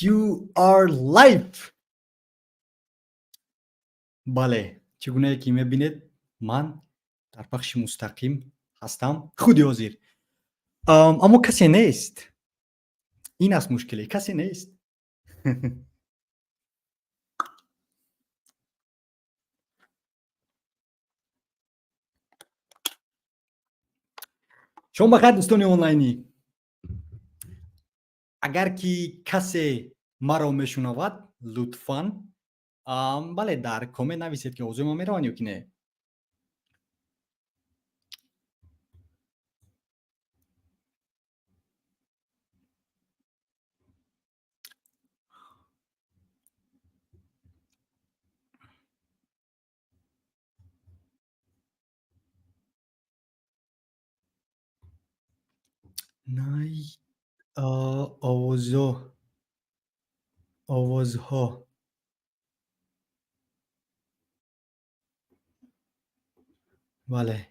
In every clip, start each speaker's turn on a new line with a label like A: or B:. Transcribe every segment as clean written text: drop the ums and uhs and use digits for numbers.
A: You are live. Бале, чӣ гунае ки мебинед, ман дар пахши мустақим ҳастам худи ҳозир. Аммо касе нест. Ин аст мушкиле, касе нест. Шом бахайр, дӯстони онлайнӣ. Агар ки касе маро мешунавад, лутфан, бале, дар коммент нависед, ки овозои ман мераванд ё ки не. Най, овозо, овозҳо. Бале.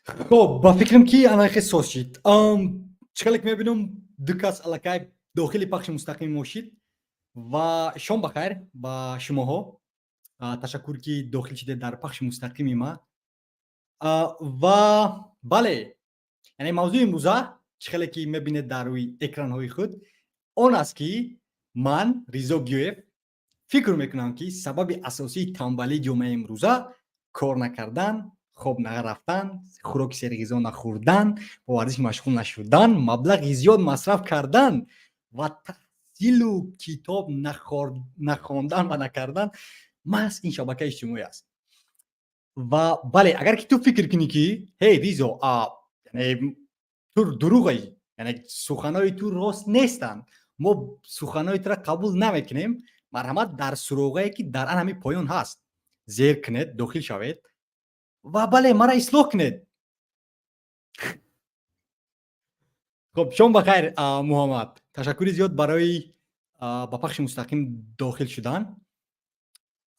A: Хоб, ба фикрам, ки ана хел соз шид. Чӣ хеле ки мебинам, ду кас аллакай дохили пахши мустақим мо шид ва шом бахайр ба шумоҳо. Ташаккур, ки дохил шидед дар пахши мустақими ма. Ва бале, яъне мавзӯи имрӯза, чӣ хеле ки мебинед дар рӯи экранҳои худ, он аст, ки ман, Ризо Гиёев, фикр мекунам, ки сабаби асосии тамбалии ҷомеаи имрӯза кор накардан, хоб нарафтан, хӯроки серғизо нахӯрдан, бо варзиш машғул нашудан, маблағи зиёд масраф кардан ва таҳсилу китоб нахондан ва накардан маҳз ин шабакаи иҷтимоӣ аст. Ва бале, агар ки ту фикр кунӣ, ки ҳей, Ризо, яъне ту дурӯғаӣ, яъне суханои ту рост нестанд, мо суханои тура қабул намекунем, марҳамат, дар суроғае, ки дар ан ҳамин поён ҳаст, зер кунед, дохил шавед ва бале, мара ислоҳ кунед. Хоб, шом бахайр, Муҳаммад. Ташаккури зиёд барои ба пахши мустақим дохил шудан.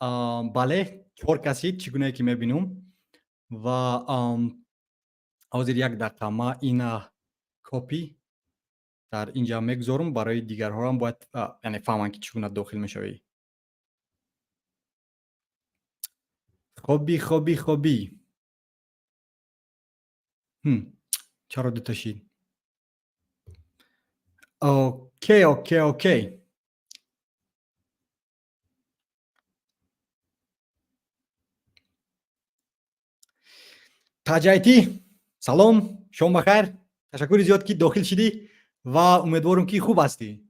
A: Бале, чор каси, чӣ гунае ки мебинум, ва ҳозир як дақиқа, ма ина copy дар инҷа мегузорам, барои дигарҳоам бояд, яъне фаҳманд, ки чӣ гуна дохил мешавӣ. Хоби, хоби, хоби. Чаро дута шид? Окей. Таҷайтӣ, салом, шом бахайр. Ташаккури зиёд, ки дохил шидӣ, ва умедворам, ки хуб ҳастӣ.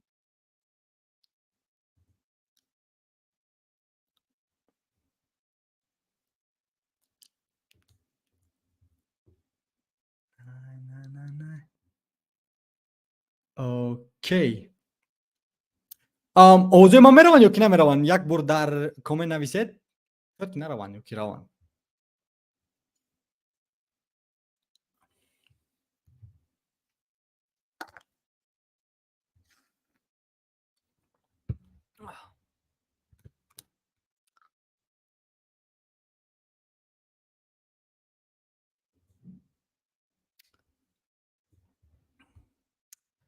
A: Окей, овозои ман мераванд ё ки намераванд? Як бор дар коммент нависед, шояд ки нараванд ё ки раванд.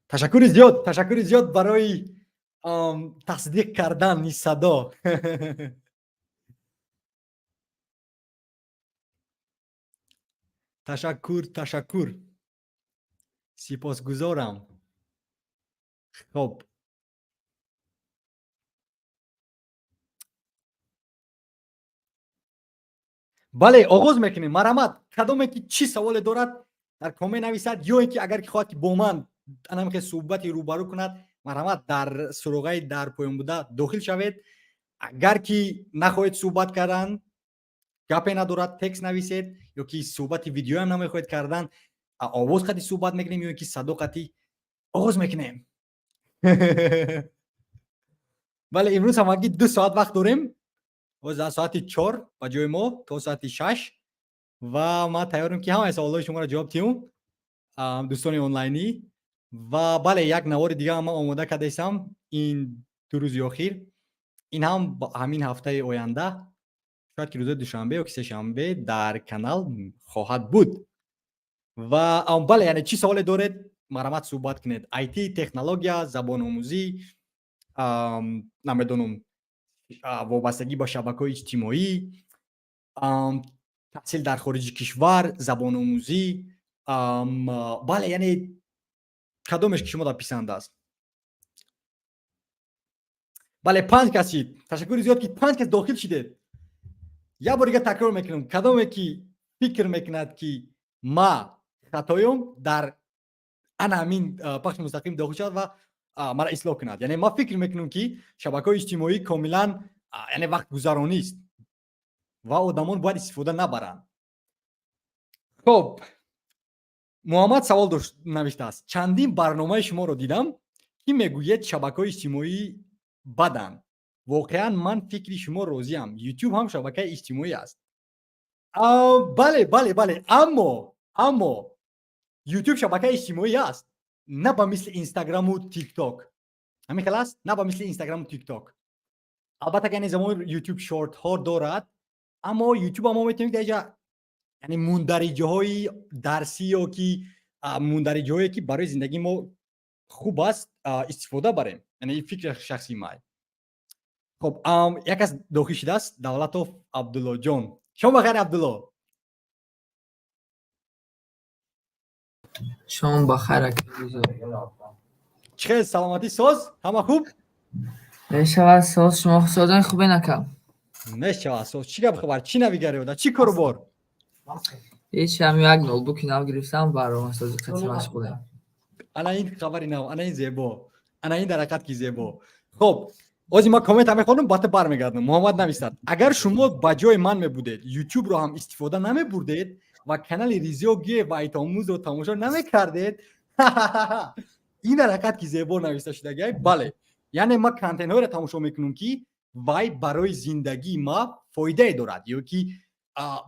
A: Ташаккури зиёд, ташаккури зиёд барои тасдиқ кардани садо. Ташаккур, ташаккур, сипосгузорам. Хоб, бале, оғоз мекунем. Марҳамат, кадоме ки чӣ саволе дорад, дар коммент нависад, ё ин ки агар ки хоҳад, ки бо ман анамихе суҳбати рӯбарӯ кунад, марҳамат, дар суроғаи дар поён буда дохил шавед. Агар ки нахоҳед суҳбат кардан, гапе надорад, текст нависед, ё ки суҳбати видеоям намехоҳед кардан, овоз қати суҳбат мекунем ё ки садо қати оғоз мекунем. Бале, имрӯз ҳамагӣ 2 соат вақт дорем. Боз аз соати 4 ба ҷои мо то соати 6 ва ман тайёрам, ки ҳамаи саволҳои шуморо ҷавоб диҳам, дӯстони онлайнӣ. Ва бале, як навори дига ман омода кардаистам ин 2 рӯзи охир. Ин ҳам ҳамин ҳафтаи оянда, шояд ки рӯзои душанбе ё ки сешанбе дар канал хоҳад буд. Ва бале, яъне чӣ саволе доред, марҳамат, суҳбат кунед: IT, технология, забономӯзӣ, намедонам, вобастагӣ ба шабакаҳои иҷтимоӣ, таҳсил дар хориҷи кишвар, забономӯзӣ, бале, яъне кадомеш ки шумо дар писанд аст. Бале, панҷ кас шид. Ташаккури зиёд, ки панҷ кас дохил шидед. Як бор дига такрор мекунам: кадоме ки фикр мекунад, ки ма хатоём, дар ана ҳамин пахши мустақим дохил шавад ва мара ислоҳ кунад. Яъне ман фикр мекунам, ки шабакаҳои иҷтимоӣ комилан, яъне вақтгузаронист ва одамон бояд истифода набаранд. Хоб, Муҳаммад савол навиштааст: «Чандин барномаи шуморо дидам, ки мегӯед, шабакаҳои иҷтимоӣ баданд. Воқеан ман фикри шумо розиам. Ютуб ҳам шабакаи иҷтимоӣ аст». Бале, аммо Ютуб шабакаи иҷтимоӣ аст, на ба мисли Инстаграму Тикток. Ҳамин хел аст, на ба мисли Инстаграму Тикток. Албатта, ки замон Ютуб шортҳо дорад, аммо Ютуб мо метавонем ки даиҷа, яъне мундариҷаҳои дарсӣ ё ки мундариҷаҳое, ки барои зиндагии мо хуб аст, истифода барем. Яъне ин фикри шахсии май. Хоб, як кас дохил шудааст: Давлатов Абдуллоҷон. Шом бахайр, Абдулло.
B: Шом бахайр, ака.
A: Чӣ хел, саломатӣ, соз, ҳама хуб?
B: Мешавад, соз. Шумо созани хубен, ака?
A: Мешавад, соз. Чӣ гап, хабар, чӣ навигари ода, чӣ кору бор?
B: Ҳеч, ҳам як ноутбуки нав гирифтам, барномасозӣ қатъи машғулем.
A: Ана ин хабари нав, ана ин зебо, ана ин дар ҳақиқат ки зебо. Хоб, ози ман коммента мехонам, баъд бармегардам. Муҳаммад нависад: «Агар шумо ба ҷои ман мебудед, Ютубро ҳам истифода намебурдед ва канали Ризо Гиев ва Айтомӯзро тамошо намекардед». Ин дар ҳақиқат ки зебо нависта шудагиай. Бале, яъне ман контентҳоеро тамошо мекунам, ки вай барои зиндагии ма фоидае дорад ё ки,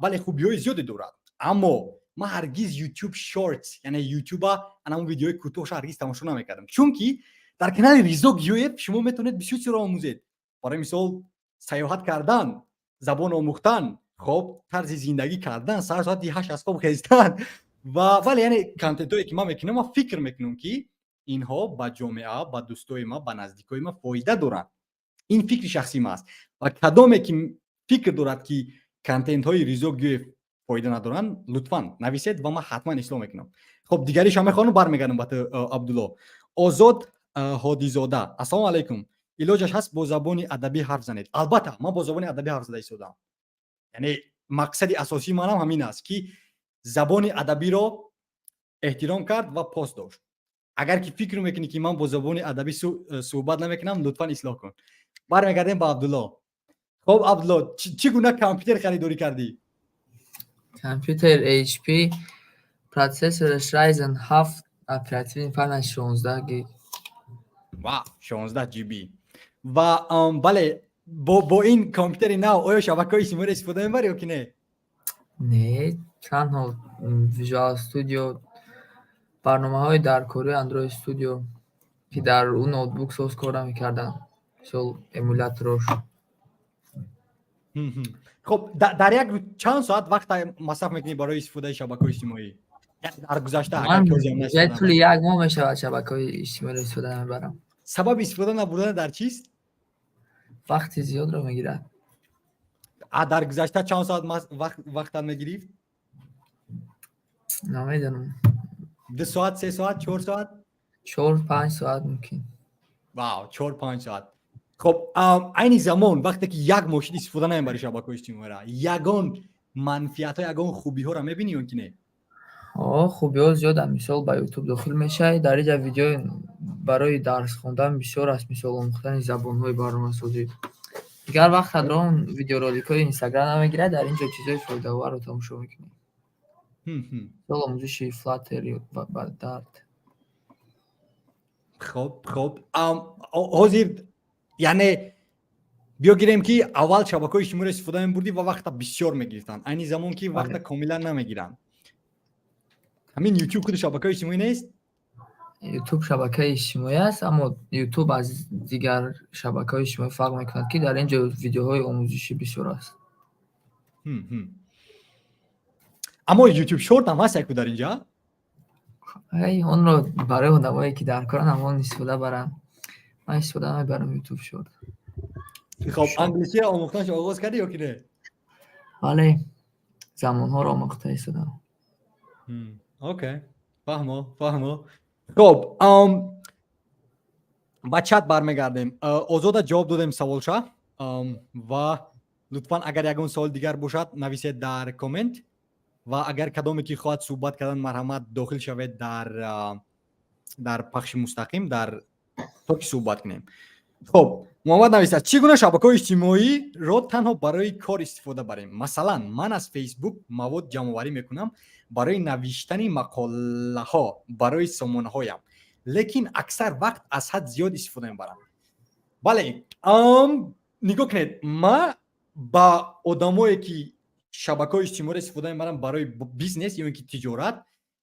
A: бале, хубиҳои зиёде дорад. Аммо ман ҳаргиз YouTube Shorts, яъне Ютуба анамон видеои кӯтоҳша, ҳаргиз тамошо намекардам, чунки дар канали Ризо Гиёев шумо метавонед бисёр чизро омӯзед. Барои мисол, сайёҳат кардан, забон омӯхтан, хоб, тарзи зиндагӣ кардан, сар соати 8 аз хоб хезтан ва бале, яъне контентҳое, ки ман мекунам, ман фикр мекунам, ки инҳо ба ҷомеа, ба дӯстои ма, ба наздикои ма фоида доранд. Ин фикри шахсии ма аст ва кадоме ки фикр дорад, ки контентҳои Ризо Гиёев фоида надоранд, лутфан нависед ва ман ҳатман ислоҳ мекунам. Хоб, дигариша мехонам, бармегардам ба ту, Абдулло. Озод Ҳодизода: «Ассалому алайкум. Илоҷаш ҳаст, бо забони адабӣ ҳарф занед?» Албатта, ман бо забони адабӣ ҳарф зада истодам. Яъне мақсади асосии манам ҳамин аст, ки забони адабиро эҳтиром кард ва пос дошт. Агар ки фикр мекунӣ, ки ман бо забони адабӣ суҳбат намекунам, лутфан ислоҳ кун. Бармегардем ба Абдулло. Хоб, Абдулло, чӣ гуна компютер харидорӣ кардӣ?
B: Компютер HP, процессораш Ryzen 7, оперативный память 16 гиг.
A: Ва 16 GB. Ва бале, бо ин компютери нав оё шабакаҳои иҷтимоиро истифода мебарӣ ё ки не?
B: Не, танҳо Visual Studio, барномаҳои даркории Android Studio, ки дар ӯ ноутбук соз кор намекарданд, мисол эмуляторош.
A: Хоб, дар як рӯз чанд соат вақт масраф мекунӣ барои истифодаи шабакаҳои иҷтимоӣ? Дар гузашта.
B: Тӯли як моҳ мешавад, шабакаҳои иҷтимоиро истифода намебарам.
A: Сабаби истифода набурдан дар чист?
B: Вақти зиёдро мегирад.
A: А дар гузашта чанд соат вақтат мегирифт?
B: Намедонам.
A: 2 соат, 3 соат, 4 соат?
B: 4-5 соат мумкин.
A: Вау, 4-5 соат. Хоб, айни замон, вақте ки як моҳ шуд истифода намебарӣ шабакаҳои иҷтимоиро, ягон манфиатҳо, ягон хубиҳоро мебинӣ ё ки не?
B: О, хубиҳо зиёданд. Мисол, ба Ютуб дохил мешавӣ, дар инҷа видеои барои дарс хондан бисёр аст, мисол, омӯхтани забонҳои барномасозӣ. Дигар вақт ҳадрон видеороликҳои Инстаграм намегирад, дар ин ҷо чизҳои фоидаоварро тамошо мекунӣ. Мисол, омӯзиши Flutter ва Dart.
A: Хоб, ҳозир, яъне биё гирем, ки аввал шабакаҳои иҷтимоиро истифода мебурдӣ ва вақта бисёр мегирифтанд, айни замон ки вақта комилан намегиранд. Ҳамин Ютуб худи шабакаи иҷтимоӣ нест?
B: Ютуб шабакаи иҷтимоӣ аст, аммо Ютуб аз дигар шабакаҳои иҷтимоӣ фарқ мекунад, ки дар ин ҷо видеоҳои омӯзишӣ бисёр аст.
A: Аммо Ютуб Short ҳам ҳаст яку дар инҷа.
B: Ай, онро барои одамое, ки дар коранд, ҳамон истифода баранд. Ман истифода намебарам Ютуб Short.
A: Хоб, англисия омӯхтанаш оғоз кардӣ ё ки не?
B: Бале, замонҳоро омӯхта истодам.
A: Окей, фаҳмо, фаҳмо. Хоб, ба чат бармегардем. Озода ҷавоб додем саволша ва лутфан, агар ягон савол дигар бошад, нависед дар коммент ва агар кадоме ки хоҳад суҳбат кардан, марҳамат, дохил шавед дар пахши мустақим дар то ки суҳбат кунем. Хоб, Муҳаммад нависад: чӣ гуна шабакаҳои иҷтимоиро танҳо барои кор истифода барем? Масалан, ман аз Фейсбук мавод ҷамъоварӣ мекунам барои навиштани мақолаҳо барои сомонаҳоям, лекин аксар вақт аз ҳад зиёд истифода мебарам. Бале, нигоҳ кунед, ма ба одамое, ки шабакаҳои иҷтимоиро истифода мебаранд барои бизнес ё ин ки тиҷорат,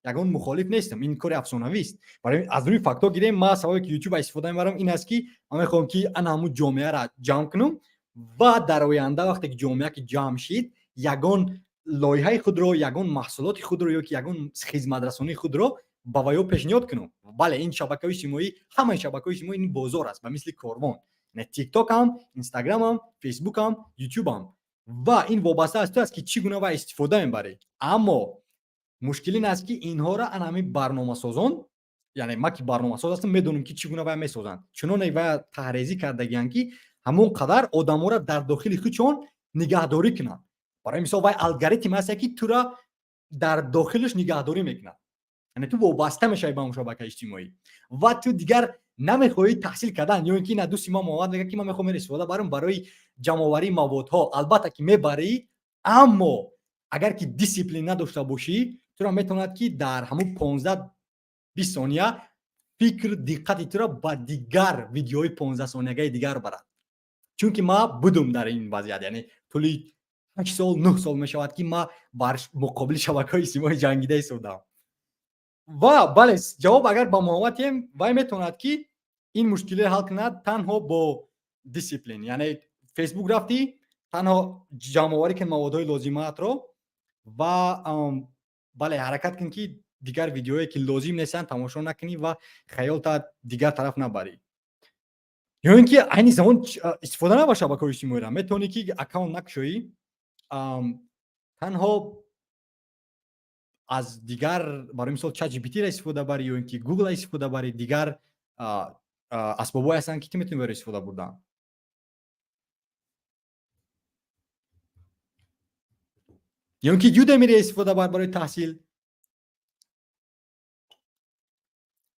A: ягон мухолиф нестам. Ин кори афсонавист. Барои аз рӯи фактҳо гирем, ма сабабе, ки Ютуба истифода мебарам, ин аст, ки ман мехоҳам, ки ана ҳамун ҷомеаро ҷамъ кунам ва дар оянда, вақте ки ҷомеа ки ҷамъ шид, ягон лоиҳаи худро, ягон маҳсулоти худро ё ки ягон хизматрасонии худро ба ваё пешниҳод кунам. Бале, ин шабакаҳои иҷтимоӣ, ҳамаи шабакаҳои иҷтимоӣ ин бозор аст, ба мисли корвон. Тиктокам, Инстаграмам, Фейсбукам, Ютубам. Ва ин вобаста аз ту аст, ки чӣ гуна вай истифода мебарӣ. Аммо мушкил ин аст, ки инҳоро ана ҳамин барномасозон, яъне ман, ки барномасоз ҳастам, медонам, ки чӣ гуна вай месозанд. Чуноне вай таҳрезӣ кардагианд, ки ҳамон қадар одаморо дар дохили худшон нигаҳдорӣ кунанд. Барои мисол, вай алгоритм ҳаста, ки тура дар дохилаш нигаҳдорӣ мекунад, яъне ту вобаста мешавӣ ба он шабакаи иҷтимоӣ ва ту дигар намехоҳӣ таҳсил кардан. Ё ин ки на, дӯсти ман Муҳаммад мегӯяд, ки ман мехоҳам инро истифода барам барои ҷамъоварии маводҳо. Албатта, ки мебарӣ, аммо агар ки дисциплин надошта бошӣ, туро метавонад, ки дар ҳамун 15-20 сония фикр, диққати туро ба дигар видеои 15 сониyaгаи дигар барад. Чунки ман будум дар ин вазъият, яъне тӯли 8 сол, 9 сол мешавад, ки ман бар муқобили шабакаҳои иҷтимоӣ ҷангида истодам. Ва бале, ҷавоб агар ба Муҳаммад диҳем, вай метавонад, ки ин мушкилиро ҳал кунад танҳо бо дисциплин. Яъне Фейсбук рафтӣ, танҳо ҷамъоварӣ кун маводҳои лозимаатро ва, бале, ҳаракат кун, ки дигар видеое, ки лозим нестанд, тамошо накунӣ ва хаёлта дигар тараф набарӣ. Ё ин ки айни замон истифода набар шабакаҳои иҷтимоиро. Метавонӣ, ки аккаунт накушоӣ, танҳо аз дигар, барои мисол, ChatGPT-ро истифода барӣ ё ин ки Google истифода барӣ. Дигар асбобҳое ҳастанд, ки ту метавонӣ барои истифода бурдан. Ё ин ки Udemy-ро истифода бар барои таҳсил.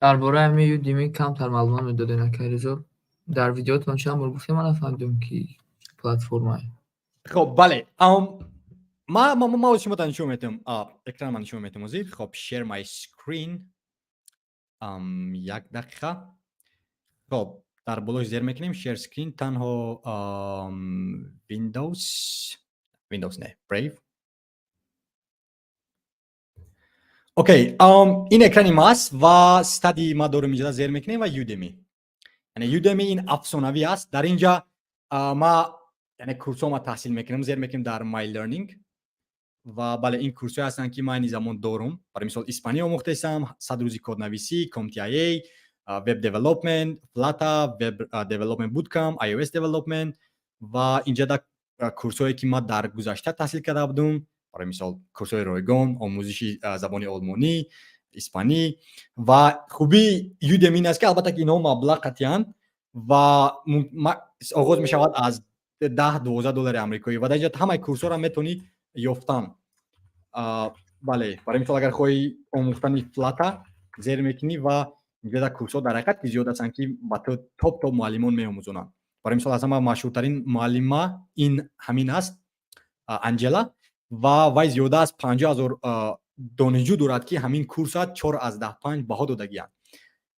B: Дар бораи ҳамин Udemy камтар маълумот медодед, акай Ризо. Дар видеотон чанд бор гуфтем, ман нафаҳмидам, ки платформае.
A: Хоб, бале, ма шумо нишон метавам, экран ман нишон метавам ҳозир. Хоб, share my screen, як дақиқа. Хоб, дар болош зер мекунем share screen, танҳо Windows, Windows не, Brave. Окей, ин экрани ма аст ва study ма дорем инҷа, зер мекунем ва Udemy. Яъне Udemy ин афсонавӣ аст. Дар инҷа ма, яъне курсҳо ма таҳсил мекунам, зер мекунем дар My Learning. Ва бале, ин курсҳое ҳастанд, ки ман айни замон дорум. Барои мисол, испанӣ омӯхтаистам, 100 рӯзи коднависӣ, CompTIA, web development, Flutter, web development bootcamp, iOS development. Ва инҷа да курсҳое, ки ман дар гузашта таҳсил карда будум, барои мисол, курсҳои ройгон, омӯзиши забони олмонӣ, испанӣ. Ва хубии Udemy ин аст, ки албатта, ки инҳо маблағ қатъиян ва оғоз мешавад аз 10-12 доллари амрикоӣ ва дар инҷа ҳамаи курсҳоро метавонӣ ёфтан. Бале, барои мисол, агар хоҳӣ омӯхтани Flutter, зер мекунӣ ва инҷа дар курсҳо дар ҳақиқат ки зиёд ҳастанд, ки ба ту топ топ муаллимон меомӯзонанд. Барои мисол, аз ҳама машҳуртарин муаллима ин ҳамин аст, Анҷела, ва вай зиёда аз 50 000 донишҷӯ дорад, ки ҳамин курса 4,5 баҳо додагианд.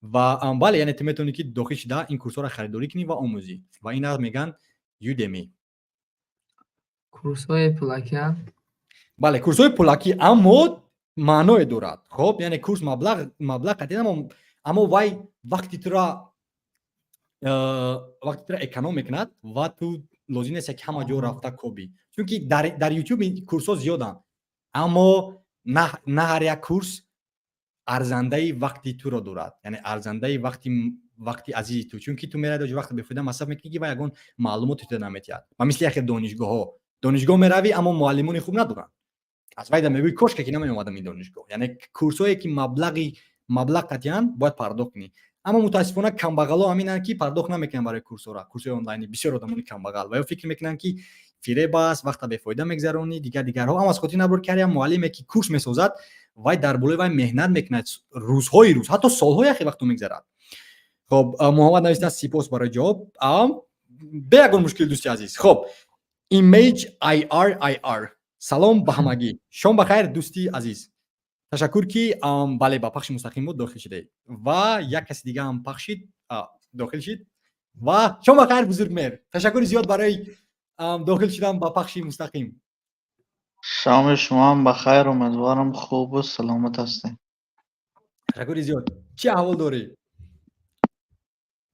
A: Ва бале, яъне ту метавонӣ, ки дохил шуда, ин курсҳоро харидорӣ кунӣ ва омӯзӣ, ва ина мегӯянд Udemy.
B: Курсҳои пулакианд?
A: Бале, курсҳои пулакӣ, аммо маъное дорад. Хоб, яъне курс маблағ қатъи, аммо вай вақти тура эконом мекунад ва ту лозим нест, ки ҳама ҷо рафта кобӣ, чунки дар YouTube курсҳо зиёданд, аммо на ҳар як курс арзандаи вақти туро дорад, яъне арзандаи вақти азизи ту, чунки ту мерави, ҷо вақти бефоида масраф мекунӣ, ки ва ягон маълумоти ту наметиҳад. Ба мисли яхе донишгоҳҳо: донишгоҳ меравӣ, аммо муаллимони хуб надоранд. Аз вайда мегӯӣ: «Кошка ки намеомадам ин донишгоҳ». Яъне курсҳое, ки маблағ қатъиян бояд пардохт кунӣ, аммо мутаассифона камбағало ҳаминанд, ки пардохт намекунанд барои курсҳоро, курсҳои онлайнӣ. Бисёр одамони камбағал ва ё фикр мекунанд, ки фиреб аст, вақта бефоида мегзаронӣ, дигар дигарҳо. Аммо аз хотир набур, ки ҳар як муаллиме, ки курс месозад, вай дар болои вай меҳнат мекунад рӯзҳои рӯз, ҳатто солҳо яхе вақту мегзарад. Хоб, Муҳаммад навиштааст: «Сипос барои ҷавоб». Бе ягон мушкил, дӯсти азиз. Хоб, Image IR IR: «Салом ба ҳамагӣ, шом ба хайр, дӯсти азиз, ташаккур, ки бале, ба пахши мустақим мо дохил шудаед». Ва як каси дига ҳам пахшид, дохил шид. Ва шом ба хайр, Бузургмеҳр, ташаккури зиёд барои дохил шудан ба пахши мустақим.
C: Шоми шумоам ба хайр, умедворам, хубу саломат ҳастед.
A: Ташаккури зиёд, чӣ аҳвол дорӣ?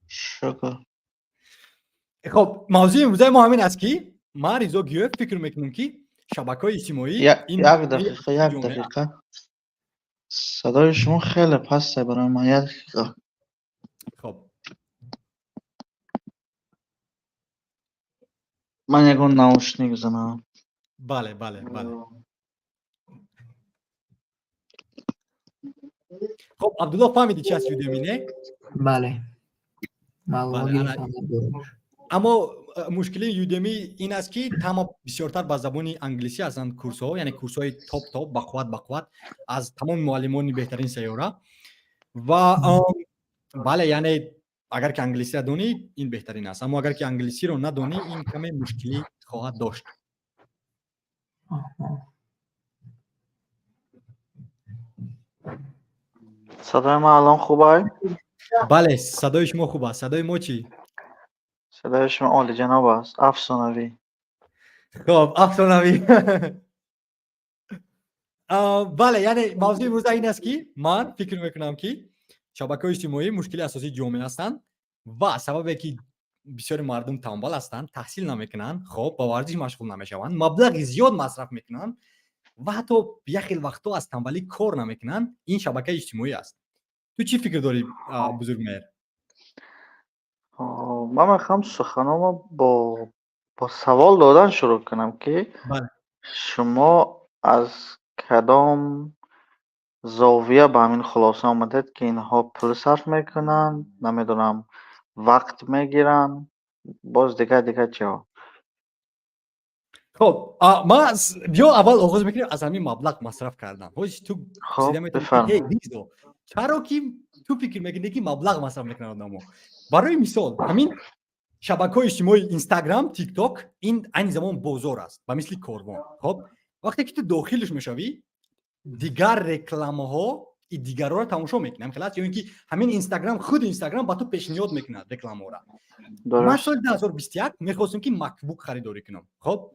C: Шукр.
A: Хоб, мавзӯи имрӯзаи мо ҳамин аст, ки ман, Ризо Гиёев, фикр мекунам, ки шабакаҳои иҷтимоӣ
C: Як дақиқа, як дақиқа, садои шумо хеле пасте барои ман, як дақиқа.
A: Хоб.
C: Ман ягон наушник занам.
A: Бале. Хоб, Абдулло, фаҳмидӣ, чи аст Udemy, не?
B: Бале, маълумот гирифтам.
A: Аммо мушкилии Udemy ин аст, ки тама бисёртар ба забони англисӣ ҳастанд курсҳо, яъне курсҳои топ топ, бақувват бақувват, аз тамоми муаллимони беҳтарин сайёра. Ва бале, яъне агар ки англисиро донӣ, ин беҳтарин аст, аммо агар ки англисиро надонӣ, ин каме мушкилӣ хоҳад дошт.
C: Садои ман алон хуб ай?
A: Бале, садои шумо хуб аст. Садои мо чӣ?
C: Садои шумо олиҷаноб аст, афсонавӣ.
A: Хоб, афсонавӣ. Бале, яъне мавзӯи имрӯза ин аст, ки ман фикр мекунам, ки шабакаҳои иҷтимоӣ мушкили асосии ҷомеа ҳастанд ва сабабе, ки бисёри мардум тамбал ҳастанд, таҳсил намекунанд, хоб, ба варзиш машғул намешаванд, маблағи зиёд масраф мекунанд ва ҳатто як хел вақтҳо аз тамбалӣ кор намекунанд, ин шабакаи иҷтимоӣ аст. Ту чӣ фикр дорӣ, Бузургмеҳр?
C: Ман мехоҳам суханомо бо савол додан шурӯъ кунам, ки шумо аз кадом зовия ба ҳамин хулоса омадед, ки инҳо пул сарф мекунанд, намедонам, вақт мегиранд, боз дигар дигар чиҳо?
A: Хоб, ма биё, аввал оғоз мекунем аз ҳамин маблағ масраф кардан. Ҳози ту
C: Бифармо.
A: Чаро ки ту фикр мекунӣ, ки маблағ масраф мекунанд одамо? Барои мисол, ҳамин шабакаҳои иҷтимоии Инстаграм, Тикток, ин айни замон бозор аст, ба мисли корвон. Хоб, вақте ки ту дохилш мешавӣ, дигар рекламаҳо и дигарҳоро тамошо мекунӣ, ҳам хел аст, ё ин ки ҳамин Инстаграм, худи Инстаграм ба ту пешниҳод мекунад рекламаҳоро. Ман соли 2021 мехостем, ки Макбук харидорӣ кунам. Хоб,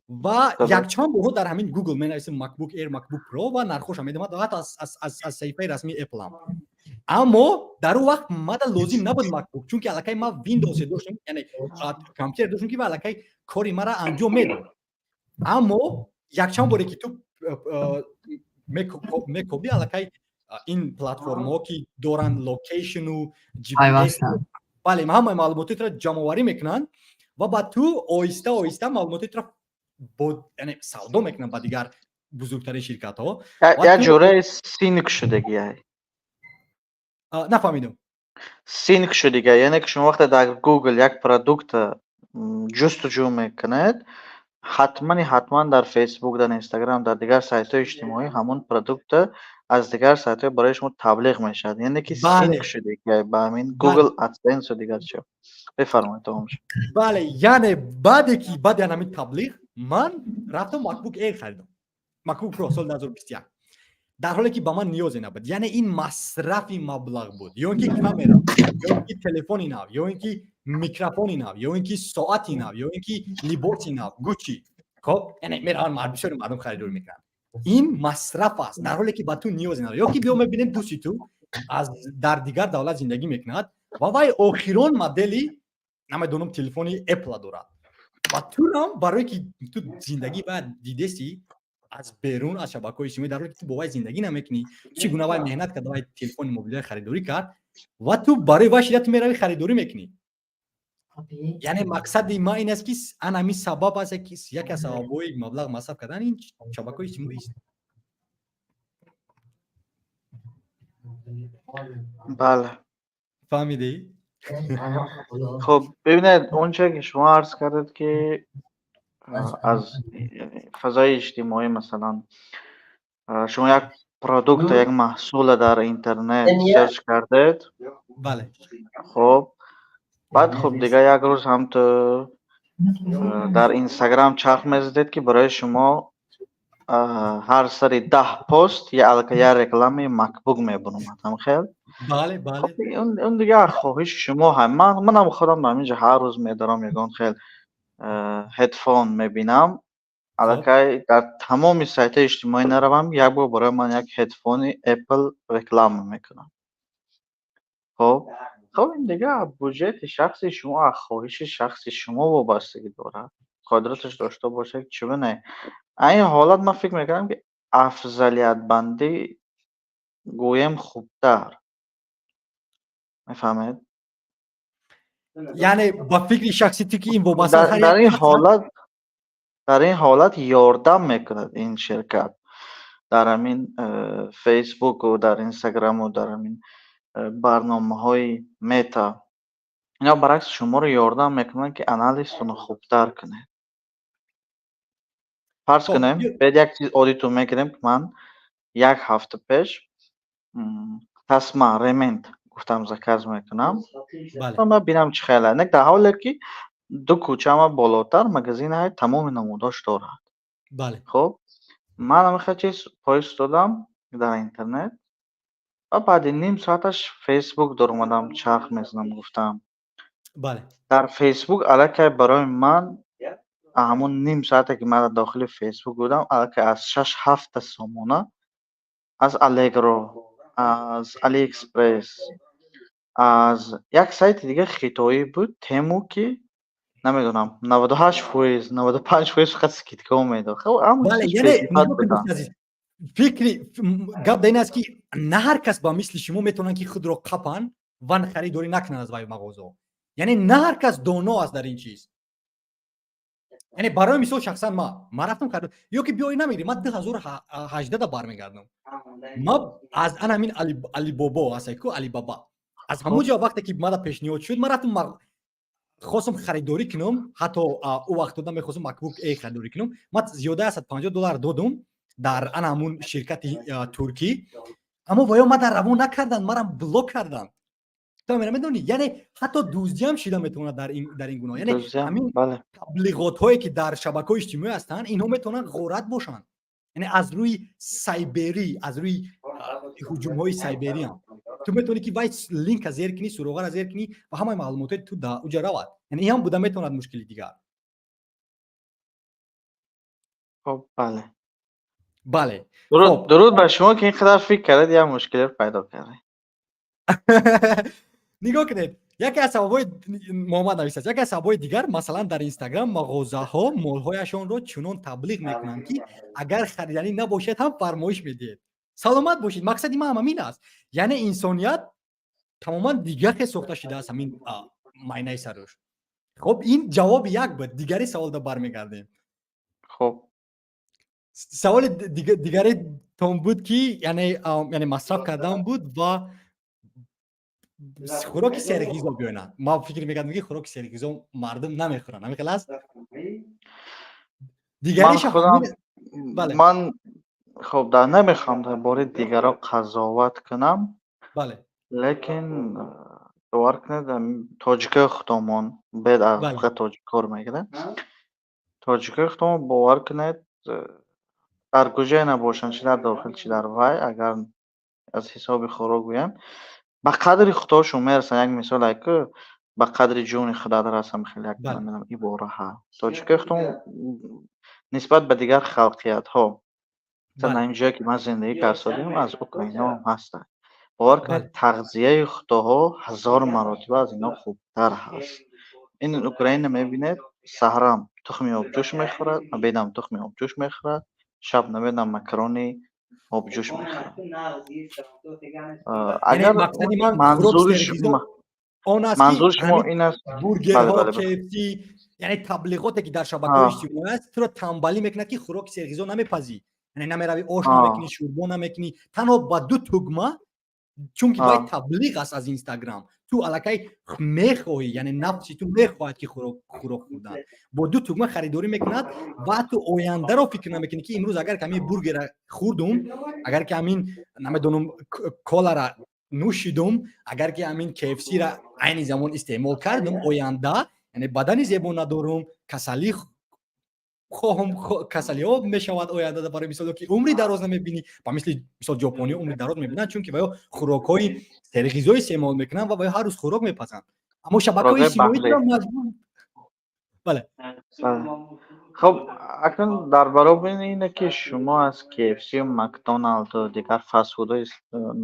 A: ва якчанд борҳо дар ҳамин Google менависем MacBook Air, MacBook Pro ва нархоша медомад, ҳатто аз саҳифаи расмии Apple ам. Аммо дар он вақт мада лозим набуд MacBook, чунки аллакай ман Windows доштам, яъне компютер доштам, ки ва аллакай кори мара анҷом медод. Аммо якчанд боре, ки ту мекобӣ, аллакай ин платформаҳо, ки доранд location у GPS, бале, ҳамаи маълумоти туро ҷамъоварӣ мекунанд ва ба ту оҳиста оҳиста маълумоти туро бо, яъне, савдо мекунанд ба дигар бузургтарин ширкатҳо.
C: Як ҷураи sync шудагиай.
A: Нафаҳмидам.
C: Sync шудига, яъне ки шумо вақте дар Google як продукта ҷустуҷӯ мекунед, ҳатмани ҳатман дар Facebook, дар Instagram, дар дигар сайтҳои иҷтимоӣ ҳамон продукта аз дигар сайтҳо барои шумо таблиғ мешавад, яъне ки sync шудагиай ба ҳамин Google AdSense дигар чиҳо. Бифармоед, давом.
A: Бале, яъне баъде ки баъди ҳамин таблиғ ман рафтам, MacBook Air харидам, MacBook Pro соли 2021, дар ҳоле ки ба ман ниёзе набуд. Яъне ин масрафи маблағ буд, ё ин ки камера, ё ин ки телефони нав, ё ин ки микрофони нав, ё ин ки соати нав, ё ин ки либоси нав Гуччи. Хоб, яъне мераванд, бисёри мардум харидорӣ мекунанд, ин масраф аст, дар ҳоле ки ба ту ниёзе надорад. Ё ки биё мебинем, дӯсти ту аз дар дигар давлат зиндагӣ мекунад ва вай охирон модели, намедонам, телефони Apple дорад ва турам барое ки ту зиндагӣ бояд дидеси аз берун, аз шабакаҳои иҷтимоӣ, дар ҳоле ки ту бо вай зиндагӣ намекунӣ, чӣ гуна вай меҳнат карда, вай телефони мобилия харидорӣ кард ва ту барои вай шида ту меравӣ, харидорӣ мекунӣ. Яъне мақсади ман ин аст, ки ан ҳамин сабаб аст, ки яке аз сабабҳои маблағ масраф кардан ин шабакаҳои иҷтимоӣ аст.
C: Бале.
A: Фаҳмидӣ?
C: Хуб, бибинед, онче ки шумо арз кардед, ки аз фазои иҷтимоӣ, масалан, шумо як продукт, як маҳсула дар интернет search кардед.
A: Бале.
C: Хуб, баъд, хуб, дигар як рӯз ҳам ту дар Инстаграм чарх мезадед, ки барои шумо ҳар сари 10 пост я аллакай як рекламаи MacBook мебаромад, ҳамхел?
A: Бале, бале.
C: Хуб, он дигар хоҳиши шумо ҳам. Манам худам дар ҳаминҷо ҳар рӯз медорам, ягон хел headphone мебинам, аллакай дар тамоми сайтҳои иҷтимоӣ наравам, як бор барои ман як headphone Apple реклама мекунам. Хуб, ин дигар буҷети шахси шумо, аз хоҳиши шахси шумо вобастагӣ дорад, қудраташ дошта бошад, чӣ не. Ин ҳолат ман фикр мекунам, ки афзалиятбандӣ гӯем хубтар, мефаҳмед?
A: Яъне ба фикри шахси ту, ки ин вобаста
C: Дар ин ҳолат ёрдам мекунад ин ширкат дар ҳамин Фейсбуку, дар Инстаграму, дар ҳамин барномаҳои Мета. Ино баръакс шуморо ёрдам мекунанд, ки анализтонро хубтар кунед. Фарз кунем, бед, як чиз оддитон мекунем, ки ман як ҳафта пеш тасма, ремень гуфтам, заказ мекунам, ман бинам, чӣ хела. Не, дар ҳоле ки ду кӯчама болотар магазинаи тамоми намудош дорад. Хуб, ман ҳамин чиз поиск додам дар интернет ва баъди ним соаташ Фейсбук даромадам, чарх мезанам гуфтам. Дар Фейсбук аллакай барои ман ҳамон ним соате ки ман дар дохили Фейсбук будам, аллакай аз шаш ҳафта сомона, аз Алегро, аз Алиэкспресс, аз як сайти дига хитоӣ буд, Тему, ки намедонам, 98%, 95% фақат скидкаҳо медод.
A: Фикри гап дар ин аст, ки на ҳар кас ба мисли шумо метавонанд, ки худро қапанд ва харидорӣ накунанд аз вай мағозаҳо. Яъне на ҳар кас доно аст дар ин чиз. Яъне барои мисол, шахсан ман рафтам, ё ки биёи намегирӣ, ман 2018 да бармегардам. Ма аз ан ҳамин Алибобо ҳастай ку, Алибаба, аз ҳамон ҷо вақте ки мада пешниҳод шуд, ман рафтам, хостам харидорӣ кунам. Ҳатто ӯ вақт мехостам MacBook Air харидорӣ кунам. Ман зиёда аз 150 доллар додум дар ана ҳамун ширкати туркӣ, аммо ваё мада равон накарданд, марам блок карданд. То медонӣ, яъне ҳатто дуздиам шида метавонад дар ин гуноҳ. Яъне ҳамин таблиғотҳое, ки дар шабакаҳои иҷтимоӣ ҳастанд, инҳо метавонанд ғорат бошанд, яъне аз рӯи сайберӣ, аз рӯи ҳуҷумҳои сайбериам ту метавонӣ, ки вай линка зер кунӣ, суроғаро зер кунӣ ва ҳамаи маълумотҳои ту дар уҷа равад. Яъне ин ҳам буда метавонад мушкили дигар.
C: Хоб, бале.
A: Бале.
C: Дуруд ба шумо, ки ин қадар фикр кардед, як мушкилиро пайдо кардед.
A: Нигоҳ кунед, яке аз сабабҳои, Муҳаммад нависааст, яке аз сабабҳои дигар, масалан, дар Инстаграм мағозаҳо молҳояшонро чунон таблиғ мекунанд, ки агар хариданӣ набошед ҳам фармоиш медиҳед. Саломат бошед. Мақсади ман ҳам ҳамин аст. Яъне инсоният тамоман дигар хел сохта шудааст, ҳамин майнаи саруш. Хоб, ин ҷавоби як буд. Дигари саволда бармегардем.
C: Хоб.
A: Саволи дигаретон буд, ки яъне масраф кардан буд ва хӯроки серғизо биёнад. Ман фикр мекардам, ки хӯроки серғизо мардум намехӯранд, ҳамин хел аст?
C: Дигариша. Ман, хоб, дар намехоҳам дар бораи дигарон қазоват кунам, лекин Бовар кунед, тоҷикои худомон бед фақат тоҷик кор мекунад. Тоҷикои худомон, бовар кунед, дар куҷое набошанд, чи дар дохил, чи дар вай, агар аз ҳисоби хӯрок гӯям, ба қадри худошон мерасанд. Як мисол айку, ба қадри ҷони худат расам, хеле як намедонам ибора ҳа. Тоҷикои худомон нисбат ба дигар халқиятҳо, масалан, ин ҷое ки ман зиндагӣ кардсодиам, аз украинаам ҳастанд, бовар кунед, тағзияи худоҳо ҳазор маротиба аз ино хубтар ҳаст. Ин Украина мебинед, саҳрам тухми обҷӯш мехӯрад, обедам тухми обҷӯш мехӯрад, шаб намедонам макарони обҷӯш мехӯрад.
A: Агар
C: манзури шумо ин аст,
A: бургерҳо, KFC, яъне таблиғоте ки дар шабакаҳои иҷтимоӣ аст, туро тамбалӣ мекунад, ки хӯроки серғизо намепазӣ, яъне намеравӣ, ош намекунӣ, шӯрбо намекунӣ, танҳо ба ду тугма, чунки вай таблиғ аст аз Инстаграм, ту аллакай мехоҳӣ, яъне нафси ту мехоҳад ки хӯрок хӯрдан, бо ду тугма харидорӣ мекунад ва ту ояндаро фикр намекунӣ, ки имрӯз агар ки ҳамин бургера хӯрдум, агар ки ҳамин, намедонам, колара нӯшидум, агар ки ҳамин KFC-ра айни замон истеъмол кардум, оянда яъне бадани зебо надорум, касалӣ хоҳам, касалиҳо мешавад оянда, барои мисол, ки умри дароз намебинӣ. Ба мисли мисол ҷопониҳо умри дароз мебинанд, чунки ваё хӯрокҳои серғизо истеъмол мекунанд ва ваё ҳар рӯз хӯрок мепазанд. Аммо шабакаҳои иҷтимоӣ маҷбур, бале.
C: Хуб, акнун дар баробари ине ки шумо аз KFC, Макдоналду дигар фастфудҳо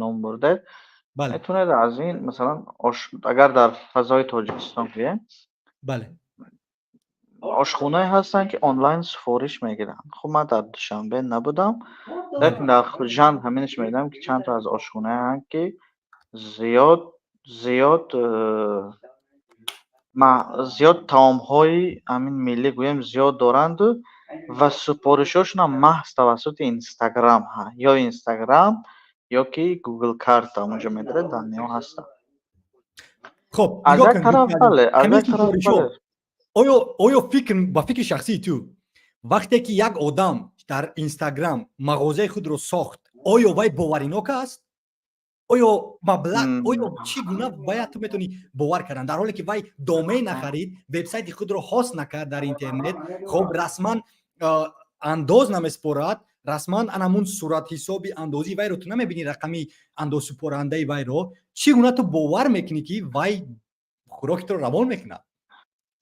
C: ном бурдед, метавонед аз ин, масалан, агар дар фазои Тоҷикистон гӯем, ошхонае ҳастанд, ки онлайн суфориш мегиранд. Хуб, ман дар Душанбе набудам, лекин дар Хуҷанд ҳаминаш медонам, ки чандто аз ошхонаеанд, ки зиёд зиёд зиёд таомҳои ҳамин миллӣ гӯем зиёд доранду ва супоришҳошонам маҳз тавассути Инстаграм, ё Инстаграм, ё ки Гугл карта, онҷо медоред, данныеҳо ҳастанд.
A: Хоб.
C: Аз як тараф бале, аз як тараф бале.
A: Оё фикр, ба фикри шахсии ту, вақте ки як одам дар Инстаграм мағозаи худро сохт, оё вай боваринок аст? Оё маблағ, оё чӣ гуна бояд ту метавонӣ бовар кардан, дар ҳоле ки вай домен нахарид, вебсайти худро хост накард дар интернет, хоб, расман андоз намеспорад, расман анамун суратҳисоби андозии вайро ту намебинӣ, рақами андозсупорандаи вайро? Чӣ гуна ту бовар мекунӣ, ки вай хӯроки туро равон мекунад?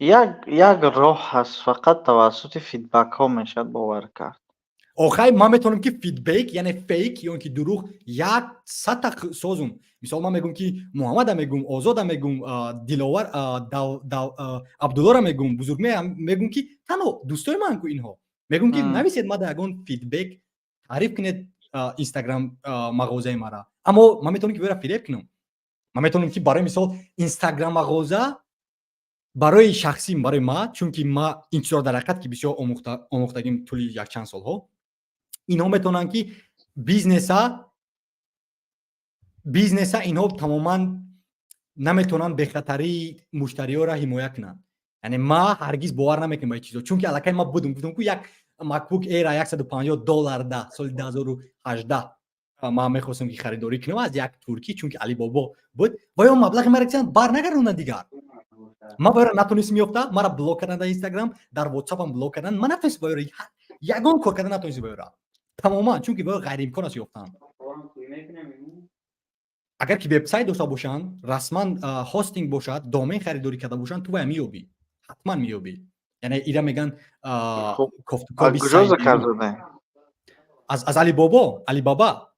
C: Як роҳ ҳаст, фақат тавассути фидбэкҳо мешавад бовар кард.
A: Охай, ман метавонам ки фидбэк, яъне фейк ё ки дурӯғ, як сата созум. Мисол, ман мегӯм, ки Муҳаммада мегӯм, Озода мегӯм, Диловар, Абдуллора мегӯм, Бузургме мегӯм, ки танҳо дӯстои ман ку инҳо, мегӯм, ки нависед мада ягон фидбэк, таъриф кунед Инстаграм мағозаи мара. Аммо ман метавонам ки вера фиреб кунам. Ман метавонам ки, барои мисол, Инстаграм мағоза барои шахсим, барои ма, чунки ма ин чизро дар ҳақиқат ки бисёр омӯхтагим тӯли якчанд солҳо, инҳо метавонанд ки бизнеса инҳо тамоман наметавонанд бехатарии муштариёро ҳимоя кунанд. Яъне ма ҳаргиз бовар намекунам ба ин чизо, чунки аллакай ма будум, гуфтам ку, як MacBook Air 150 доллар да соли 2018 ман мехостам ки харидорӣ кунам аз як туркӣ, чунки Алибобо буд, ва ё маблағи мара бар нагардонанд. Дигар ман вайро натонистам ёфта, мара блок кардан дар Инстаграм, дар Ватсапам блок кардан. Ман натонистам вайро, ягон кор кардан натонистам вайро тамоман, чунки вайро ғайриимкон аст ёфтан. Агар ки вебсайт дошта бошанд, расман хостинг бошад, домен харидорӣ карда бошанд, ту вая меёбӣ, ҳатман меёбӣ. Яъне ира меган
C: кофтукоби.
A: Аз Алибобо, Алибаба,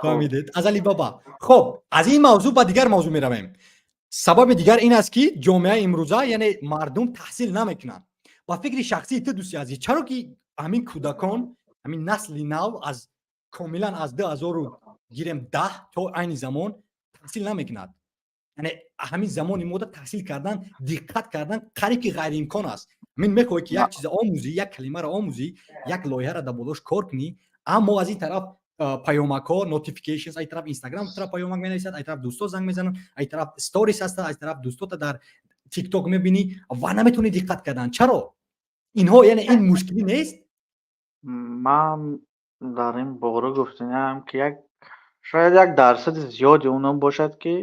A: фаҳмидед, аз Алибаба. Хоб, аз ин мавзӯъ ба дигар мавзӯъ меравем. Сабаби дигар ин аст, ки ҷомеаи имрӯза, яъне мардум, таҳсил намекунанд. Ба фикри шахсии ту, дӯсти азиз, чаро ки ҳамин кӯдакон, ҳамин насли нав, аз комилан аз 2000 гирем 10 то айни замон таҳсил намекунад? Яъне ҳамин замони мода таҳсил кардан, диққат кардан қариб ки ғайриимкон аст. Ҳамин мехоҳӣ ки як чиза омӯзӣ, як калимаро омӯзӣ, як лоиҳаро дар болош кор кунӣ, аммо аз ин тараф паёмакҳо, notifications, ай тараф Инстаграм тараф паёмак менависад, ай тараф дӯсто занг мезананд, ай тараф сторис ҳаста, ай тараф дӯстота дар Тикток мебинӣ ва наметавонӣ диққат кардан. Чаро инҳо, яъне ин мушкилӣ нест?
C: Ман дар ин бора гуфтаниам, ки як Шояд як дарсади зиёди онҳо бошад, ки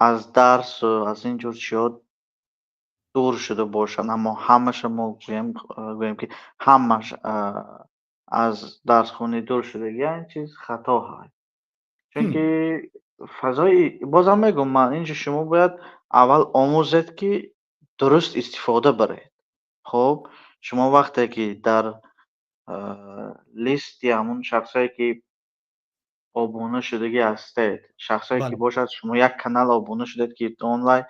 C: аз дарсу аз ин ҷур чиҳо дур шуда бошанд, аммо ҳамаша мо гӯем, ки ҳамаш аз дарсхонӣ дур шудагӣ, ин чиз хато ҳаст. Чунки фазои, бозам мегӯм ман, инҷо шумо бояд аввал омӯзед, ки дуруст истифода баред. Хуб, шумо вақте ки дар листи ҳамун шахсое, ки обуна шудагӣ ҳастед, шахсое, ки бошад, шумо як канал обуна шудед, ки онлайн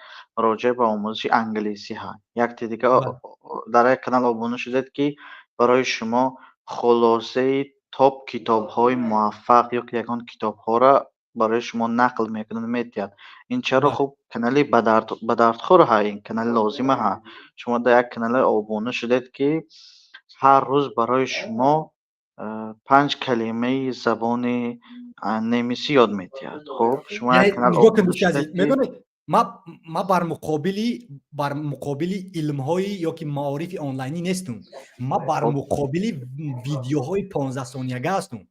C: роҷеъ ба омӯзиши англисӣ ҳаст, якте дига дар як канал обуна шудед, ки барои шумо хулосаи топ китобҳои муваффақ ё ки ягон китобҳоро барои шумо нақл мекунад, метиҳад. Ин чаро хуб канали ба дардхӯр ҳа, ин канали лозима ҳа. Шумо дар як канале обуна шудед, ки ҳар рӯз барои шумо 5 калимаи забони немисӣ ёд метиҳад. Хуб, шумо як канал обуна шудед, ки
A: медонед, ма бар муқобили илмҳои ё ки маорифи онлайнӣ нестум, ма бар муқобили видеоҳои 15 сонияга ҳастум.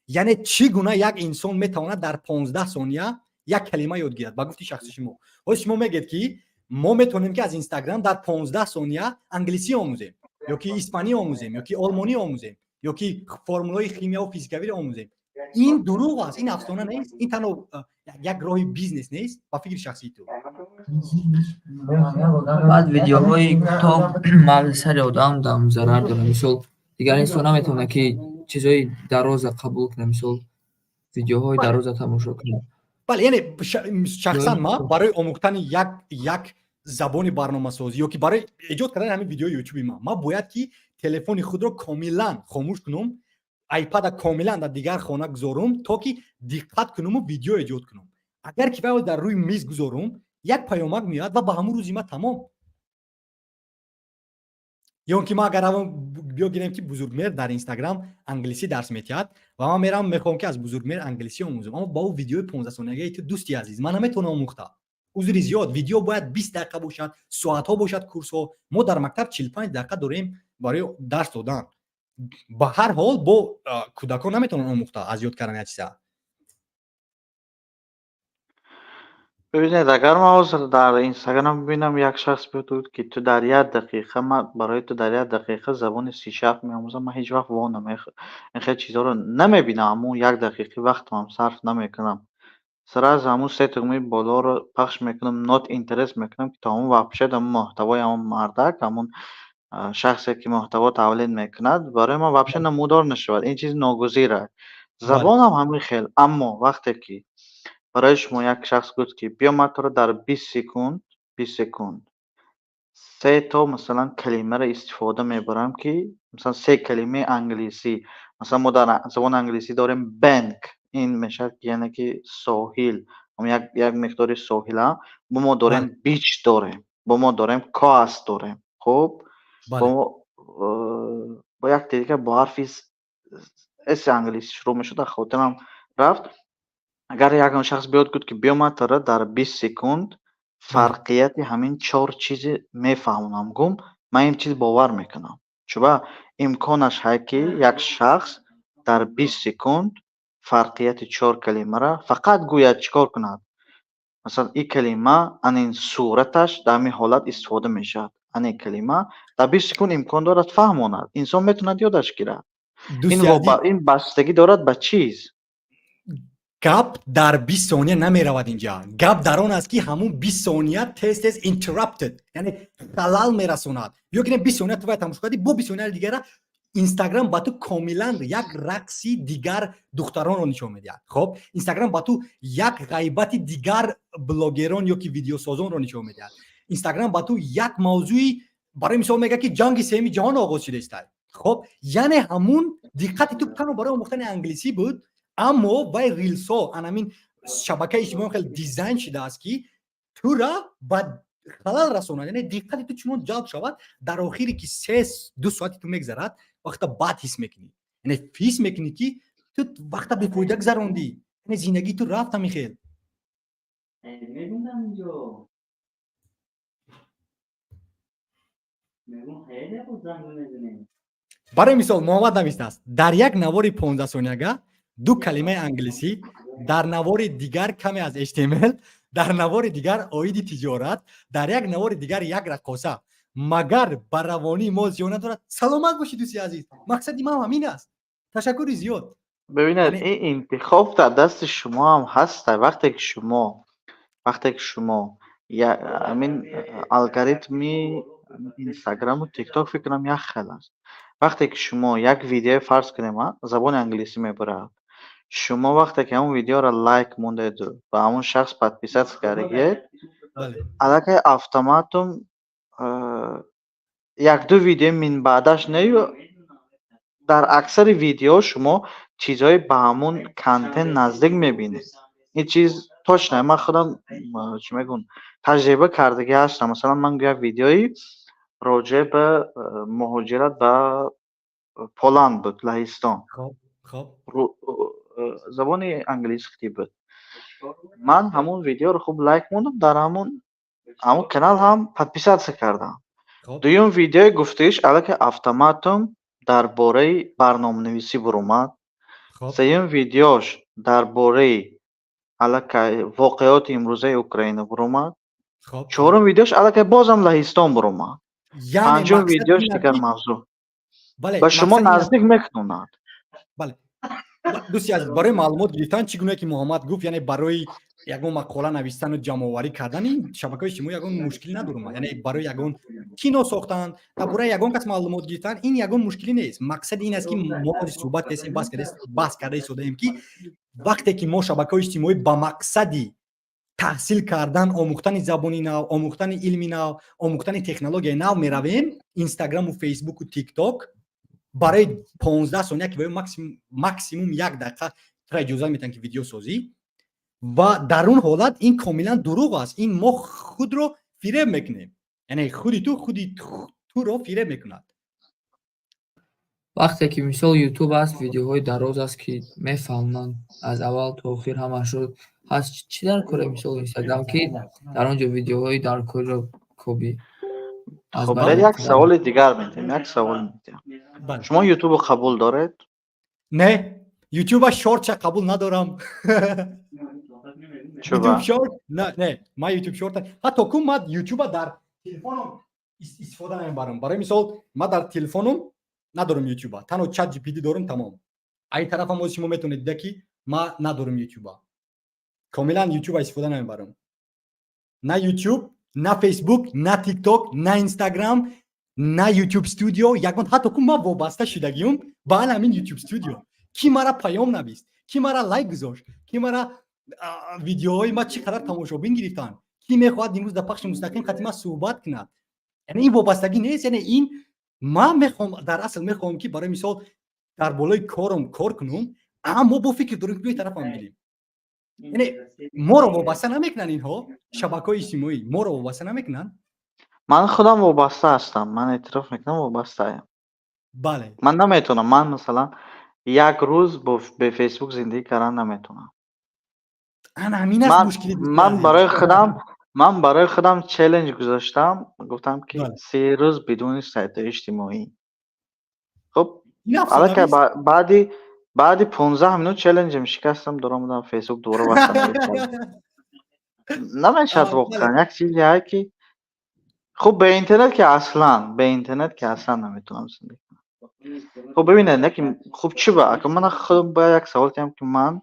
A: Яъне чӣ гуна як инсон метавонад дар 15 сония як калима ёд гирад? Ба гуфти шахси шумо, ҳози шумо мегӯед, ки мо метавонем, ки аз Инстаграм дар 15 сония англисӣ омӯзем ё ки испанӣ омӯзем, ё ки олмонӣ омӯзем, ё ки формулаҳои химияву физикавиро омӯзем. Ин дурӯғ аст, ин афсона нест, ин танҳо як роҳи бизнес нест, ба фикри шахсии ту?
B: Баъд видеоҳои кӯтоҳ мағзи сари одам дам зарар дорад. Мисол, дигар инсон наметавонад, ки чизҳои дароза қабул кунад, мисол, видеоҳои дароза тамошо кунад.
A: Бале, яъне шахсан ман барои омӯхтани як забони барномасозӣ ё ки барои эҷод кардани ҳамин видеои ютуби ман бояд ки телефони худро комилан хомӯш кунум, айпада комилан дар дигар хона гузорум, то ки диққат кунуму видео эҷод кунум. Агар ки вай дар рӯи миз гузорум, як паёмак меояд ва ба ҳамун рӯзи ман тамом. Ё он ки ман агар равам, биё гирем, ки Бузургмер дар Инстаграм англисӣ дарс метиҳад ва ман меравам, мехоҳам, ки аз Бузургмер англисӣ омӯзам, аммо ба ӯ видеои 15 сониягаи ту, дӯсти азиз, ман наметавонам омӯхта. Узри зиёд, видео бояд 20 дақиқа бошад, соатҳо бошад курсҳо. Мо дар мактаб 45 дақиқа дорем барои дарс додан. Ба ҳар ҳол бо кӯдакон наметавонанд омӯхта аз ёд кардани як чиза.
C: Бибинед, агар ман ҳозир дар Инстаграм бибинам, як шахс биёд, ки ту дар як дақиқа, ман барои ту дар як дақиқа забони C# меомӯзам, ман ҳеҷ вақт во намех ин хел чизҳоро намебинам, ҳамун як дақиқи вақтамам сарф намекунам. Сразу ҳамун се тугмаи болоро пахш мекунам, not interest мекунам, ки то ҳамун вообще ҳамун муҳтавои ҳамун мардак, ҳамун шахсе, ки муҳтаво тавлид мекунад, барои ман вообще намудор нашавад. Ин чиз ногузир аст. Забонам ҳамин хел, аммо вақте ки барои шумо як шахс гуфт, ки биё, ман туро дар 20 секунд, 20 секунд се то, масалан, калимаро истифода мебарам, ки масалан се калимаи англисӣ, масалан, мо дар забони англисӣ дорем bank, ин мешавад, яъне ки соҳил, як миқдори соҳила, бо мо дорем beach дорем, бо мо дорем coast дорем, хуб, бо якте дигар бо ҳарфи с англисӣ шурӯъ мешуд, аз хотирам рафт. Агар ягон шахс биёд, гуфт, ки биё, ман туро дар 20 секунд фарқияти ҳамин чор чизи мефаҳмонам, гум, ман ин чиз бовар мекунам, чуба имконаш ҳай, ки як шахс дар 20 секунд фарқияти чор калимара фақат гӯяд, чӣ кор кунад. Масалан, ин калима анин сураташ дар ҳамин ҳолат истифода мешавад, анин калима дар 20 секунд имкон дорад фаҳмонад, инсон метавонад ёдаш гирад. Ин бастагӣ дорад ба чиз.
A: Гап дар 20 сония намеравад инҷа. Гап дар он аст, ки ҳамун 20 сония тез тез interrupted, яъне халал мерасонад. Ё ки 20 сония ту вай тамошо кардӣ, бо 20 сонияи дигара Инстаграм ба ту комилан як рақси дигар духтаронро нишон медиҳад. Хоб, Инстаграм ба ту як ғайбати дигар блогерон ё ки видеосозонро нишон медиҳад. Инстаграм ба ту як мавзӯи, барои мисол, мегӯяд, ки ҷанги сеюми ҷаҳон оғоз шуда. Хоб, яъне ҳамун диққати ту танҳо барои омӯхтани англисӣ буд, аммо вай рилсҳо, анамин шабакаи иҷтимоӣ хеле дизайн шудааст, ки тура ба халал расонад, яъне диққати ту чунон ҷалб шавад, дар охире ки се ду соати ту мегзарад, вақта бад ҳис мекунӣ, яъне ҳис мекунӣ, ки ту вақта бефоида гузарондӣ, яъне зиндагии ту рафт ҳамин хел.
C: Мебинам инҷо. Мегӯм, хеле хуб занг мезанем.
A: Барои мисол, Муҳаммад навистааст: дар як навори 15 сонияга ду калимаи англисӣ. Дар навори дигар каме аз HTML, дар навори дигар оиди тиҷорат, дар як навори дигар як раққоса. Магар ба равонии мо зиён надорад? Саломат бошӣ, дӯсти азиз, мақсади ман ҳамин аст. Ташаккури зиёд.
C: Бибинед, ин интихоб дар дасти шумо ҳам ҳаст. Вақте ки шумо ҳамин алгоритми Инстаграму Тикток, фикр кунам, як хел аст. Вақте ки шумо як видео, фарз кунем, забони англисӣ мебарад, шумо вақте ки ҳамон видеоро лайк мондеду ба ҳамон шахс подписаться кардагиед, аллакай автоматом якду видео минбаъдаш нею, дар аксари видео шумо чизҳои ба ҳамон контент наздик мебинед. Ин чиз точно ман худам, чӣ мегӯн, таҷриба кардагӣ ҳастам. Масалан, ман як видеои роҷеъ ба муҳоҷират ба Поланд буд, Лаҳистон, забони англисӣ буд. Ман ҳамон видеоро хуб лайк мондам, дар ҳамон канал ҳам подписаться кардам. Дуюм видеои гуфтагиш аллакай автоматом дар бораи барноманависӣ буромад. Сеюм видеош дар бораи аллакай воқеоти имрӯзаи Украина буромад. Чорум видеош аллакай бозам Лаҳистон буромад. Панҷум видеош дигар мавзӯъ. Ба шумо наздик мекунонад.
A: Бале, дӯсти азиз, барои маълумот гирифтан, чӣ гуна ки Муҳаммад гуфт, яъне барои ягон мақола навистану ҷамъоварӣ кардани шабакаҳои иҷтимоӣ ягон мушкилӣ надорум. Яъне барои ягон кино сохтан, дар бораи ягон кас маълумот гирифтан, ин ягон мушкилӣ нест. Мақсади ин аст, ки мо суҳбат кардем, баҳс карда истодаем, ки вақте ки мо шабакаҳои иҷтимоӣ ба мақсади таҳсил кардан, омӯхтани забони нав, омӯхтани илми нав, омӯхтани технологияи нав меравем, Инстаграму Фейсбуку Тикток барои 15 сония, ки максимум як дақиқа тура иҷозат метиҳанд, ки видео созӣ, ва дар он ҳолат ин комилан дурӯғ аст. Ин мо худро фиреб мекунем, яъне худи ту худи туро фиреб мекунад.
B: Вақте ки, мисол, Ютуб аст, видеоҳои дароз аст, ки мефаҳманд, аз аввал то охир ҳамаашро ҳаст. Чӣ дар кора, мисол, Инстаграм, ки дар он ҷо видеоҳои даркориро кобӣ?
C: Хуб, як саволи дигар медиҳем, як савол медиҳем. Шумо Ютубо қабул доред?
A: Не, Ютуба шортша қабул надорам. Ютуб шорт не, ман Ютуб шорт, ҳатто ку ман Ютуба дар телефоном истифода намебарам. Барои мисол, ман дар телефоном надорам Ютуба, танҳо Чат GPT дорам, тамом. Ай тарафам оз шумо метавонед дида, ки ман надорам Ютуба, комилан Ютуба истифода намебарам. На Ютуб, на Фейсбук, на Тикток, на Инстаграм, на Ютуб Студио, ягон. Ҳатто ку ман вобаста шудагиюм ба ҳамин Ютуб Студио. Ки мара паём навист, ки мара лайк гузошт, ки мара видеоҳои ма чӣ қадар тамошобин гирифтанд, ки мехоҳад имрӯз дар пахши мустақим қати ман суҳбат кунад. Яъне ин вобастагӣ нест. Яъне ин ман мехоҳам, дар асл мехоҳам, ки барои мисол дар болои корам кор кунам, аммо бо фикр дорем, ки дуи тарафам гирем. Яъне моро вобаста намекунанд инҳо, шабакаҳои иҷтимоӣ моро вобаста намекунанд.
C: Ман худам вобаста ҳастам, ман эътироф мекунам, вобастаям. Ман наметавонам, ман, масалан, як рӯз бе Фейсбук зиндагӣ кардан наметавонам.
A: Ана ҳамин аст мушкили.
C: Ман барои худам челлендж гузоштам, гуфтам, ки 30 рӯз бидуни сайтҳои иҷтимоӣ. Хуб, аллакай баъди 15 минут челленджем шикастам, дуромадам Фейсбук, дубора бастам. Намешавад воқеан, як чизе ҳай, ки хуб, бе интернет ки аслан, бе интернет ки аслан наметавонам зиндагӣ кунам. Хуб, бибинед, не ки хуб, чӣ ба ака ман худам бояд як савол диҳам, ки ман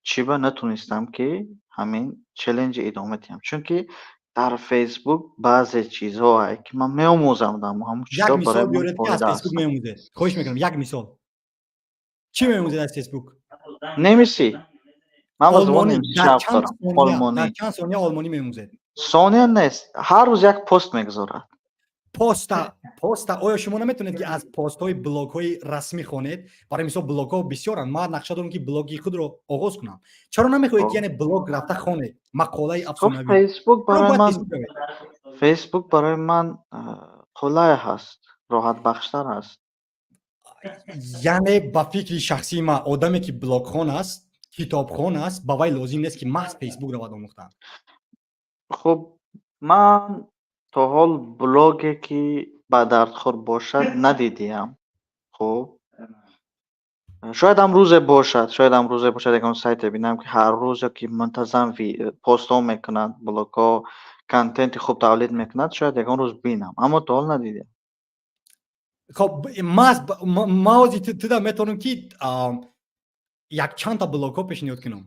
C: чӣ ба натонистам, ки ҳамин челленҷи идома диҳам? Чунки дар Фейсбук баъзе чизҳо ҳай, ки ман меомӯзам, ҳамон
A: Як
C: чизҳо
A: мисол
C: барои ман
A: биёред, ки аз
C: фоида
A: Фейсбук
C: ҳастанд.
A: меомӯзед, хоҳиш мекунам, як мисол. Чӣ меомӯзед аз Фейсбук?
C: Немисӣ. Ман ба забони
A: Олмонӣ.
C: немисӣ
A: Дар
C: шавқ
A: чанд
C: дорам.
A: сония, дар
C: Олмонӣ.
A: чанд сония олмонӣ меомӯзед?
C: Сония нест, ҳар рӯз як пост мегузорад.
A: Поста оё шумо наметавонед, ки аз постҳои блогҳои расмӣ хонед? Барои мисол, блогҳо бисёранд. Ман нақша дорам, ки блоги худро оғоз кунам. Чаро намехоҳед, ки яъне блог рафта хонед, мақолаи
C: Хуб,
A: афсонавӣ?
C: Фейсбук
A: Чаро
C: барои
A: бояд
C: ман
A: Фейсбук равед?
C: Фейсбук барои ман қулай ҳаст, роҳатбахштар аст.
A: Яъне ба фикри шахсии ман, одаме, ки блогхон аст, китобхон аст, ба вай лозим нест, ки маҳз Фейсбук равад омӯхтан.
C: Хуб, ман то ҳол блоге, ки ба дардхӯр бошад, надидиам. Хуб. Шоядам рӯзе бошад, шоядам рӯзе бошад, ягон сайте бинам, ки ҳар рӯз ё ки мунтазам постҳо мекунад, блогҳо, контенти хуб тавлид мекунад, шояд ягон рӯз бинам, аммо то ҳол надидем.
A: Хоб, ма ҳозир туда метавонам, ки якчандта блогҳо пешниҳод кунам.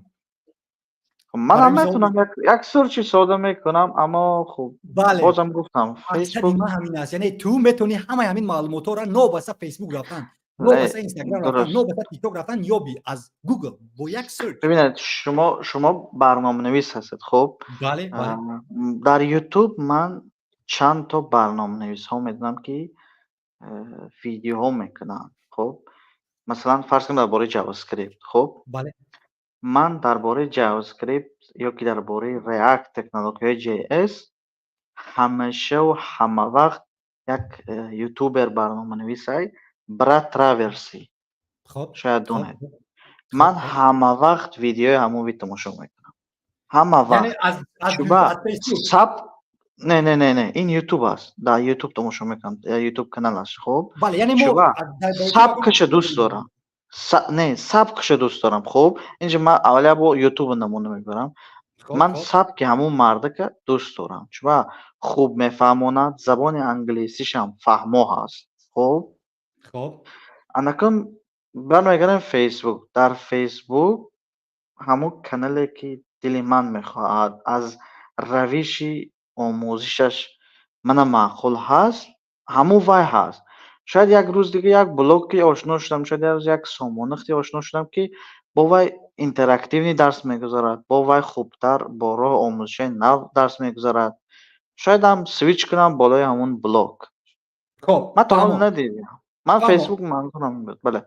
C: Манам метавонам як search и сода мекунам, аммо хуб, бозам гуфтам.
A: Фейсбук ман ҳамин аст, яъне ту метавонӣ ҳамаи ҳамин маълумотҳоро новобаста Фейсбук рафтан, новобаста Инстаграм рафтан, новобаста Тикток рафтан, ёбӣ аз Гугл бо як search.
C: Бибинед, шумо барноманавис ҳастед, хуб?
A: Бале.
C: Дар Ютуб ман чанд то барноманависҳо медонам, ки видеоҳо мекунанд. Хуб, масалан, фарз кунем, дар бораи JavaScript, хуб?
A: Бале.
C: Ман дар бораи JavaScript ё ки дар бораи React, технологияи JS ҳамешаву ҳама вақт як ютубер, барноманависай, Брат Траверси, шояд донед. Ман ҳама вақт видеои ҳамон ви тамошо мекунам, ҳама вақт. Чуба саб не, не, не, не, ин Ютуб аст, дар Ютуб тамошо мекунам, Ютуб каналаш. Хуб, чуба сабкаша дӯст дорам, не, сабкаша дӯст дорам. Хуб, инҷа ман аввалия бо Ютуба намуна мебарам. Ман сабки ҳамон мардака дӯст дорам, чуба хуб мефаҳмонад, забони англисишам фаҳмо ҳаст. Хуб, анакун бармегардем Фейсбук. Дар Фейсбук ҳамон канале, ки дили ман мехоҳад, аз равиши омӯзишаш мана маъқул ҳаст, ҳамон вай ҳаст. Шояд як рӯз дига як блоги ошно шудам, шояд як рӯз як сомонахте ошно шудам, ки бо вай интерактивный дарс мегузарад, бо вай хубтар, бо роҳи омӯзишҳои нав дарс мегузарад, шоядам switch кунам болои ҳамон блог. Ман то ҳол надидам. Ман Фейсбук манзурам буд, бале.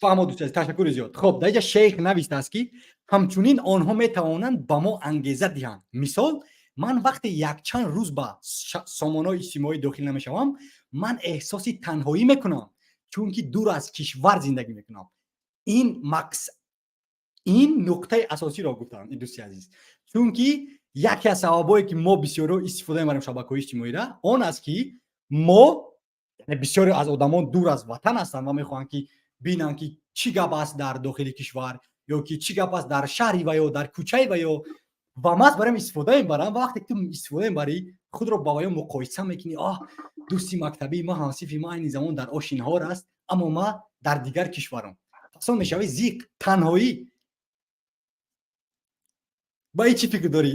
A: Фаҳмо, дӯст азиз, ташаккури зиёд. Хоб, дар инҷа Шейх навистааст, ки ҳамчунин онҳо метавонанд ба мо ангеза диҳанд. Мисол, ман вақте якчанд рӯз ба сомонаҳои иҷтимоӣ дохил намешавам, ман эҳсоси танҳоӣ мекунам, чунки дур аз кишвар зиндагӣ мекунам. Ин нуқтаи асосиро гуфтам, ин дӯсти азиз, чунки яке аз сабабҳое, ки мо бисёро истифода мебарем шабакаҳои иҷтимоира, он аст, ки мо, бисёре аз одамон дур аз ватан ҳастанд ва мехоҳанд, ки бинанд, ки чӣ гап аст дар дохили кишвар ё ки чӣ гап аст дар шаҳри ва ё дар кӯчаи ва ё ва ман барам истифода мебарам. Ва вақте ту истифода мебарӣ, худро ба ваё муқоиса мекунӣ: оҳ, дӯсти мактабии ма, ҳамсифи ма айни замон дар оши наҳор аст, аммо ма дар дигар кишварам. Пас он мешавӣ зиқ, танҳоӣ. Ба ин чӣ фикр дорӣ,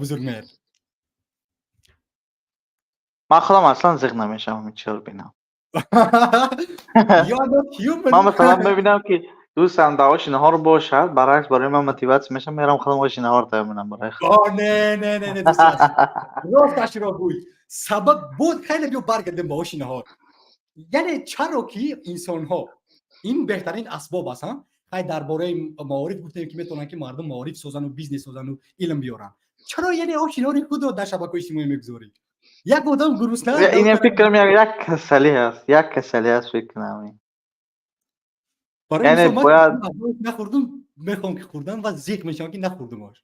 A: Бузургмеҳр?
C: Ман худам аслан зиқ намешавам ин чизро бинам. Ман масалан мебинам, ки дӯстам дар оши наҳор бошад, баръакс, барои ман мотиватсия мешавам, мерам худам оши наҳор тайёр менам барои.
A: Не, не, не, не, росташро гӯй. Сабаб буд, хеле биё баргардем ба оши наҳор. Яъне чаро ки инсонҳо, ин беҳтарин асбоб аст. Хай, дар бораи маориф гуфтем, ки метавонанд, ки мардум маориф созану, бизнес созану, илм биёранд. Чаро, яъне, оши наҳори худро дар шабакаҳои иҷтимоӣ мегузорӣ? Як одам гурусна.
C: Ин фикрам як касалӣ ҳаст, як касалӣ ҳаст, фикр кунам.
A: Яъне бояд нахӯрдум, мехоҳам, ки хӯрдам ва зиқ мешавам, ки нахӯрдум ош.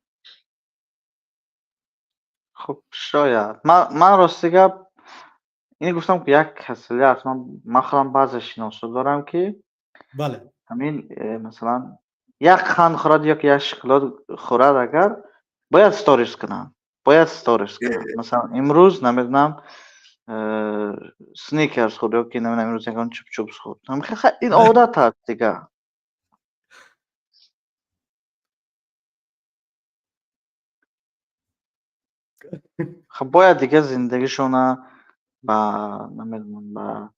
C: Хуб, шояд ман рости гап ин гуфтам, ки як касалӣ аст. Ман худам баъзе шиносо дорам, ки ҳамин масалан як қанд хӯрад ё ки як шоколад хӯрад, агар бояд сторис кунам, бояд сторис кунам. Масалан, имрӯз, намедонам, Сникерс хӯрд ё ки, намедонам, имрӯз ягон Чупа-Чупс хӯрд. Ин одат аст дига. Хуб, бояд дига зиндагишона ба, намедонам,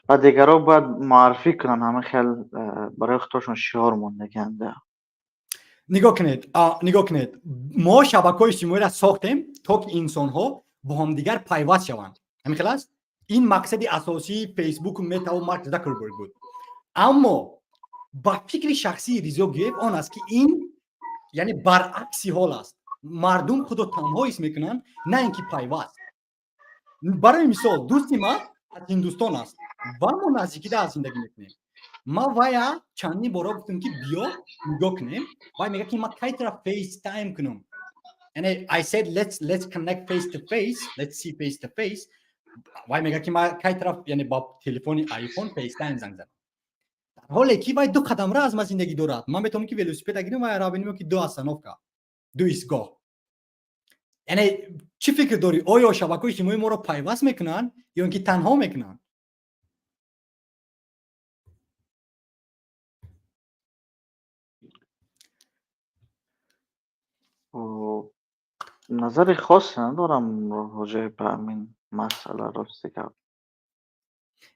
C: ба дигарро бояд муаррифӣ кунанд. Ҳама хел барои худошон шиор мондагианда.
A: Нигоҳ кунед, нигоҳ кунед, мо шабакаҳои иҷтимоиро сохтем, то ки инсонҳо бо ҳамдигар пайваст шаванд. Ҳамин хел аст. Ин мақсади асосии Фейсбуку, Метаву Марк Закерберг буд. Аммо ба фикри шахсии Ризо Гиев он аст, ки ин, яъне, баръакси ҳол аст: мардум худро танҳо ҳис мекунанд, на ин ки пайваст. Барои мисол, дӯсти ман аз Ҳиндустон аст ва мо наздикида аз зиндагӣ мекунем. Ман вая чандин бора гуфтам, ки биё, нигоҳ кунем. Вай мегӯяд, ки ман кай тара FaceTime кунам? Яъне I said, let's connect face to face, let's see face to face. Вай мегӯяд, ки ман кай тараф, яъне, бо телефони iPhone FaceTime занг задам. Дар Ҳоле ки вай ду қадамра аз ман зиндагӣ дорад, ман метавонам, ки велосипед гирам ва ра бинем, ки ду остановка, ду истгоҳ. Яъне чӣ фикр дорӣ, оё шабакаҳои иҷтимоӣ моро пайваст мекунанд ё ин ки танҳо мекунанд?
C: Назари хосе надорам роҷеъ ба ҳамин масъала, рости гап.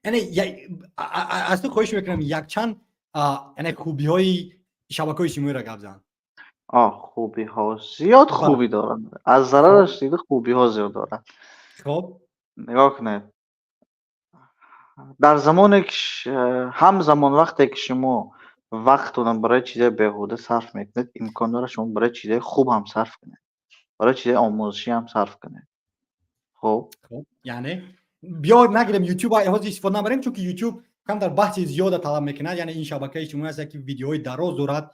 A: Яъне аз ту хоҳиш мекунам, якчанд, яъне, хубиҳои шабакаҳои иҷтимоиро гап зан.
C: Хубиҳо зиёд, хубӣ доранд, аз зарараш дида хубиҳо зиёд дорад. Нигоҳ кунед, дар замоне ки ҳамзамон вақте ки шумо вақтона барои чизои беҳуда сарф мекунед, имкон дорад шумо барои чизои хуб ҳам сарф кунед, барои чизои омӯзишӣ ҳам сарф кунед. Хуб.
A: Яъне биё нагирем, Ютуб ҳозир истифода набарем, чунки Ютуб камтар баҳси зиёда талаб мекунад. Яъне ин шабакаи иҷтимоӣ аст, ки видеоҳои дароз дорад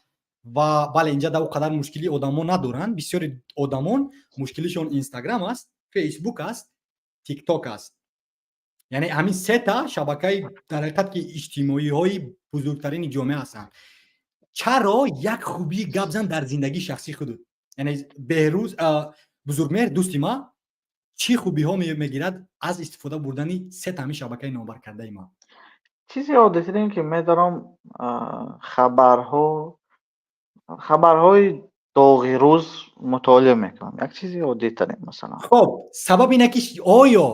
A: ва бале, инҷа дар о қадар мушкили одамо надоранд. Бисёри одамон мушкилишон Инстаграм аст, Фейсбук аст, Тикток аст. Яъне ҳамин сета шабакаи дар ҳақиқат ки иҷтимоиҳои бузургтарини ҷомеа ҳастанд. Чаро як хубии гап зан дар зиндагии шахсии худут. Яъне Беҳрӯз Бузургмеҳр, дӯсти ма, чӣ хубиҳо мегирад аз истифода бурдани сета ҳамин шабакаи номбаркардаи ман?
C: Чизи оддитарин, ки медорам, хабарҳои доғи рӯз мутолиа мекунам, як чизи оддитарин, масалан.
A: Хоб, сабаб ина ки оё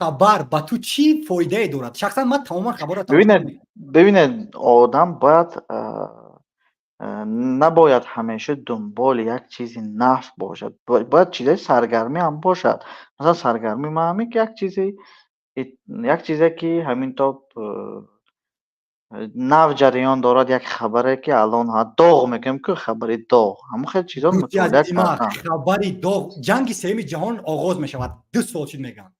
A: хабар ба ту чӣ фоидае дорад? Шахсан ман тамоман хабарро
C: Бибинед, одам бояд набояд ҳамеша дунболи як чизи наф бошад, бояд чизои саргармӣ ҳам бошад. Масалан, саргармии ман ҳамин ки як чизе ки ҳамин то нав ҷараён дорад, як хабаре ки алон доғ мекунем, ку хабари доғ, ҳамон хел чизо мутолиа кардан.
A: Хабари доғ, ҷанги сеюми ҷаҳон оғоз мешавад, 2 сол чид мегӯянд.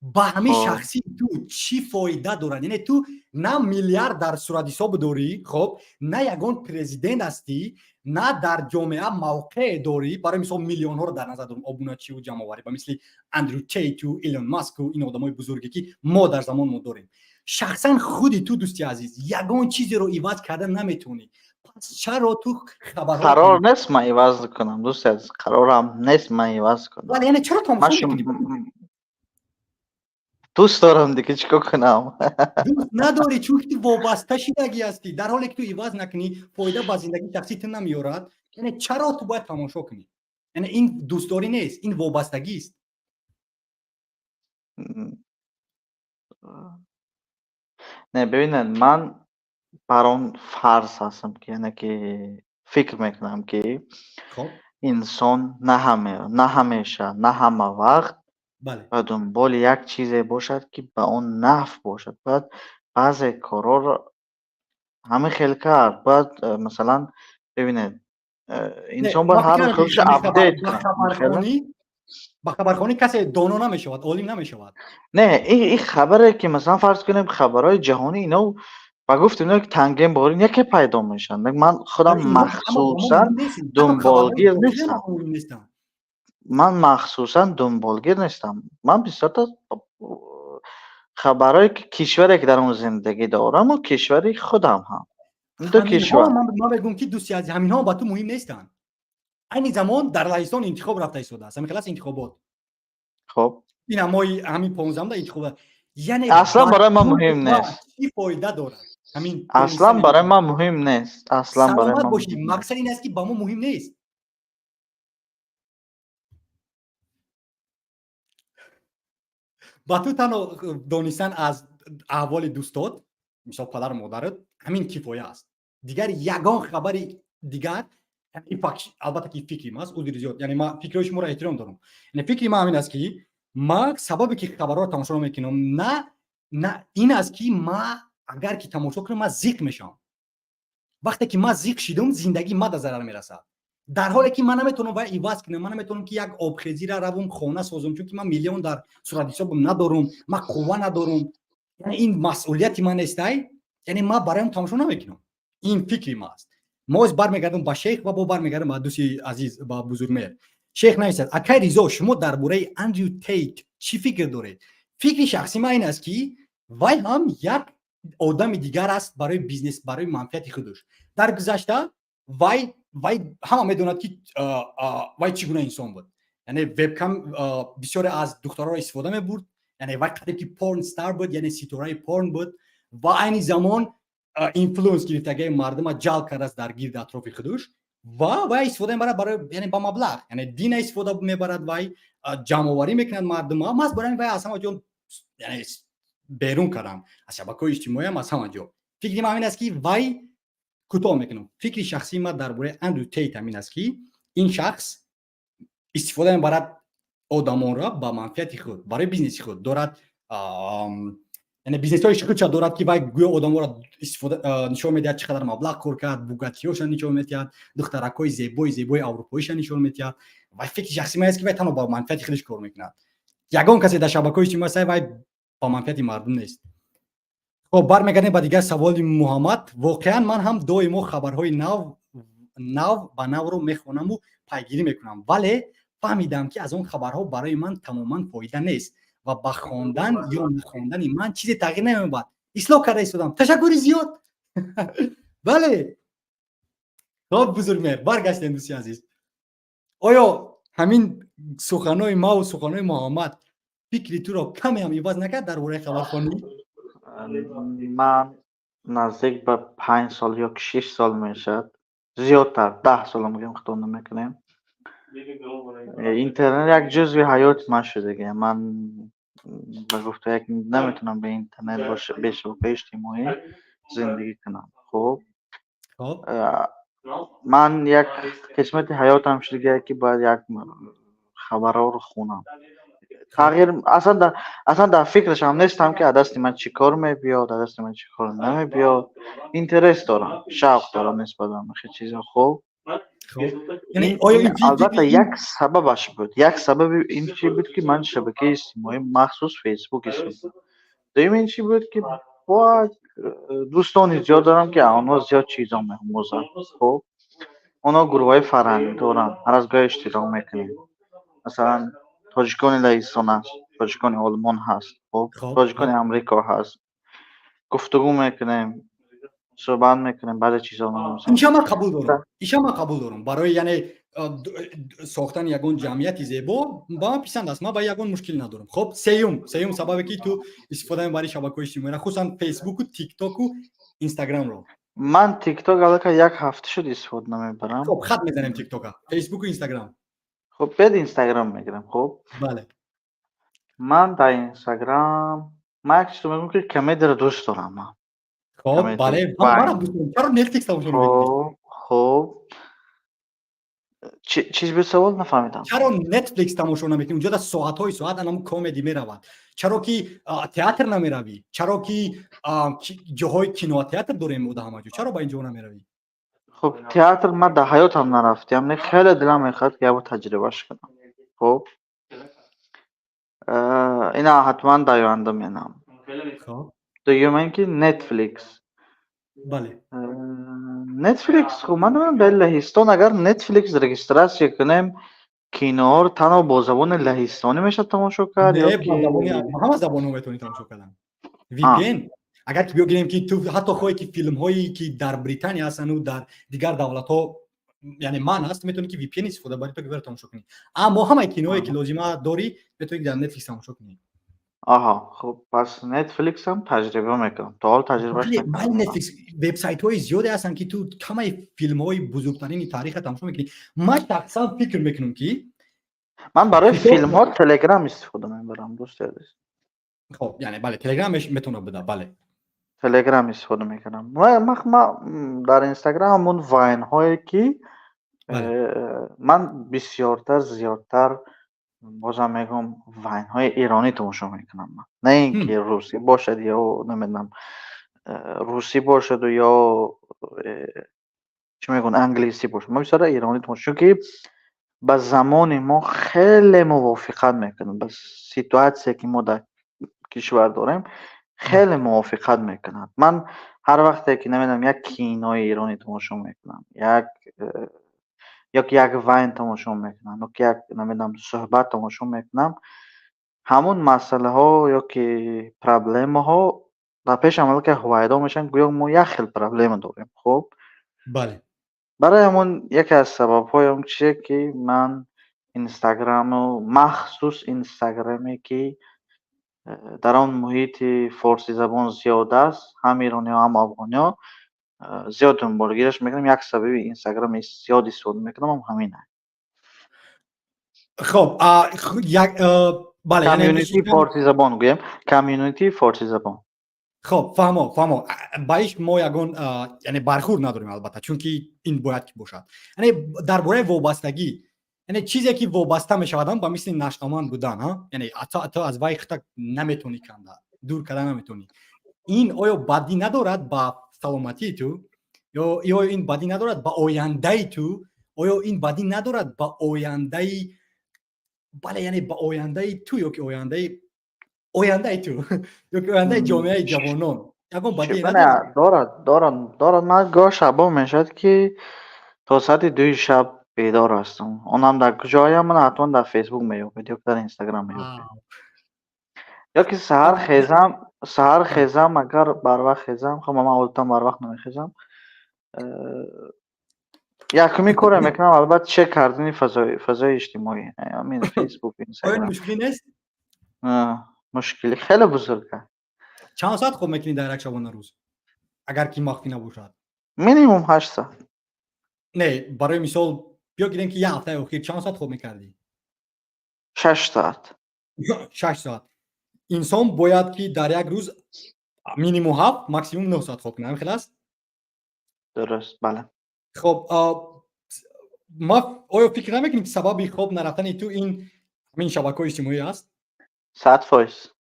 A: Ба ҳамин шахси ту чӣ фоида дорад? Яъне ту на миллиард дар суратҳисоб дорӣ, хоб, на ягон президент ҳастӣ, на дар ҷомеа мавқеъе дорӣ. Барои мисол, миллионҳоро дар назар дорам, обуначиву ҷамъоварӣ, ба мисли Андрю Тейту, Илон Маску, ин одамои бузурге, ки мо дар замон мо дорем. Шахсан худи ту, дӯсти азиз, ягон чизеро иваз карда наметавонӣ. Пас чаро ту хабарҳо
C: Қарор нест ман иваз кунам, дӯсти азиз, қарорам нест ман иваз кунам.
A: Бале, яъне чаро тамошо мекунӣ?
C: Дӯст дорам, дига чӣ кор кунам?
A: Дӯст надорӣ, чунки ту вобаста шидагӣ ҳастӣ. Дар ҳоле ки ту иваз накунӣ, фоида ба зиндагии шахсии ту намеорад. Яъне чаро ту бояд тамошо кунӣ? Яъне ин дӯстдорӣ нест, ин вобастагист.
C: Не, бибинед, ман бар он фарз ҳастам ки, яъне ки фикр мекунам, ки инсон на ҳамеша, на ҳама вақт ба дунболи як чизе бошад, ки ба он нафъ бошад. Бояд баъзе корҳоро ҳамин хел кард. Бояд, масалан, бибинед, инсон бояд ҳар рӯз худашро апдейт кунад.
A: Ба хабархонӣ касе доно намешавад, олим намешавад.
C: Не, ин хабаре ки, масалан, фарз кунем, хабарҳои ҷаҳонӣ, ино ба гуфти ино ки танген борин яке пайдо мешаванд. Ман худам махсусан дунболгир нестам, ман махсусан дунболгир нестам. Ман бисёрта хабарҳое ки кишваре ки дар он зиндагӣ дораму кишвари худам ҳам, ду кишвар.
A: Ман мегӯям, ки, дӯсти азиз, ҳаминҳо ба ту муҳим нестанд. Айни замон дар Лаҳистон интихоб рафта истодааст, ҳамин хелас интихобот. Ина моҳи ҳамин 15-да интихобот, яъне
C: Аслан барои ман муҳим нест.
A: Чӣ фоида дорад ҳамин?
C: Аслан барои ман муҳим нест, аслан барои
A: Саломат бошӣ. Мақсад ин аст, ки ба мо муҳим нест. Ба ту танҳо донистан аз аҳволи дӯстот, мисол падару модарат, ҳамин кифоя аст. Дигар ягон хабари дигар. Албатта ки фикри ман аст, узри зиёд, яъне ман фикрҳои шуморо эҳтиром дорам. Яъне фикри ман ҳамин аст, ки ман сабабе ки хабарҳоро тамошо мекунам, на ин аст, ки ман агар ки тамошо кунам, ман зиқ мешавам. Вақте ки ман зиқ шидам, зиндагии ман да зарар мерасад, дар ҳоле ки ман наметавонам вай иваз кунам. Ман наметавонам, ки як обхезира равум, хона созам, чунки ман миллион дар суратҳисобам надорум, ман қувва надорум. Яъне ин масъулияти ман нестай. Яъне ман бароям тамошо намекунам. Ин фикри ман аст. Мо бармегардам ба шейх ва бо бармегардам ба дӯсти азиз, ба Бузургмеҳр. Шейх нависад: «Акай Ризо, шумо дар бораи Андрю Тейт чӣ фикр доред? Фикри шахсии ман ин аст, ки вай ҳам як Одами дигар аст барои бизнес, барои манфиати худаш. Дар гузашта вай ҳама медонад, ки вай чӣ гуна инсон буд, яъне вебкам бисёре аз духтарҳоро истифода мебурд, яъне вай қариб ки порн стар буд, яъне ситораи порн буд ва айни замон influence гирифтагии мардума ҷалб кардааст дар гирди атрофи худуш ва вай истифода мебарад барои, яъне ба маблағ, яъне дина истифода мебарад, вай ҷамъоварӣ мекунад мардума. Маҳз барои ҳамин вай аз ҳама ҷо, яъне берун кардам, аз шабакаҳои иҷтимоиам, аз ҳама ҷо. Фикри ман ҳамин аст, ки вай, кӯтоҳ мекунам, фикри шахсии ман дар бораи Андрю Тейт ҳамин аст, ки ин шахс истифода мебарад одамонро ба манфиати худ, барои бизнеси худ дорад, яъне бизнесҳои худша дорад, ки вай гӯё одамонро истифода нишон медиҳад, чӣ қадар маблағ кор кард, бугаттиҳоша нишон медиҳад, духтаракҳои зебои зебои аврупоиша нишон медиҳад. Вай, фикри шахсии ман аст, ки вай танҳо ба манфиати худаш кор мекунад. Ягон касе дар шабакаҳои иҷтимоӣ аст, вай ба манфиати мардум нест. Хоб, бармегардем ба дигар саволи Муҳаммад. Воқеан, ман ҳам доимо хабарҳои нав нав ба навро мехонаму пайгирӣ мекунам, вале фаҳмидам, ки аз он хабарҳо барои ман тамоман фоида нест ва ба хондан ё нахондани ман чизе тағйир намеёбад. Ислоҳ карда истодам. Ташаккури зиёд. Бале, хоб, Бузургмеҳр, баргаштем. Дӯсти азиз, оё ҳамин суханои маву суханои Муҳаммад фикри туро каме ҳам иваз накард дар бораи хабархонӣ?
C: Ман наздик ба 5 сол ё 6 сол мешавад, зиёдтар, 10 сол мегӯем, хато намекунем, интернет як ҷузъи ҳаёти ман шудагӣ. Ман ба гуфта як наметавонам бе интернет, бе шабакаи иҷтимоӣ зиндагӣ кунам. Хуб, ман як қисмати ҳаётам шудагие, ки бояд як хабарҳоро хонам. Тағйир аслан дар фикрашам нестам, ки аз дасти ман чӣ кор мебиёд, аз дасти ман чӣ кор намебиёд. Интерес дорам, шавқ дорам нисбат ба ҳамин чизҳо. Хуб, албатта, як сабабаш буд, як сабаби ин чи буд, ки ман шабакаи иҷтимоӣ, махсус Фейсбук истифода. Дуюм ин чи буд, ки бо дӯстони зиёд дорам, ки онҳо зиёд чизо меомӯзанд. Хуб, онҳо гурӯҳҳои фарҳангӣ доранд, ҳар аз гоҳе иштирок мекунем. Масалан, тоҷикони Лаҳистон аст, тоҷикони Олмон ҳаст, хуб, тоҷикони Амрико ҳаст. Гуфтугӯ мекунем, суҳбат мекунем, баъзе чизо.
A: Иша ман қабул дорам, иша ман қабул дорам. Барои, яъне, сохтани ягон ҷамъияти зебо ба ман писанд аст, ман ба ягон мушкил надорам. Хоб, сеюм сабабе, ки ту истифода мебари шабакаҳои иҷтимоиро, хусусан Фейсбуку, Тиктоку, Инстаграмро?
C: Ман Тикток аллакай як ҳафта шуд истифода намебарам.
A: Хоб, хат мезанем Тиктока. Фейсбуку, Инстаграм.
C: Хуб, бед Инстаграм мегирам, хуб.
A: Бале.
C: Ман дар Инстаграм, ман як чизо мегӯям, ки комедияро дӯст дорам ман.
A: Хоб, бале, манам дӯст дорам. Чаро Нетфликс тамошо намекунӣ?
C: Хуб, чиз буд савол, нафаҳмидам.
A: Чаро Нетфликс тамошо намекунӣ? Унҷо дар соатҳои соат анаму комеди меравад. Чаро ки театр намеравӣ? Чаро ки ҷоҳои кинотеатр дорем мо дар ҳама ҷо, чаро ба ин ҷо намеравӣ?
C: Хуб, театр ман дар ҳаётам нарафтиам, не, хеле дилам мехоҳад, ки якбор таҷрибаш кунам. Хуб, ина ҳатман дар оянда менам. Дуюм ин ки Нетфликс. Нетфликс, хуб, ман намедонам, дар Лаҳистон агар Нетфликс регистрация кунем, киноҳоро танҳо бо забони лаҳистонӣ мешавад тамошо кард ё
A: Не,
C: ки
A: ба забони ҳама забонҳо метавонӣ тамошо кардан. VPN, агар ки бигирем, ки ту ҳатто хоҳӣ, ки филмҳое, ки дар Британия ҳастану дар дигар давлатҳо, яъне ман ҳаст, метавонӣ, ки VPN истифода барӣ, то ки бара тамошо кунӣ. Аммо ҳамаи киноое, ки лозима дорӣ, метавонӣ дар Netflix тамошо кунӣ.
C: Аҳа, хуб, пас Netflix-ам таҷриба мекунам. То ҳол таҷрибаш
A: Бале, ман
C: накардам.
A: Netflix вебсайтҳои зиёде ҳастанд, ки ту ҳамаи филмҳои бузургтарини таърихро тамошо мекунӣ. Ман шахсан фикр мекунам, ки
C: Ман барои
A: китоб
C: филмҳо Телеграм истифода мебарам, дӯсти азиз.
A: Хоб, яъне, бале, Телеграм метавонад буда, бале.
C: Телеграм истифода мекунам. Ма дар Инстаграм ҳамун вайнҳое, ки ман бисёртар, зиёдтар, бозам мегӯям, вайнҳои эронӣ тамошо мекунам ман. На ин ки русӣ бошад ё намедонам, русӣ бошаду ё чӣ мегӯянд, англисӣ бошад. Ман бисёра эронӣ тамошо, чунки ба замони мо хеле мувофиқат мекунад, ба ситуация, ки мо дар кишвар дорем, хеле мувофиқат мекунад. Ман ҳар вақте ки, намедонам, як кинои эронӣ тамошо мекунам, як ё ки як вайн тамошо мекунам, ё ки як, намедонам, суҳбат тамошо мекунам, ҳамун масъалаҳо ё ки проблемаҳо Дар пешам аллакай ҳувайдо мешаванд, гӯё мо як хел проблема дорем. Хуб, барои ҳамон яке аз сабабҳои он чизе, ки ман Инстаграму, махсус Инстаграме, ки дар он муҳити форсизабон зиёд аст, ҳам ирониҳо, ҳам афғониҳо, зиёд дунболгираш мекунам. Як сабаби Инстаграм зиёд истифода мекунам ҳам ҳамин аст.
A: Хоб, бале.
C: Community форсизабон гӯем, community форсизабон.
A: Хоб, фаҳмо, фаҳмо. Ба иш мо ягон, яъне, бархӯрд надорем, албатта, чунки ин бояд ки бошад. Яъне дар бораи вобастагӣ, яъне чизе ки вобаста мешавад, ба мисли нашъаманд будан, яъне ту аз вай худта наметавонӣ канда, дур карда наметавонӣ. Ин оё бадӣ надорад ба саломатии ту ё ин бадӣ надорад ба ояндаи ту? Оё ин бадӣ надорад ба ояндаи, бале, яъне ба ояндаи ту ё ки ояндаи ту ё ки ояндаи ҷомеаи ҷавонон? Ягон бадӣ?
C: Дорад, дорад, дорад. Ман гоҳ шабо мешавад, ки то соати 2-и шаб бедор ҳастам. Онам дар куҷоям? Ман ҳатман дар Фейсбук меёбед ё дар Инстаграм меёбед. Ё ки саҳар хезам, саҳар хезам, агар барвақт хезам, хоб, ман одатан барвақт намехезам, якуми коре мекунам, албатта, чек кардани фазои иҷтимоӣ, ҳамин Фейсбук, Инстаграм.
A: Мушкилӣ нест?
C: Мушкили хеле бузург аст.
A: Чанд соат хоб мекунӣ дар як шабонарӯз, агар ки махфӣ набошад?
C: Минимум 8 соат.
A: Не, барои мисол, биё гирем, ки як ҳафтаи охир чанд соат хоб мекардӣ?
C: 6 соат.
A: 6 соат. Инсон бояд ки дар як рӯз минимум 7, максимум 9 соат хоб кунад, ҳамин хел аст?
C: Дуруст, бале.
A: Хоб, ма оё фикр намекунӣ, ки сабаби хоб нарафтани ту ин ҳамин шабакаҳои иҷтимоӣ аст?
C: 100%.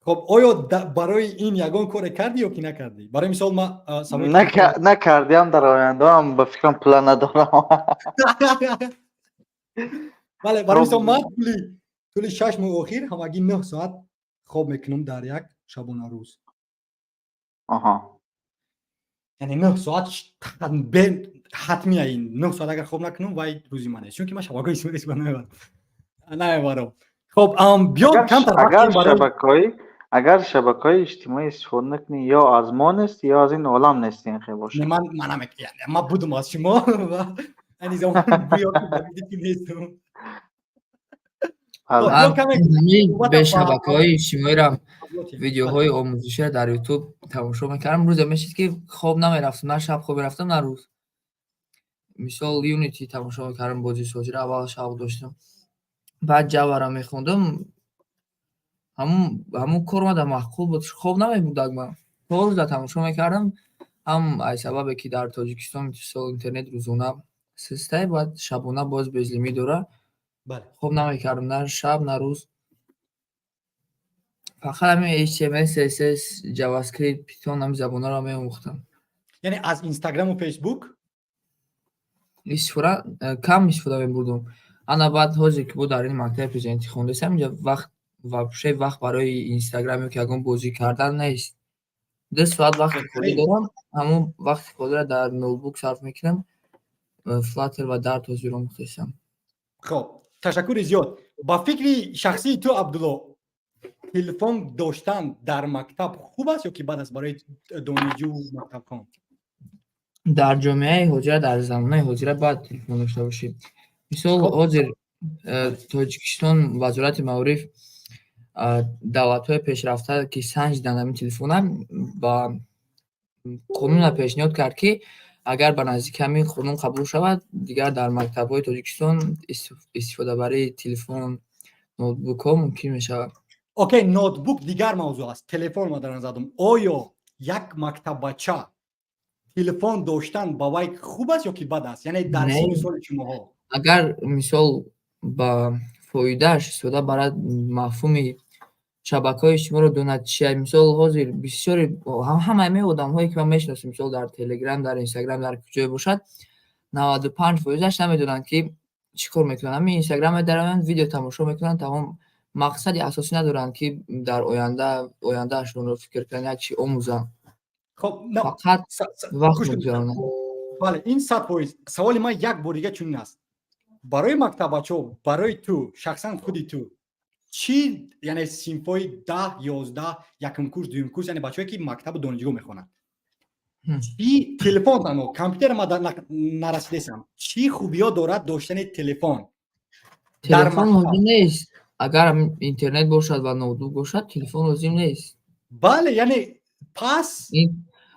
A: Хоб, оё барои ин ягон коре кардӣ ё ки накардӣ? Барои мисол, ма
C: Накардиам, дар ояндаам ба фикрам план надорам.
A: Бале, барои мисол, ман тӯли 6 моҳи охир ҳамагӣ 9 соат хоб мекунам дар як шабонарӯз. Яъне 9 соат ҳатмия. Ин 9 соат агар хоб накунам, вай рӯзи ман нест, чунки ман шабакаҳои иҷтимоӣ истифода намебарам. Хоб, биё камтар.
C: Агар шабакаҳои иҷтимоӣ истифода накунӣ, ё аз мо нести, ё аз ин олам нести, ин хел бошад.
A: Ман будум аз шумо ва айни замон гӯё ки нестам.
B: Бе шабакаҳои иҷтимоиро, видеоҳои омӯзиширо дар Ютуб тамошо мекардам. Рӯзе мешид, ки хоб намерафтам, на шаб хоб мерафтам, на рӯз. Мисол, Unity тамошо мекардам, бозисозиро аввал шавқ доштам, баъд Java-ро мехондам. Ҳамун кор омада маъқул буд, хоб намебурдак. Ман то рӯза тамошо мекардам. Ҳам аз сабабе, ки дар Тоҷикистон мисол интернет рӯзона систай, баъд шабона боз безлимит дорад, хоб намекардам на шаб, на рӯз. Фақат ҳамин HTML, CSS, JavaScript, Python, ҳамин забонҳоро меомӯхтам.
A: Яъне аз Инстаграму Фейсбук?
B: Истифода кам истифода мебурдум. Ана баъд ҳозир, ки бо дар ин мактаби президентӣ хондастам, инҷа вақт, вообще вақт барои Инстаграм ё ки ягон бозӣ кардан нест. 2 соат вақти холӣ дорам, ҳамон вақти холиро дар ноутбук сарф мекунам. Flutter ва Dart ҳозир омӯхтастам.
A: Хоб, ташаккури зиёд. Ба фикри шахсии ту, Абдулло, телефон доштан дар мактаб хуб аст ё ки бад аст барои донишҷӯ, мактабхон?
B: Дар ҷомеаи ҳозира, дар замонаи ҳозира бояд телефон дошта бошӣ. Мисол, ҳозир Тоҷикистон, Вазорати маориф, давлатҳои пешрафта, ки санҷиданд ҳамин телефона, ба қонуна пешниҳод кард, ки агар ба наздики ҳамин қонун қабул шавад, дигар дар мактабҳои Тоҷикистон истифодабарии телефон, ноутбукҳо мумкин мешавад.
A: Окей, ноутбук дигар мавзӯъ аст, телефон ма дар назар дорам. Оё як мактаббача телефон доштан ба вай хуб аст ё ки бад аст, яъне дар синну соли шумоҳо?
B: Агар, мисол, ба фоидааш истифода барад, мафҳуми шабакаҳои иҷтимоиро донад чия. Мисол, ҳозир бисёри ҳамаи ме одамҳое, ки ман мешиносам, мисол, дар Телеграм, дар Инстаграм, дар куҷое бошад, 95 фоизаш намедонанд, ки чӣ кор мекунанд. Ҳамин Инстаграм медароянд, видео тамошо мекунанд, тамом. Мақсади асосӣ надоранд, ки дар оянда ояндаашонро фикр кунанд, як чи омӯзанд.
A: Хоб.
B: Фақат вақт мегузаронанд.
A: Бале, ин 100%. Саволи ман як бор дига чунин аст: барои мактаббачаҳо, барои ту шахсан, худи ту. Чӣ, яъне синфҳои 10, 11, якум курс, дуюм курс, яъне бачаҳое, ки мактабу донишгоҳ мехонанд, чӣ телефон танҳо, компютер ма нарасидесам, чӣ хубиҳо дорад доштани телефон?
B: Телефон лозим нест. Агар интернет бошад ва ноутбук бошад, телефон лозим нест.
A: Бале, яъне пас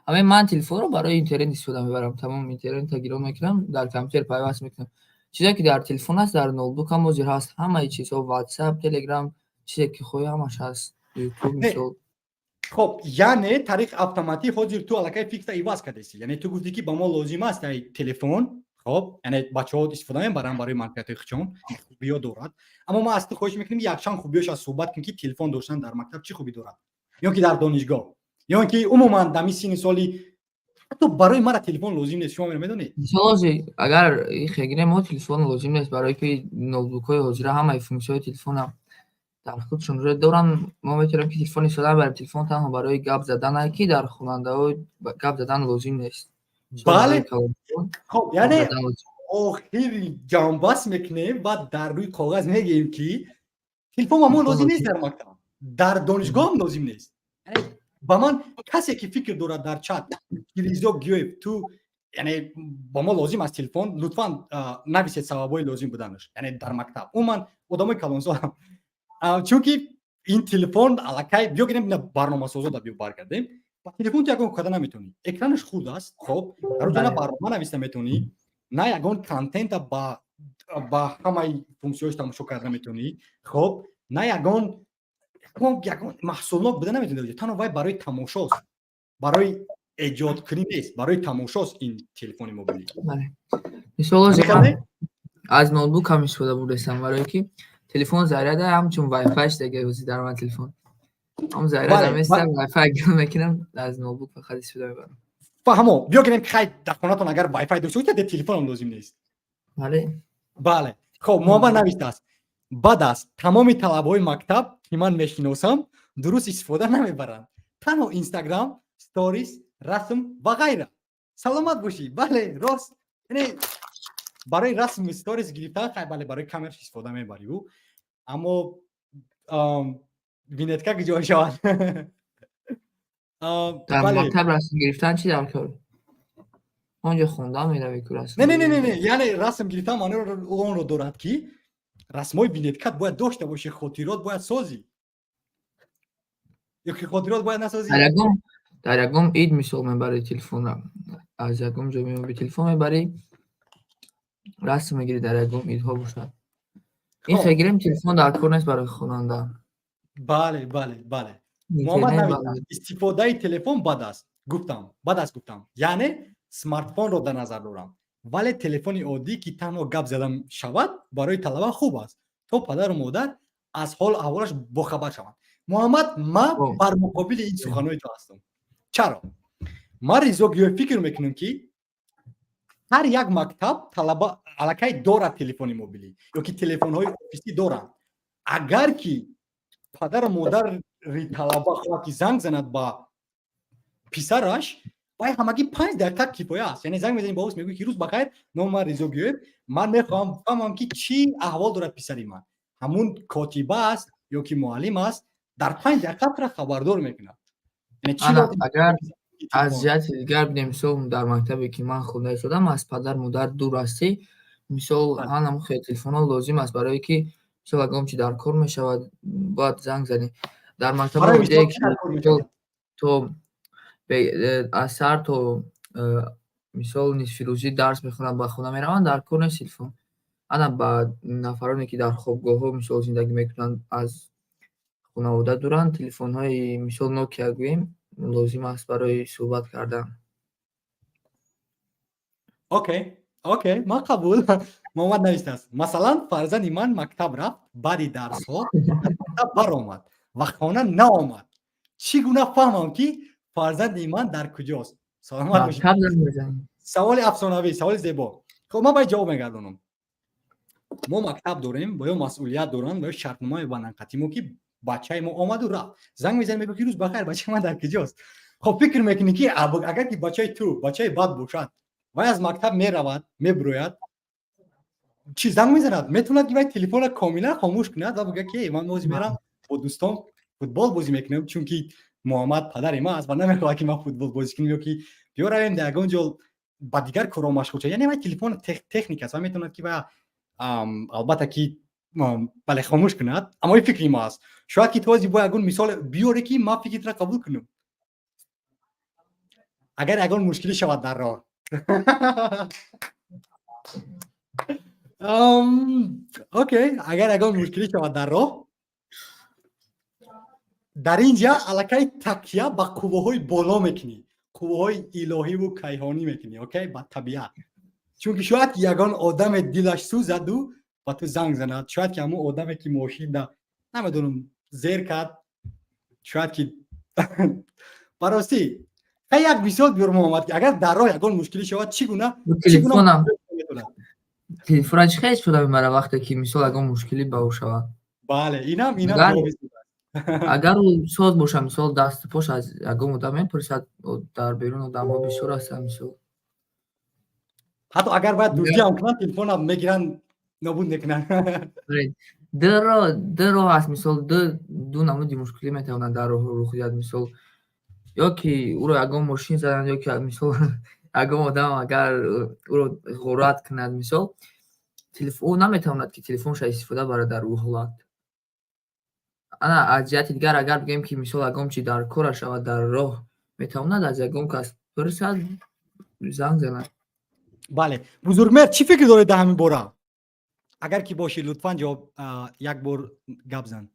B: Ҳамин ман телефонро барои интернет истифода мебарам. Тамом, интернетро гирон мекунам, дар компютер пайваст мекунам. Чизе, ки дар телефон аст, дар ноутбук ҳам ҳозир ҳаст. Ҳамаи чизҳо: Ватсап, Телеграм, чизе ки хоҳӣ, ҳамаш ҳаст, Ютуб, мисол.
A: Хоб, яъне тариқи автоматӣ ҳозир ту аллакай фикрта иваз кардеси. Яъне ту гуфтӣ, ки ба мо лозим аст ай телефон. Хоб, яъне бачаҳо истифода мебаранд барои манфиатҳои худшон, хубиҳо дорад. Аммо ман аз ту хоҳиш мекунем, якчанд хубиҳоша суҳбат кунем, ки телефон доштан дар мактаб чӣ хубӣ дорад ё ки дар донишгоҳ, ё ки умуман дар синни соли. Ҳатто барои мара телефон лозим нест, шумо медонед.
B: Мисол, ҳозир агар гирем, мо телефон лозим нест, барое ки ноутбукҳои ҳозира ҳамаи функсияҳои телефона дар худшон доранд. Мо метавонем, ки телефон истифода набарем. Телефон танҳо барои гап задан, ки дар хонандаҳо гап задан лозим нест.
A: Бале, хоб, яъне охири ҷамъбаст мекунем ва дар рӯи коғаз мегӯем, ки телефон ба мо лозим нест дар мактаб, дар донишгоҳам лозим нест. Ба ман касе, ки фикр дорад дар чат, Ризо Гиёев, ту, яъне ба мо лозим аст телефон, лутфан нависед сабабҳои лозим буданаш, яъне дар мактаб, умуман одамои калонсолам. Чунки ин телефон аллакай, биё гирем, барномасозо да биё баргардем, ба телефон ту ягон карда наметавонӣ, экранаш хурд аст. Хоб, дар оҷа на барнома нависта метавонӣ, на ягон контента ба ҳамаи функсияҳош тамошо карда метавонӣ. Хоб, на ягон маҳсулнок буда наметавонӣ. Танҳо вай барои тамошост, барои эҷодкунӣ нест, барои тамошост ин телефони мобилӣ.
B: Мисол, аз ноутбук ҳам истифода бурдастам, барое ки телефон заряда ҳамчун вайфай шуда ҳозир дар ман телефон ҳам заряда местам, вайфай гир мекунам, аз ноутбук фақат истифода мебарам.
A: Фаҳмо, биё гирем, хай, дар хонатон агар вайфай дошта бошед, телефонам лозим нест.
B: Бале.
A: Бале, хоб, Муҳаммад навиштааст: бад аст, тамоми талабҳои мактаб, ки ман мешиносам, дуруст истифода намебаранд, танҳо Инстаграм, сторис, расм ва ғайра. Саломат бошӣ. Бале, рост, яъне барои расм, сторис гирифтан, хай, бале, барои камераш истифода мебарӣ, аммо винетка куҷо шавад?
B: Дар мактаб расм гирифтан чӣ дар кор? Онҷо хондан меравӣ ку, расм.
A: Не, не, не, не, яъне расм гирифтан маънои онро дорад, ки расмҳои винеткат бояд дошта бошӣ, хотирот бояд созӣ. Ё ки хотирот бояд насозӣ?
B: Дар ягон ид, мисол, мебарӣ телефонро, аз ягон ҷо меёбӣ, телефон мебарӣ, расм мегирӣ, дар ягон идҳо бошад. Ин хел гирем, телефон дар кор нест барои хонанда.
A: Бале, Муҳаммад навиштааст: истифодаи телефон бад аст, гуфтам, бад аст гуфтам, яъне смартфонро дар назар дорам, вале телефони оддӣ, ки танҳо гап зада шавад, барои талаба хуб аст, то падару модар аз ҳолу аҳволаш бохабар шаванд. Муҳаммад, ман бар муқобили ин суханҳои ту ҳастам. Чаро? Ман, Ризо Гиёев, фикр мекунам, ки ҳар як мактаб талаба аллакай дорад телефони мобилӣ ё ки телефонҳои офисӣ доранд. Агар ки падару модари талаба хоҳад, ки занг занад ба писараш, вай ҳамагӣ 5 дақиқа кифоя аст. Яъне занг мезанӣ ба офис, мегӯӣ, ки рӯз бахайр, номи ман Ризо Гиёев, ман мехоҳам фаҳмам, ки чӣ аҳвол дорад писари ман. Ҳамун котиба аст ё ки муаллим аст, дар 5 дақиқа тура хабардор мекунад.
B: Агар аз ҷиҳати дигар бинем, мисол, дар мактабе, ки ман хонда истодам, аз падар модар дур ҳастӣ, мисол, ҳанамун хел телефонҳо лозим аст, барое ки, мисол, ягон чи дар кор мешавад, бояд занг занӣ. Дар мактабҳои то аз саҳар то мисол, нисфирӯзӣ дарс мехонанд, ба хона мераванд, дар кор нест телефон. Ана ба нафароне, ки дар хобгоҳҳо, мисол, зиндагӣ мекунанд, аз хонавода дуранд, телефонҳои, мисол, Нокия гӯем, лозим аст барои суҳбат кардан.
A: Окей, ман қабул. Муҳаммад навиштааст: масалан, фарзанди ман мактаб рафт, баъди дарсҳо аз мактаб баромад ва хона наомад. Чӣ гуна фаҳмам, ки фарзанди ман дар куҷост? Саломат бошед. Саволи афсонавӣ, саволи зебо. Хоб, ман бояд ҷавоб мегардонам. Мо мактаб дорем, ва ё масъулият доранд, ва ё шартнома мебанданд қатъи мо, ки бачаи мо омаду рафт, занг мезанӣ, мегӯ, ки рӯз бахайр, бачаи ман дар куҷост? Хоб, фикр мекунӣ, ки агар ки бачаи ту бачаи бад бошад, вай аз мактаб меравад, мебирояд. Чӣ занг мезанад, метавонад ки вай телефонро комилан хомӯш кунад ва бигӯяд, ки ман ҳозир мерам, бо дӯстон футбол бозӣ мекунам, чунки Муҳаммад падари ман аст ва намехоҳад, ки ман футбол бозӣ кунам ё ки биё равем дар ягон ҷо ба дигар корҳо машғул шавем. Яъне вай телефон техника аст ва метавонад, ки вай, албатта, ки бале, хомӯш кунад. Аммо ин фикри мо аст. Шояд ки ту ҳозир бо ягон мисол биёре, ки ман фикртро қабул кунам, агар ягон мушкилӣ шавад дар роҳ. Окей, агар ягон мушкилӣ шавад дар роҳ, дар ин ҷа аллакай такя ба қувваҳои боло мекунӣ, қувваҳои илоҳиву кайҳонӣ мекунӣ, окей, ба табиат, чунки шояд ки ягон одаме дилаш сӯзаду ба ту занг занад, шояд ки ҳамон одаме, ки мошинда, намедонам, зер кард, шояд ки ба ростӣ. Хай, як мисол биёр, Муҳаммад, ки агар дар роҳ ягон мушкилӣ шавад, чӣ гуна?
B: Телефонам, телефонро чӣ хел истифода мебарад, вақте ки, мисол, ягон мушкилӣ ба ӯ шавад?
A: Бале, инам.
B: Агар ӯ соз бошад, мисол, дасту пош, аз ягон одам мепурсад. Дар берун одамҳо бисёр ҳастанд, мисол.
A: Ҳатто агар бояд дуздӣ ҳам кунанд, телефонам мегиранд, нобуд мекунанд.
B: Ду роҳ аст, мисол, ду намуди мушкилӣ метавонад дар роҳ рух диҳад. Мисол, ё ки ӯро ягон мошин заданд, ё ки, мисол, ягон одам агар ӯро ғорат кунад, мисол, ӯ наметавонад, ки телефонша истифода барад дар ӯ ҳолат. Ана, аз ҷиҳати дигар, агар бигӯем, ки, мисол, ягон чи дар кора шавад дар роҳ, метавонад аз ягон кас пурсад, занг занад.
A: Бале, Бузургмеҳр, чӣ фикр доред дар ҳамин бора? Агар ки бошӣ, лутфан ҷавоб, як бор гап зан.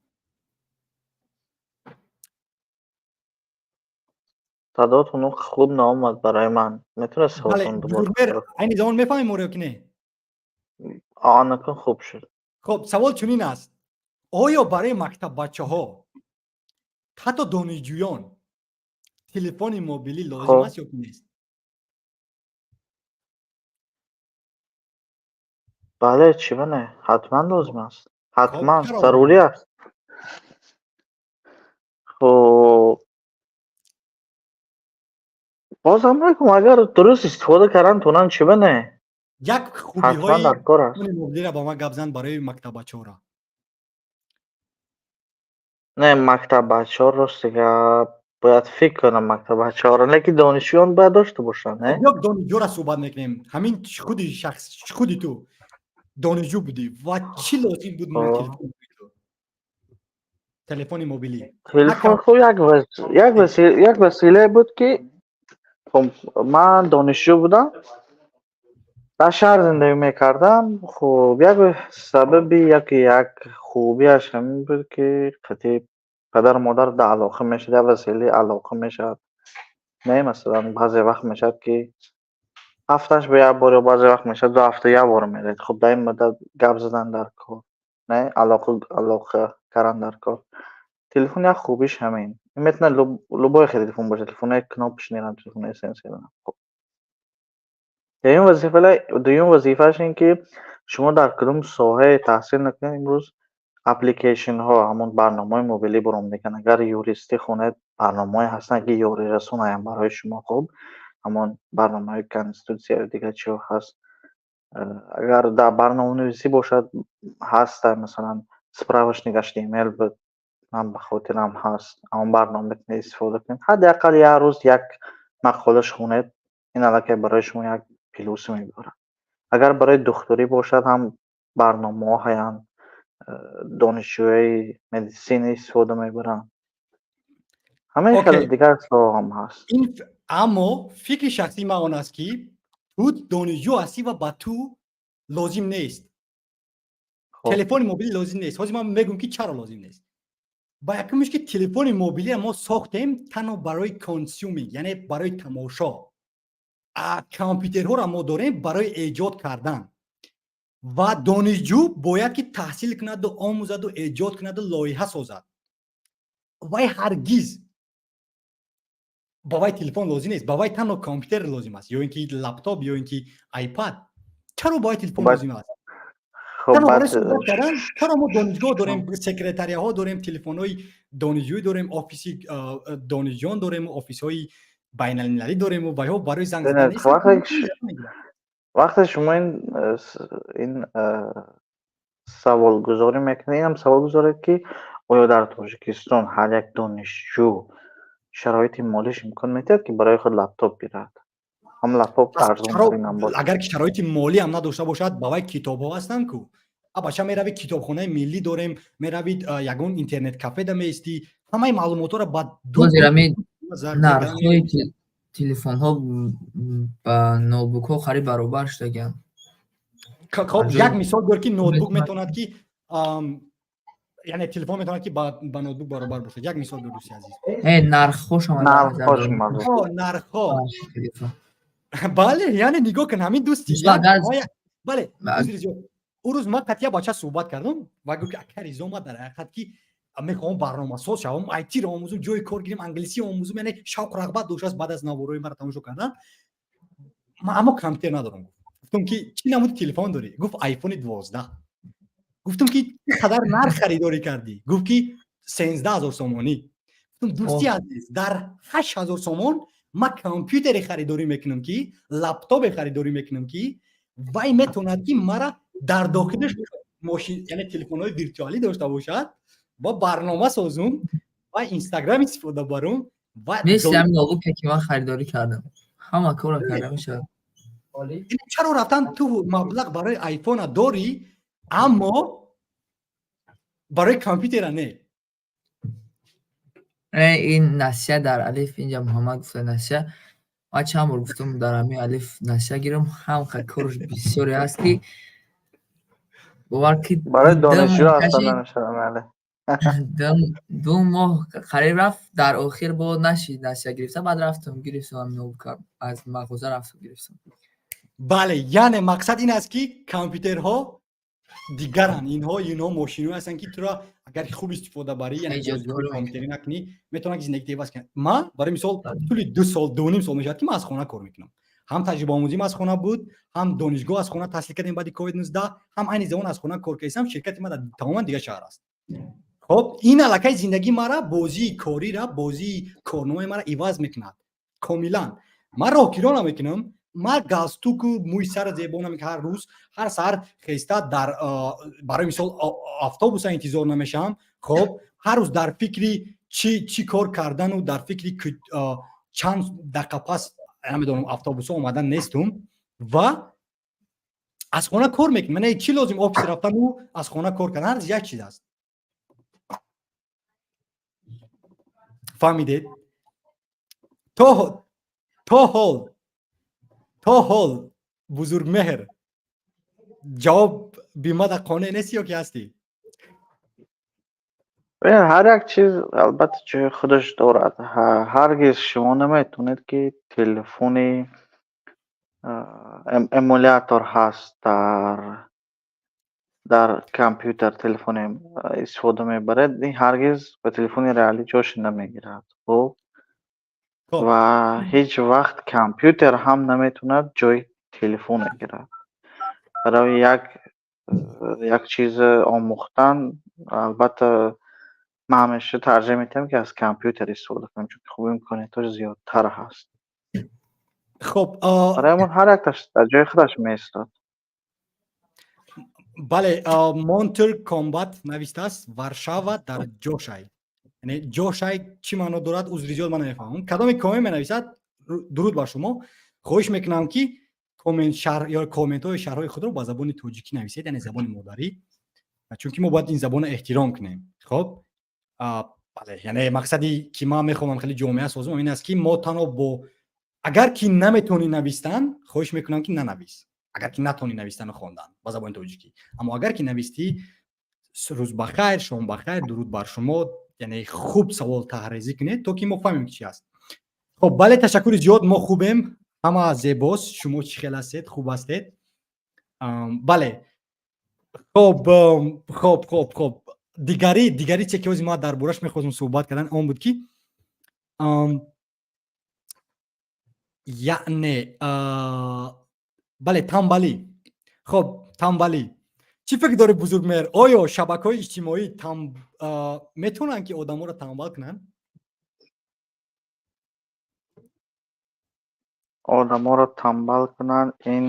C: Садоатон хуб наомад барои ман. Метавонед саволтон дубора?
A: Бузургмеҳр, айни замон мефаҳмем моро ё ки не?
C: Анакун хуб шуд.
A: Хуб, савол чунин аст: оё барои мактаббачаҳо, ҳатто донишҷӯён, телефони мобилӣ лозим аст ё ки нест?
C: Бале, чӣ ба не, ҳатман лозим аст, ҳатман зарурӣ аст. Хуб, бозам мегӯм, агар дуруст истифода кардан тонанд, чӣ ба не?
A: Як хубиҳои
C: дар кор аст.
A: Мобилиро ба ман гап зан барои мактаббачаҳоро.
C: Не, мактаббачаҳо, рости гап, бояд фикр кунам мактаббачаҳоро, лекин донишҷӯён бояд дошта бошанд, не?
A: Ё донишҷӯра суҳбат мекунем. Ҳамин худи шахс, худи ту донишҷӯ будӣ ва чӣ лозим буд телефони мобилӣ?
C: Телефон хуб як василае буд, ки хуб, ман донишҷӯ будам, дар шаҳр зиндагӣ мекардам. Хуб, як сабаби яке, як хубиаш ҳамин буд, ки қатъи падару модар дар алоқа мешуд, як василаи алоқа мешавад, не? Масалан, баъзе вақт мешавад, ки ҳафташ ба як бор ё баъзе вақт мешавад, 2 ҳафта як бор меред. Хуб, дар ин муддат гап задан дар кор, не, алоқа кардан дар кор. Телефон як хубиш ҳамин. Метавонад любой телефон бошад, телефонои кнопочный рам, телефонои сенсорам. Хуб, дуюм вазифааш ин ки шумо дар кадом соҳае таҳсил накунед, имрӯз application ҳо, ҳамон барномаҳои мобилӣ баромадагианд. Агар юристӣ хонед, барномаҳое ҳастанд, ки ёрирасонаянд барои шумо. Хуб, ҳамон барномаҳои конститутсия, дигар чиҳо ҳаст. Агар дар барноманависӣ бошад, ҳаста, масалан, справочник HTML буд, ман ба хотирам ҳаст, ҳамон барнома метавонед истифода кунед. Ҳадди ақал як рӯз як мақолаш хонед, ин аллакай барои шумо як плюс мебарад. Агар барои духтурӣ бошад ҳам, барномаҳо ҳаянд, донишҷӯёи медицина истифода мебаранд. Ҳамаи хел дигар соҳаҳо ҳам ҳаст.
A: Аммо фикри шахсии ман он аст, ки ту донишҷӯ ҳастӣ ва ба ту лозим нест телефони мобилӣ, лозим нест. Ҳозир ман мегӯм, ки чаро лозим нест. Ба якумш, ки телефони мобилиро мо сохтем танҳо барои consuming, яъне барои тамошо. Компютерҳоро мо дорем барои эҷод кардан ва донишҷӯ бояд ки таҳсил кунаду омӯзаду эҷод кунаду лоиҳа созад. Вай ҳаргиз, ба вай телефон лозим нест, ба вай танҳо компютер лозим аст ё ин ки лаптоп, ё ин ки iPad. Чаро ба вай телефон лозим аст? Чаро мо донишгоҳ дорем, секретарияҳо дорем, телефонҳои донишҷӯӣ дорем, офиси донишҷӯён дорем, офисҳои байналмилалӣ дорему вайҳо барои занг задан?
C: Вақте шумо ин саволгузорӣ мекунед, инам савол гузоред, ки оё дар Тоҷикистон ҳар як донишҷӯ шароити молиш имкон медиҳад, ки барои худ лаптоп гирад? Ҳам лаптоп арзонтарин ҳам бошад.
A: Агар ки шароити молӣ ҳам надошта бошад, ба вай китобҳо ҳастанд ку. Бача, меравӣ, китобхонаи миллӣ дорем, меравид, ягон интернет кафеда меистӣ, ҳамаи маълумотҳоро ба
B: Ҳозир ҳамин нархҳои телефонҳо ба ноутбукҳо қариб баробар шудагианд.
A: Хоб, як мисол гӯр, ки ноутбук метавонад ки, яъне телефон метавонад, ки ба ноутбук баробар бошад. Як мисол гӯр, дӯсти азиз.
B: Нархҳошон.
A: Нархҳо, бале. Яъне нигоҳ кун, ҳамин дӯсти, бале, ӯ рӯз ман қатъия бача суҳбат кардам ва гуфт, ки ака Ризо, ман дар ҳақиқат ки мехоҳам барномасоз шавам, айтиро омӯзум, ҷои кор гирем, англисӣ омӯзум, яъне шавқу рағбат доштааст баъд аз наворои маро тамошо кардан, аммо компютер надорам. Гуфтам, ки чӣ намуди телефон дорӣ? Гуфт, айфони 12. Гуфтам, ки чӣ қадар нарх харидорӣ кардӣ? Гуфт, ки 13 000 сомонӣ. Гуфтам, дӯсти азиз, дар 8000 сомон ман компютере харидорӣ мекунам, ки лаптопе харидорӣ мекунам, ки вай метавонад, ки мара дар дохилаш мошин, яъне телефонҳои виртуалӣ дошта бошад ва барнома созум ва Инстаграм истифода барум ва
B: Мисли ҳамин ноутбуке, ки ман харидорӣ кардам, ҳама корро карда мешавад.
A: Чаро рафтан ту маблағ барои айфона дорӣ, аммо барои компютера не?
B: Ин насия дар Алиф, инҷа Муҳаммад гуфта, насия. Ман чанд бор гуфтам, дар ҳамин Алиф насия гирам, ҳам корш бисёре ҳаст, ки бовар ки
C: Барои донишҷӯ аста намешавад.
B: 2 моҳ қариб рафт, дар охир бо нашид насия гирифта, баъд рафтам гирифтам ҳамин ноутбука, аз мағоза рафтам гирифтам.
A: Бале, яъне мақсад ин аст, ки компютерҳо дигаранд. Инҳо мошинҳое ҳастанд, ки туро агар хуб истифода барӣ, яъне компютерӣ накунӣ, метавонад ки зиндагиро иваз кунад. Ман барои мисол тӯли 2 сол, 2,5 сол мешавад, ки ман аз хона кор мекунам. Ҳам таҷрибаомӯзим аз хона буд, ҳам донишгоҳ аз хона таҳсил кардем баъди ковид 19, ҳам айни замон аз хона кор кардам. Ширкати ман дар тамоман дигар шаҳр аст. Хоб, ин аллакай зиндагии мара, бозии корира, бозии корномаи мара иваз мекунад комилан. Ман роҳкиро намекунам, ман галстуку мӯи сара зебо намекунам, ҳар рӯз, ҳар саҳар хеста дар, барои мисол, автобуса интизор намешавам. Хоб, ҳар рӯз дар фикри чӣ кор кардану дар фикри чанд дақиқа пас, намедонам, автобусҳо омадан нестум ва аз хона кор мекунам. Яъне чӣ лозим офис рафтану аз хона кор кардан? Ҳар як чиз аст, фаҳмидед? То ҳол, Бузургмеҳр, ҷавоб бимада қонеъ нести ё ки ҳастӣ?
C: Ҳар як чиз албатта ҷои худаш дорад. Ҳаргиз шумо наметавонед, ки телефони эмулятор ҳаст дар компютер, телефоне истифода мебаред, ин ҳаргиз ба телефони реалӣ ҷош намегирад. Хуб, ва ҳеҷ вақт компютер ҳам наметавонад ҷои телефон гирад. Барои як чиз омӯхтан, албатта, ман ҳамеша тарҷеҳ медиҳам, ки аз компютер истифода кунам, чунки хуб имкониятҳош зиёдтар ҳаст.
A: Хоб.
C: Барои ҳамон ҳар якташ дар ҷои худаш меистод.
A: Бале, Монтер Комбат навистааст, Варшава дар ҷошай. Яъне ҷошай чӣ маъно дорад, узри зиёд, ман намефаҳмам. Кадоме комент менависад, дуруд бар шумо, хоҳиш мекунам, ки комент шарҳ ё коментҳои шарҳҳои худро ба забони тоҷикӣ нависед, яъне забони модарӣ, чунки мо бояд ин забонро эҳтиром кунем. Хоб, бале, яъне мақсади ки ман мехоҳам хеле ҷомеа созам, ин аст, ки мо танҳо бо, агар ки наметавонӣ навистан, хоҳиш мекунам, ки нанавис, агар ки натавонӣ навистану хондан ба забони тоҷикӣ. Аммо агар ки навистӣ, рӯз бахайр, шом бахайр, дуруд бар шумо, яъне хуб савол таҳрезӣ кунед, то ки мо фаҳмем, ки чи аст. Хоб, бале, ташаккури зиёд, мо хубем, ҳама зебост. Шумо чӣ хел ҳастед, хуб ҳастед? Бале, хоб, дигари че ки ҳози ман дар бораш мехостам суҳбат кардан, он буд, ки яъне, бале, тамбалӣ. Хоб, тамбалӣ, чӣ фикр дорӣ, Бузургмеҳр, оё шабакаҳои иҷтимоӣ метавонанд, ки одаморо тамбал кунанд?
C: Одаморо тамбал кунанд, ин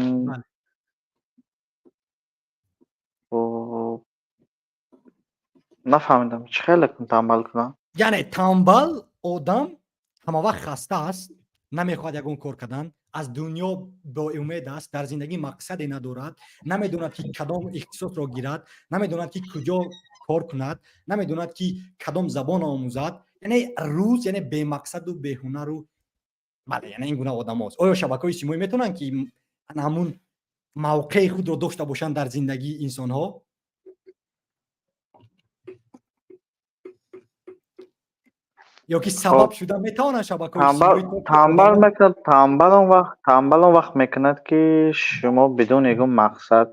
C: Нафаҳмидам, чӣ хеле танбал кунам?
A: Яъне танбал одам ҳамавақт хаста аст, намехоҳад ягон кор кардан, аз дунё беумед аст, дар зиндагӣ мақсаде надорад, намедонад, ки кадом ихтисосро гирад, намедонад, ки куҷо кор кунад, намедонад, ки кадом забон омӯзад. Яъне рӯз, яъне бемақсаду беҳунару, бале, яъне ин гуна одамост. Оё шабакаҳои иҷтимоӣ метавонанд, ки ҳамун мавқеи худро дошта бошанд дар зиндагии инсонҳо ё ки сабаб шуда метавонанд шабакаҳои иҷтимоӣ?
C: Танбал мекунад, танбал он вақт мекунад, ки шумо бидуни ягон мақсад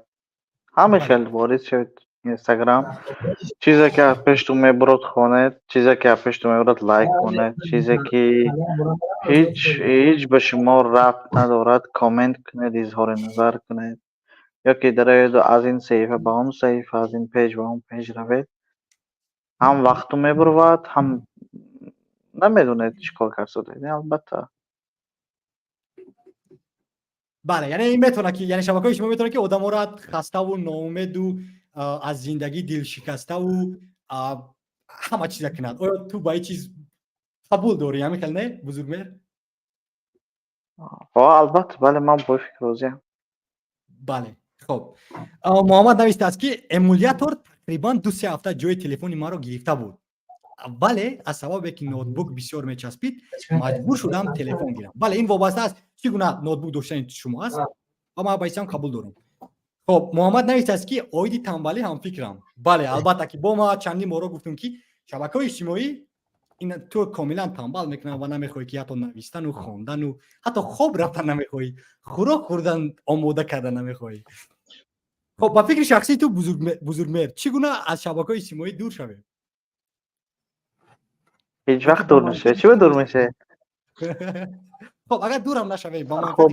C: ҳама хел ворид шавед Инстаграм, чизе ки аз пештон мебурад, хонед, чизе ки аз пештон мебурад, лайк кунед, чизе ки ҳеҷ ба шумо рабт надорад, коммент кунед, изҳори назар кунед, ё ки дароеду аз ин саҳифа ба он саҳифа, аз ин пейҷ ба он пейҷ равед. Ҳам вақту мебурвад, ҳам намедонед чӣ кор кард содед, албатта.
A: Бале, яъне ин метавонад, ки, яъне шабакаҳои иҷтимоӣ метавонад, ки одаморо хаставу ноумеду, аз зиндагӣ дилшикаставу ҳама чиза кунад. Оё ту ба ин чиз қабул дорӣ, ҳамин хел, не, Бузургмеҳр?
C: Албатта, бале, ман бо фикр розиам.
A: Бале, хоб, Муҳаммад навиштааст, ки эмулятор тақрибан 2-3 ҳафта ҷои телефони маро гирифта буд, вале аз сабабе ки ноутбук бисёр мечаспид, маҷбур шудам телефон гирам. Бале, ин вобаста аст, чӣ гуна ноутбук доштани шумо аст, ва ман ба ҳисам қабул дорам. Хоб, Муҳаммад навиштааст, ки оиди танбалӣ ҳамфикрам. Бале, албатта, ки бо ма чандин борҳо гуфтем, ки шабакаҳои иҷтимоӣ ин ту комилан танбал мекунанд ва намехоҳӣ, ки ҳатто навистану хондану ҳатто хоб рафтан намехоҳӣ, хӯрок хӯрдан омода кардан намехоҳӣ. Хоб, ба фикри шахсии ту, Бузургмеҳр, чӣ гуна аз шабакаҳои иҷтимоӣ дур шавем?
C: Ҳеҷ вақт дур нашавед. Чӣ ба дур мешавед?
A: Хоб, агар дурам нашавем, ба
C: хоб,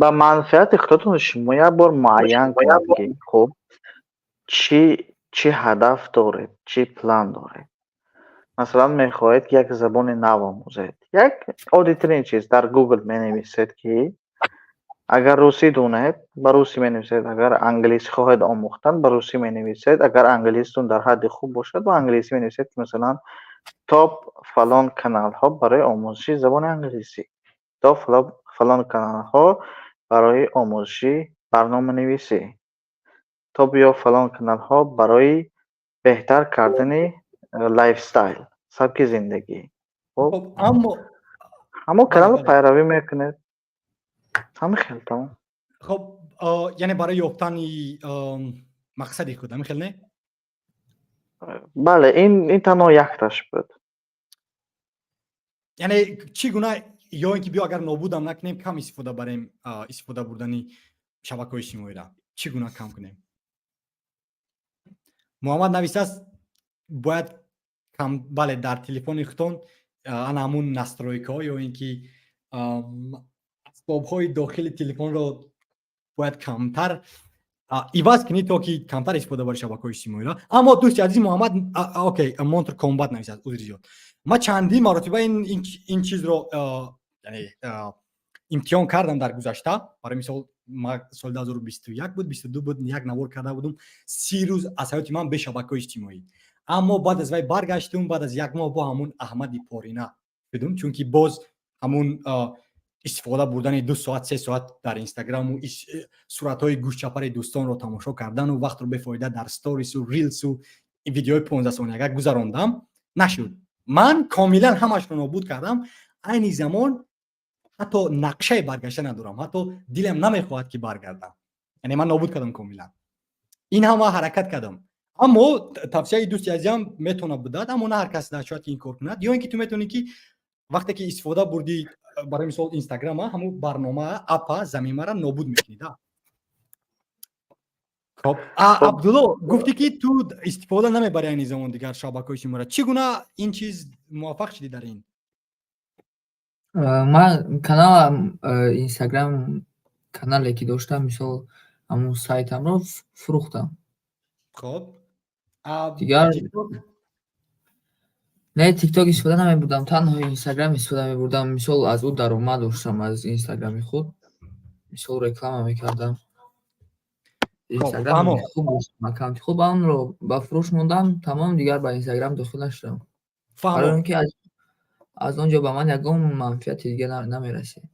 C: ба манфиати худатон шумо як бор муайян кунед, ки хуб, чӣ ҳадаф доред, чӣ план доред. Масалан, мехоҳед як забони нав омӯзед, як оддитарин чиз, дар Google менависед, ки агар русӣ донед, ба русӣ менависед, агар англисӣ хоҳед омӯхтан, ба русӣ менависед, агар англиситон дар ҳадди хуб бошад, ба англисӣ менависед, ки масалан топ фалон каналҳо барои омӯзиши забони англисӣ, топ фалон каналҳо барои омӯзиши барноманависӣ, топ ё фалон каналҳо барои беҳтар кардани lifestyle, сабки зиндагӣ.
A: Хоб, аммо
C: ҳамон каналро пайравӣ мекунед, ҳамин хел, тамом.
A: Хоб, яъне барои ёфтани мақсади худ, ҳамин хел, не?
C: Бале, ин танҳо якташ буд.
A: Яъне чӣ гуна, ё ин ки биё, агар нобудам накунем, кам истифода барем, истифода бурдани шабакаҳои иҷтимоиро чӣ гуна кам кунем? Муҳаммад нависааст, бояд кам. Бале, дар телефони худтон ана ҳамун настройка ҳо ё ин ки асбобҳои дохили телефонро бояд камтар иваз кунӣ, то ки камтар истифода бари шабакаҳои иҷтимоиро. Аммо дӯсти азиз Муҳаммад, окей, Монтр Комбат нависад, узри зиёд, ман чандин маротиба ин чизро, яъне, имтиҳон кардам дар гузашта. Барои мисол, ма соли 2021 буд, 22 буд, як навор карда будум: 30 рӯз аз ҳаёти ман бе шабакаҳои иҷтимоӣ. Аммо баъд аз вай баргаштум, баъд аз як моҳ бо ҳамун Аҳмади порина шудум, чунки боз ҳамун истифода бурдани 2 соат, 3 соат дар Инстаграму суратҳои гӯшчапари дӯстонро тамошо кардану вақтро бефоида дар сторису рилсу видеои 15 сонияга гузарондам нашуд. Ман комилан ҳамашро нобуд кардам. Айни замон ҳатто нақшаи баргашта надорам, ҳатто дилам намехоҳад, ки баргардам. Яъне ман нобуд кардам комилан, ин ҳама ҳаракат кардам. Аммо тавсияи дӯсти азизам метавонад будад, аммо на ҳар кас шояд ки ин кор кунад. Ё ин ки ту метавонӣ, ки вақте ки истифода бурдӣ, барои мисол, Инстаграма, ҳамун барнома, апа, замимара нобуд мекунӣ да. Хоб, Абдулло, гуфтӣ, ки ту истифода намебарӣ айни замон дигар шабакаҳои иҷтимоиро. Чӣ гуна ин чиз муваффақ шудӣ дар ин?
B: Ман каналам, Инстаграм канале ки доштам, мисол, ҳамун сайтамро фурӯхтам.
A: Хоб.
B: Дигар не, Тикток истифода намебурдам, танҳо Инстаграм истифода мебурдам. Мисол, аз ӯ даромад доштам, аз Инстаграми худ, мисол, реклама мекардам. Инстаграм хуб аккаунти хуб, онро ба фурӯш мондам, тамом, дигар ба Инстаграм дохил нашудам. Барои он ки аз он ҷо ба ман ягон манфиати дига намерасид.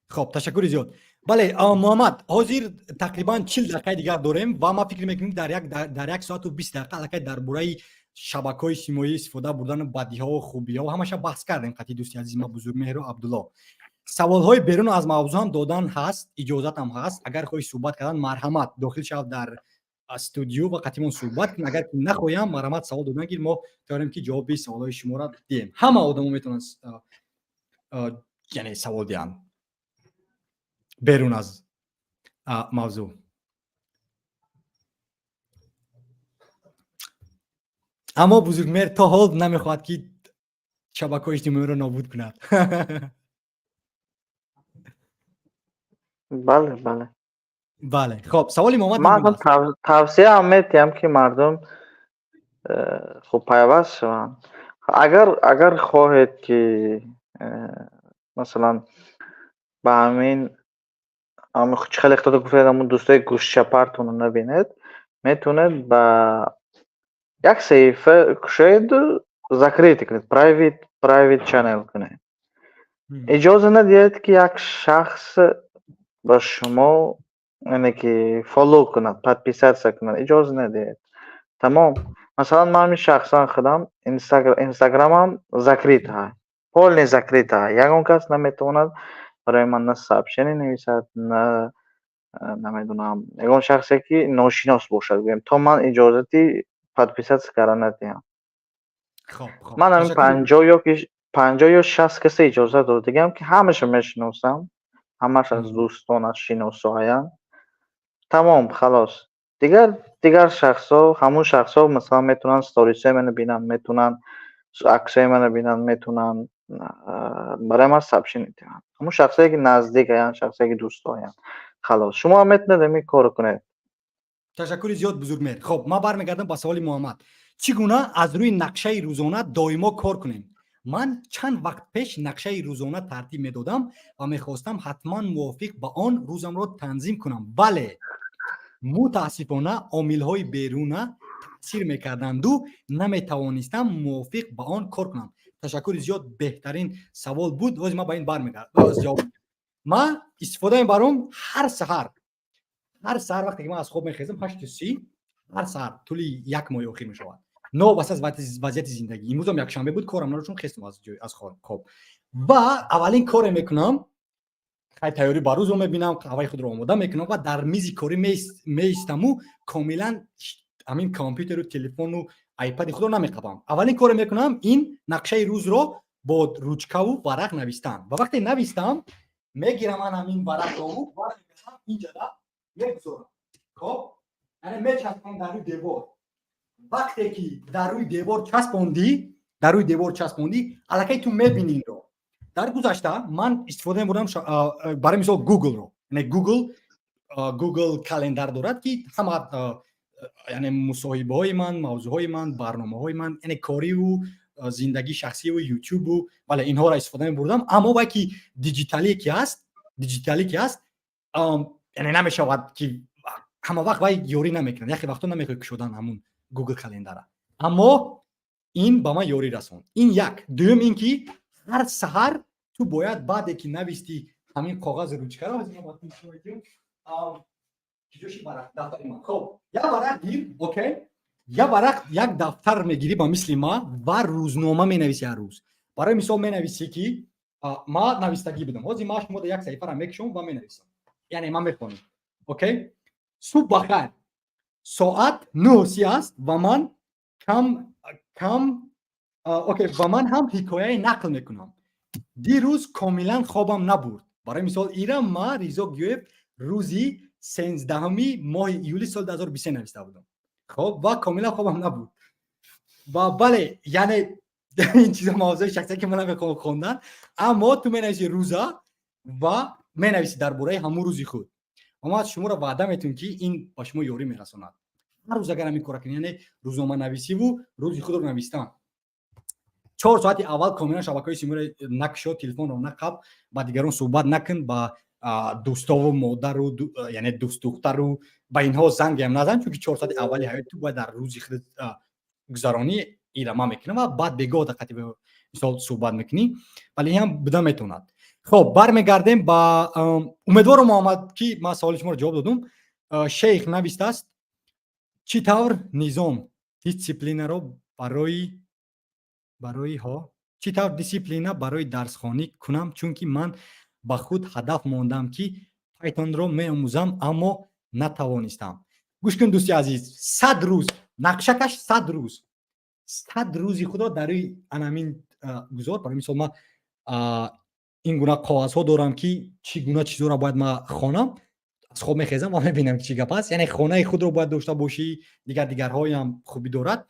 A: Хоб, ташаккури зиёд. Бале, Муҳаммад, ҳозир тақрибан 40 дақиқаи дигар дорем ва ман фикр мекунем, дар 1 соату 20 дақиқа аллакай дар бораи шабакаҳои иҷтимоӣ истифода бурдану бадиҳо, хубиҳо ҳамаша баҳс кардем қатъи дӯсти азизи ма Бузургмеҳру Абдулло. Саволҳои берун аз мавзӯъ ҳам додан ҳаст, иҷозатам ҳаст. Агар хоҳӣ суҳбат кардан, марҳамат, дохил шав дар студио ва қатъимон суҳбат кун. Агар ки нахоҳам, марҳамат, савол додан гир, мо тайёрем, ки ҷавоби саволҳои шуморо диҳем. Ҳама одамо метавонанд, яъне савол диҳанд берун аз мавзӯъ. Аммо Бузургмеҳр то ҳол намехоҳад, ки шабакаҳои иҷтимоиро нобуд кунад.
C: Бале, бале.
A: Бале, хоб, саволи Муҳаммад.
C: Ман тавсияам метиҳам, ки мардум хуб пайваст шаванд. Агар хоҳед, ки масалан ба ҳамин чӣ хеле худо гуфтед, ҳамун дӯстои гӯштчапартонро набинед, метавонед ба як саҳифа кушоеду закрыть кунед, private channel кунед. Иҷоза надиҳед, ки як шахс ба шумо, яъне ки follow кунад, подписаться кунад, иҷоза надиҳед. Тамом. Масалан, ман ҳамин шахсан худам инстаграмам закрыт ҳай, полный закрыт ҳай. Ягон кас наметавонад барои ман на сообщение нависад, на намедонам, ягон шахсе, ки ношинос бошад, гӯем, то ман иҷозати подписаться карда надиҳам. Ман ҳамин 50 ёки 50 ё 60 каса иҷозат додагиам, ки ҳамаша мешиносам, ҳамаш аз дӯстон, аз шиносоянд. Тамом, халос. Дигар шахсҳо, ҳамун шахсҳо, масалан, метавонанд сторисҳои маро бинанд, метавонанд аксҳои маро бинанд, метавонанд барои ман сообщение диҳанд. Ҳамун шахсое, ки наздикаянд, шахсое, ки дӯстоянд. Халос. Шумо ҳам метавонед ҳамин корро кунед.
A: Ташаккури зиёд, Бузургмеҳр. Хоб, ман бармегардам ба саволи Муҳаммад: чӣ гуна аз рӯи нақшаи рӯзона доимо кор кунем? Ман чанд вақт пеш нақшаи рӯзона тартиб медодам ва мехостам ҳатман мувофиқ ба он рӯзамро танзим кунам, вале мутаассифона омилҳои беруна таъсир мекарданду наметавонистам мувофиқ ба он кор кунам. Ташаккури зиёд, беҳтарин савол буд. Ҳозир ман ба ин бармегардам. Ҷавоб ман истифода мебарам ҳар саҳар. Ҳар саҳар вақте ки ман аз хоб мехезам, 8:30, ҳар саҳар тӯли як моҳи охир мешавад, новобаста аз вазъияти зиндагӣ. Имрӯзам якшанбе буд, корам надоштам, хестам аз ҷой, аз хоб ва аввалин коре мекунам, хай, тайёрӣ ба рӯзро мебинам, қаҳваи худро омода мекунам ва дар мизи корӣ меистаму комилан ҳамин компютеру телефону айпади худро намеқабам. Аввалин коре мекунам, ин нақшаи рӯзро бо ручкаву варақ навистан. Ва вақте навистам, мегирам ман ҳамин варақрову инҷада мегузорам. Хоб, яъне мечаспонам дар рӯи девор. Вақте ки дар рӯи девор часпондӣ, дар рӯи девор часпондӣ, аллакай ту мебинӣ инро. Дар гузашта ман истифода мебурдам, барои мисол, Гуглро, яъне Google Calendar дорад, ки ҳама, яъне мусоҳибаҳои ман, мавзӯъҳои ман, барномаҳои ман, яъне кориву зиндагии шахсиву ютубу, бале, инҳоро истифода мебурдам. Аммо вай ки диҷиталие ки ҳаст, диҷиталӣ ки ҳаст, яъне намешавад, ки ҳама вақт вай ёрӣ намекунад. Яхе вақто намехоҳӣ кушодан ҳамун Google Calendar а, аммо ин ба ман ёрӣ расонд. Ин як. Дуюм ин ки ҳар саҳар ту бояд, баъде ки навистӣ, ҳамин коғази ручкаро. Киҷоши варақ, дафтари ман. Хоб, як варақ гир, окей, як варақ, як дафтар мегирӣ ба мисли ма ва рӯзнома менависӣ ҳар рӯз. Барои мисол, менависӣ, ки ма навистагӣ будам. Ҳозир ма шумо як саҳифаро мекушом ва менависам, яъне ман мехонам. Окей, субҳ бахайр, соат 9:30 аст ва ман кам кам, окей, ва ман ҳам ҳикояе нақл мекунам. Дирӯз комилан хобам набурд. Барои мисол, ира ма, Ризо Гиёев, рӯзи 13-уми моҳи июли соли 2023 нависта будам. Хоб, ва комилан хобам набурд. Ва бале, яъне ин чизо мавзӯи шахсие, ки ман намехоҳам хондан, аммо ту менависи рӯза ва менависи дар бораи ҳамун рӯзи худ. Ва ман аз шуморо ваъда метавонам, ки ин ба шумо ёрӣ мерасонад. Ҳар рӯз агар ҳамин кора кунӣ, яъне рӯзноманависиву рӯзи худро навистан, 4 соати аввал комилан шабакаҳои иҷтимоиро накушо, телефонро нақаб, ба дигарон суҳбат накун, ба Дӯстову модару, яъне дӯстдухтару ба инҳо зангеам назан, чунки 4 соати аввали ҳаёти ту бояд дар рӯзи худ гузаронӣ. Ира ман мекунам ва баъд бегоҳ дақати, мисол, суҳбат мекунӣ, вале ин ҳам буда метавонад. Хоб, бармегардем ба, умедворам, Муҳаммад, ки ман саволи шуморо ҷавоб додум. Шейх навистааст: чӣ тавр низом, дисциплинаро барои ҳо, чӣ тавр дисциплина барои дарсхонӣ кунам, чунки ман ба худ ҳадаф мондам, ки Pythonро меомӯзам, аммо натавонистам. Гӯш кун, дӯсти азиз, 100 рӯз нақша каш, 100 рӯз, 100 рӯзи худро дар рӯи анамин гузор. Барои мисол, ман ин гуна коғазҳо дорам, ки чӣ гуна чизҳоро бояд ман хонам. Аз хоб мехезам ва мебинам, ки чӣ гап аст. Яъне хонаи худро бояд дошта бошӣ, дигар дигарҳоям хубӣ дорад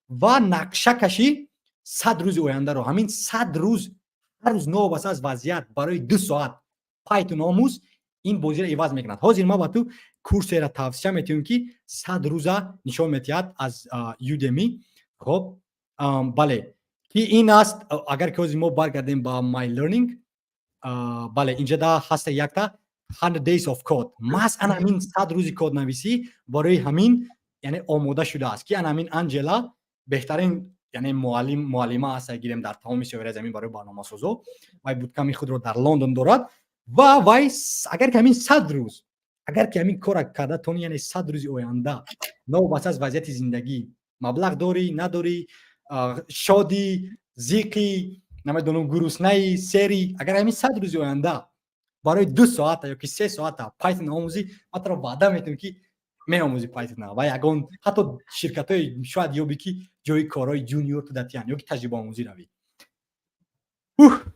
A: ва нақша кашӣ 100 рӯзи ояндаро. Ҳамин 100 рӯз, ҳар рӯз, новобаста аз вазъият, барои 2 соат Python омӯз, ин бозиро иваз мекунад. Ҳозир ман ба ту курсеро тавсия метиҳам, ки 100 рӯза нишон метиҳад аз Udemy. Хоб, бале, ки ин аст. Агар ки ҳозир мо баргардем ба My Learning, бале, инҷа да ҳаста якта 100 Days of Code. Маҳз ана ҳамин 100 рӯзи коднависӣ барои ҳамин, яъне, омода шудааст, ки ана ҳамин Анҷела беҳтарин, яъне, муаллим, муаллима аст, гирем, дар тамоми сайёраи замин барои барномасозо. Вай бутками худро дар Лондон дорад ва вай агар ки ҳамин 100 рӯз, агар ки ҳамин кора карда тони, яъне 100 рӯзи оянда, новобаста аз вазъияти зиндагӣ, маблағ дорӣ, надорӣ, шодӣ, зиқӣ, намедонам, гуруснаи, сери, агар ҳамин 100 рӯзи оянда барои 2 соата ёки 3 соата Python омӯзӣ, ман туро ваъда метиҳам, ки меомӯзӣ Python ва ягон ҳатто ширкатҳои шояд ёбӣ, ки ҷои корҳои junior ту датиян ёки таҷрибаомӯзӣ равӣ.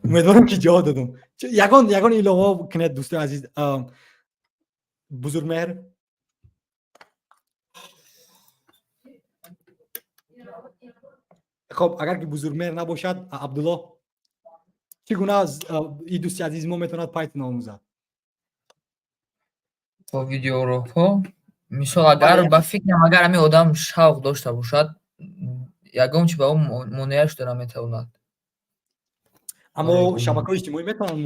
A: Умедворам, ки ҷавоб додум. Ягон илова кунед, дӯстои азиз, Бузургмеҳр. Хоб, агар ки Бузургмеҳр набошад, Абдулло, чӣ гуна и дӯсти азизи мо метавонад Python омӯзад?
B: Бо видеоурокҳо, мисол, агар, ба фикрам, агар ҳамин одам шавқ дошта бошад, ягон чи ба ӯ монеа шуда наметавонад.
A: Аммо шабакаҳои иҷтимоӣ метавонанд,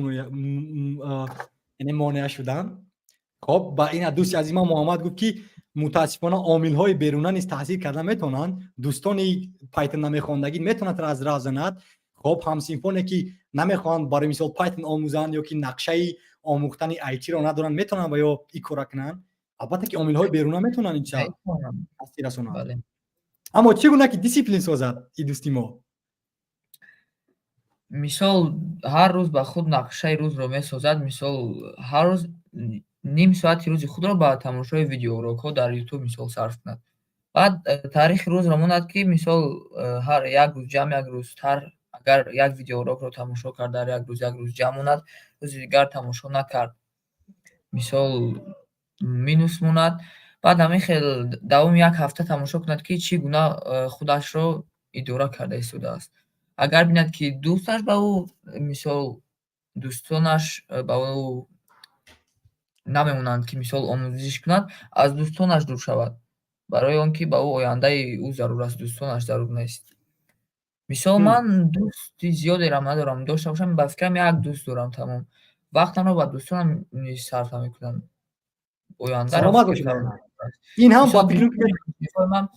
A: яъне, монеа шудан. Хоб, ба ина дӯсти азизи ман Муҳаммад гуфт, ки мутаассифона омилҳои беруна низ таъсир карда метавонанд. Дӯстони Python намехондагӣ метавонад аз роҳ занад. Хоб, ҳамсинфоне, ки намехоҳанд, барои мисол, Python омӯзанд ё ки нақшаи омӯхтани IT-ро надоранд, метавонанд ва ё ин кора кунанд. Албатта, ки омилҳои беруна метавонанд инча таъсир расонанд, аммо чӣ гуна ки дисциплин созад и дӯсти мо?
B: Мисол, ҳар рӯз ба худ нақшаи рӯзро месозад. Мисол, ҳар рӯз ним соати рӯзи худро ба тамошои видеоурокҳо дар Ютуб, мисол, сарф кунад. Баъд таърихи рӯзро монад, ки, мисол, ҳар як рӯз ҷамъ, як рӯз тар, агар як видеоурокро тамошо кард дар як рӯз, як рӯз ҷамъ монад, рӯзи дигар тамошо накард, мисол, минус монад. Баъд ҳамин хел давоми як ҳафта тамошо кунад, ки чӣ гуна худашро идора карда истодааст. Агар бинад, ки дӯсташ ба ӯ, мисол, дӯстонаш ба ӯ намемонанд, ки, мисол, омӯзиш кунад, аз дӯстонаш дур шавад, барои он ки ба ӯ ояндаи ӯ зарур аст, дӯстонаш зарур нест. Мисол, ман дӯсти зиёдерам надорам, дошта бошам, ба фикрам, як дӯст дорам, тамом. Вақтамро ба дӯстонам низ сарф намекунам. Ояндаро
A: Саломат
B: фикр
A: бошед.
B: кардан.
A: Ин ҳам
B: Мисол,
A: ба фикр
B: ман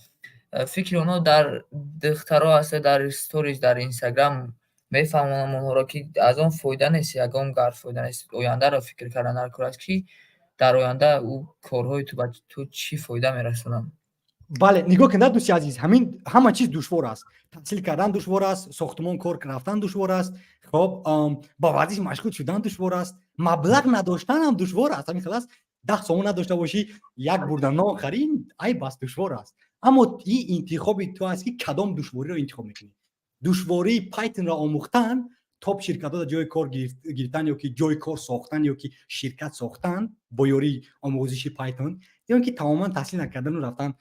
B: фикри онҳо дар духтаро ҳаста, дар сторис, дар Инстаграм мефаҳмонам онҳоро, ки аз он фоида нест, ягон гар фоида нест. Ояндаро фикр кардан дар кор аст, ки дар оянда ӯ корҳои ту ба ту чӣ фоида мерасонанд.
A: Бале, нигоҳ кунед, дӯсти азиз, ҳамин ҳама чиз душвор аст. Таҳсил кардан душвор аст, сохтмон кор рафтан душвор аст, хоб, ба варзиш машғул шудан душвор аст, маблағ надоштан ҳам душвор аст. Ҳамин хел аст, 10 сомон надошта бошӣ, як бурда нон харӣ, айб аст, душвор аст. Аммо ин интихоби ту аст, ки кадом душвориро интихоб мекунӣ: душвории Pythonро омӯхтан, топ ширкатҳо ҷои кор гирифтан ё ки ҷои кор сохтан ё ки ширкат сохтан бо ёрии омӯзиши Python, ё ки тамоман таҳсил накардану рафтан,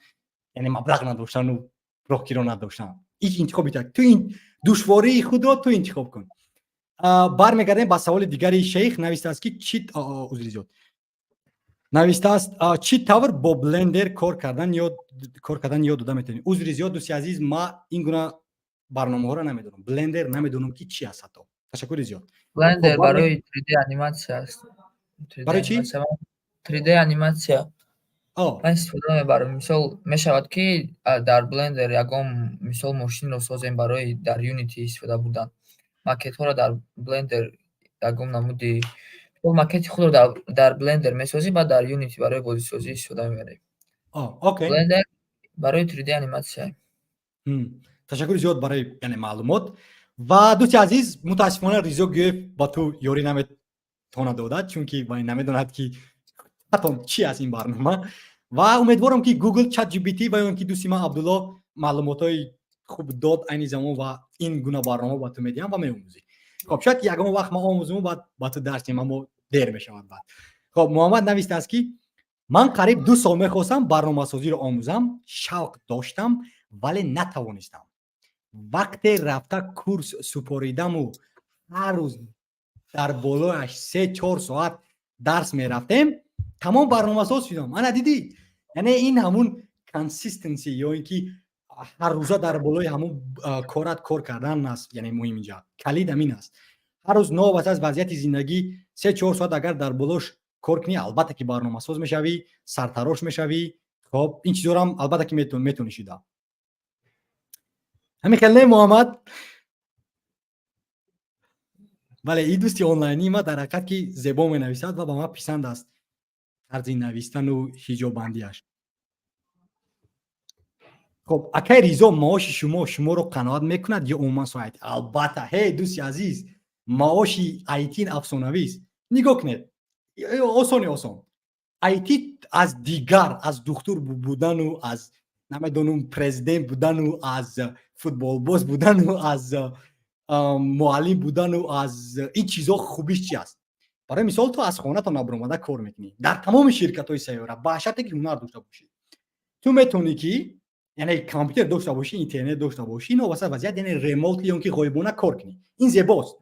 A: яъне маблағ надоштану роҳкиро надоштан. Ин интихоби ту, ин душвории худро ту интихоб кун. Бармегардем ба саволи дигари шейх. Навистааст, ки чи, узри зиёд, навистааст: чӣ тавр бо Blender кор кардан ёд дода метавонӣ? Узри зиёд, дӯсти азиз, ма ин гуна барномаҳоро намедонам. Blender намедонам, ки чи аст ҳатто. Ташаккури зиёд.
B: Blender барои 3D аниматсия аст. 3D
A: Барои чӣ?
B: аниматсия. 3D аниматсия. Ман истифода мебарам. Мисол, мешавад, ки дар Blender ягон, мисол, мошинро созем барои дар Unity истифода бурдан. Макетҳоро дар Blender ягон намуди, мисол, макети худро дар Blender месозӣ, баъд дар Unity барои бозисозӣ истифода мебарем.
A: Окей.
B: Blender барои 3D аниматсия.
A: Ташаккури зиёд барои, яъне, маълумот. Ва, дӯсти азиз, мутаассифона, Ризо Гӯев ба ту ёрӣ наметавонад додад, чунки вай намедонад, ки ҳатто чӣ аст ин барнома. Ва умедворам, ки Google, Chat GPT ва ё ки дӯсти ман Абдулло маълумотҳои хуб дод айни замон ва ин гуна барнома ба ту медиҳам ва меомӯзӣ. Хоб, шояд ки ягон вақт ман омӯзуму баъд ба ту дарс диҳам, аммо дер мешавад баъд. Хоб, Муҳаммад навистааст, ки ман қариб 2 сол мехостам барномасозиро омӯзам, шавқ доштам, вале натавонистам. Вақте рафта курс супоридаму ҳар рӯз дар болояш 3-4 соат дарс мерафтем, тамом барномасоз шудам. Ана, дидӣ, яъне ин ҳамун consistency ё ин ки ҳаррӯза дар болои ҳамун корат кор кардан аст. Яъне муҳим инҷа калид ҳамин аст: ҳар рӯз, новобаста аз вазъияти зиндагӣ, 3-4 соат агар дар болош кор кунӣ, албатта ки барномасоз мешавӣ, сартарош мешавӣ. Хоб, ин чизҳоро албатта ки метавонӣ шида. Ҳамин хел, не, Муҳаммад? Бале, ин дӯсти онлайнии ма дар ҳақиқат ки зебо менависад ва ба ман писанд аст тарзи навистану ҳиҷобандиаш. Хоб, акай Ризо, маоши шумо шуморо қаноат мекунад ё умуман соҳаи IT? Албатта, ҳей, дӯсти азиз, маоши IT афсонавист. Нигоҳ кунед, осони осон, IT аз дигар, аз духтур будану, аз намедонам, президент будану, аз футболбоз будану, аз муаллим будану, аз ин чизҳо хубиш чи аст? Барои мисол, ту аз хонатон набаромада кор мекунӣ дар тамоми ширкатҳои сайёра, ба шарте ки ҳунар дошта бошӣ. Ту метавонӣ ки, яъне, компютер дошта бошӣ, интернет дошта бошӣ, новобаста вазъият, яъне remotely ё ки ғоибона кор кунӣ. Ин зебост,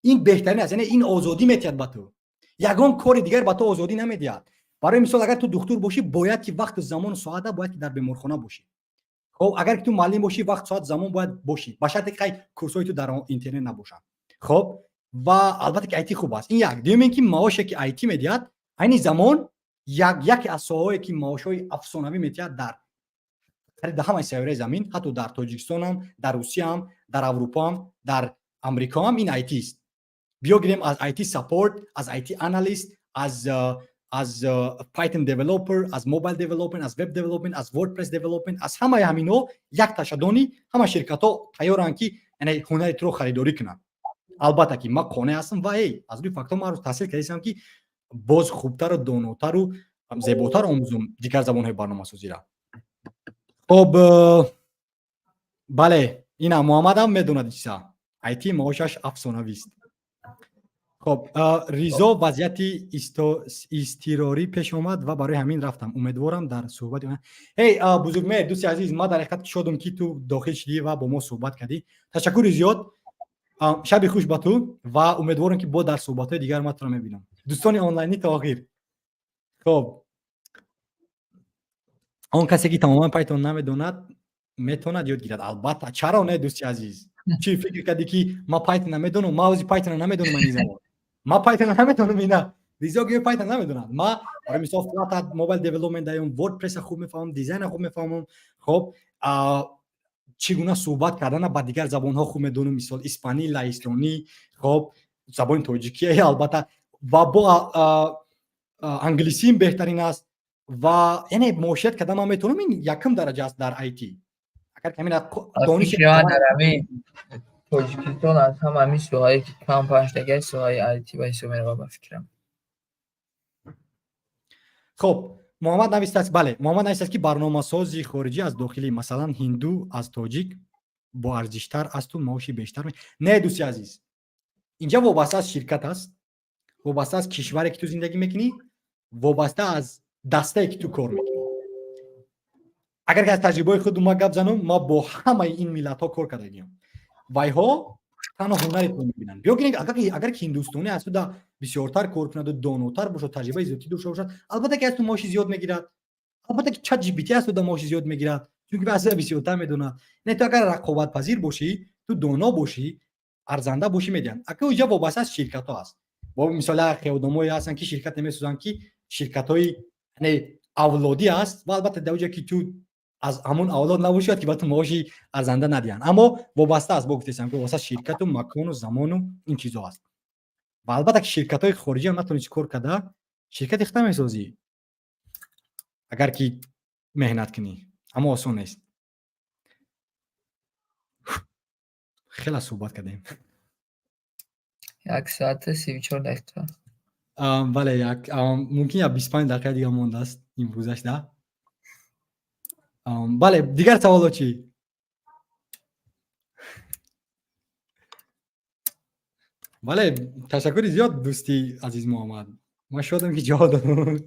A: ин беҳтарин аст, яъне ин озодӣ метиҳад ба ту. Ягон кори дигар ба ту озодӣ намедиҳад. Барои мисол, агар ту духтур бошӣ, бояд ки вақту замону соата бояд ки дар беморхона бошӣ. Хоб, агар ки ту муаллим бошӣ, вақт, соат, замон бояд бошӣ, ба шарте ки курсҳои ту дар интернет набошанд. Хоб, ва албатта ки IT хуб аст. Ин як. Дуюм ин ки маоше ки IT медиҳад айни замон, яке аз соҳаҳое ки маошҳои афсонавӣ медиҳад дар қариб дар ҳамаи сайёраи замин, ҳатто дар Тоҷикистонам, дар Русияам, дар Аврупоам, дар Амрикоам, ин IT аст. Биё гирем аз IT support, аз IT analyst, аз Python developer, аз mobile development, аз web development, аз WordPress development, аз ҳамаи ҳаминҳо як ташаддони ҳама ширкатҳо тайёранд, ки, яъне, ҳунари туро харидорӣ кунанд. Албатта ки ман қонеъ ҳастам ва эй, аз рӯи фактҳо ман рӯз таҳсил кардистам, ки боз хубтару донотару зеботар омӯзум дигар забонҳои барномасозиро. Хоб, бале, ина Муҳаммадам медонад чиза. IT маошаш афсонавист. Хоб, Ризо, вазъияти изтирорӣ пеш омад ва барои ҳамин рафтам. Умедворам, дар суҳбати. Ҳей, Бузургмеҳр, дӯсти азиз, ман дар ҳақиқат шодам, ки ту дохил шудӣ ва бо мо суҳбат кардӣ. Ташаккури зиёд, шаби хуш ба ту ва умедворам, ки бо дар суҳбатҳои дигар ман туро мебинам. Дӯстони онлайнӣ, то охир. Хоб, он касе ки тамоман Python намедонад, метавонад ёд гирад? Албатта, чаро не, дӯсти азиз? Чӣ фикр кардӣ, ки ман Python намедонам? Ман ози Python намедонам. Ани замон ман Python намедонам. Ина Ризо гӯё Python намедонад. Ма барои мисол Flutter mobile development даём, WordPress хуб мефаҳмам, дизайна хуб мефаҳмам. Хоб, чӣ гуна суҳбат кардана ба дигар забонҳо хуб медонам, мисол, испанӣ, лаҳистонӣ, хоб, забони тоҷикӣ албатта, ва бо англисим беҳтарин аст. Ва, яъне, муошират кардан ман метавонам. Ин якум дараҷа аст дар IT, агар ҳамин
B: дониши. Дар ҳамин Тоҷикистон аз ҳама ҳамин соҳае ки кам паҳншудагиаст, соҳаи IT ба ҳисоб меравад, ба фикрам.
A: Хоб, Муҳаммад навистааст, бале, Муҳаммад навистааст, ки барномасози хориҷӣ аз дохилӣ, масалан, ҳинду аз тоҷик боарзиштар асту маоши бештар. Не, дӯсти азиз, инҷа вобаста аз ширкат аст, вобаста аз кишваре ки ту зиндагӣ мекунӣ, вобаста аз дастае ки ту кор мекунӣ. Агар ки аз таҷрибаи худ ма гап занам, ма бо ҳамаи ин миллатҳо кор кардагиам. Вайҳо танҳо ҳунари ту мебинанд. Биё гирем, агар ки ҳиндустонӣ аз ту да бисёртар кор кунаду донотар бошад, таҷрибаи зиёдтӣ дошта бошад, албатта ки аз ту маоши зиёд мегирад. Албатта ки Chat GPT аз ту да маоши зиёд мегирад, чунки аз ту бисёртар медонад. Не, ту агар рақобатпазир бошӣ, ту доно бошӣ, арзанда бошӣ, медиҳанд. Ака, инҷа вобаста аз ширкатҳо аст. Бо мисол як одамое ҳастанд, ки ширкат намесозанд, ки ширкатҳои авлодӣ аст, ва албатта дар ҷое ки ту аз ҳамун авлод набошад, ки ба ту маоши арзанда надиҳанд. Аммо вобаста аст, бо гуфтесам, ки вобаста ширкату макону замону ин чизо аст. Ва албатта ки ширкатҳои хориҷӣ ҳам натавонӣ кор карда, ширкати худта месозӣ, агар ки меҳнат кунӣ, аммо осон нест. Хеле суҳбат кардем.
B: 1 соату 34 дақиқа.
A: Бале, як мумкин як 25 дақиқа дига мондааст имрӯзаш да. Бале, дигар саволо чӣ? Бале, ташаккури зиёд, дӯсти азиз Муҳаммад, ман шодам, ки ҷавоб додам.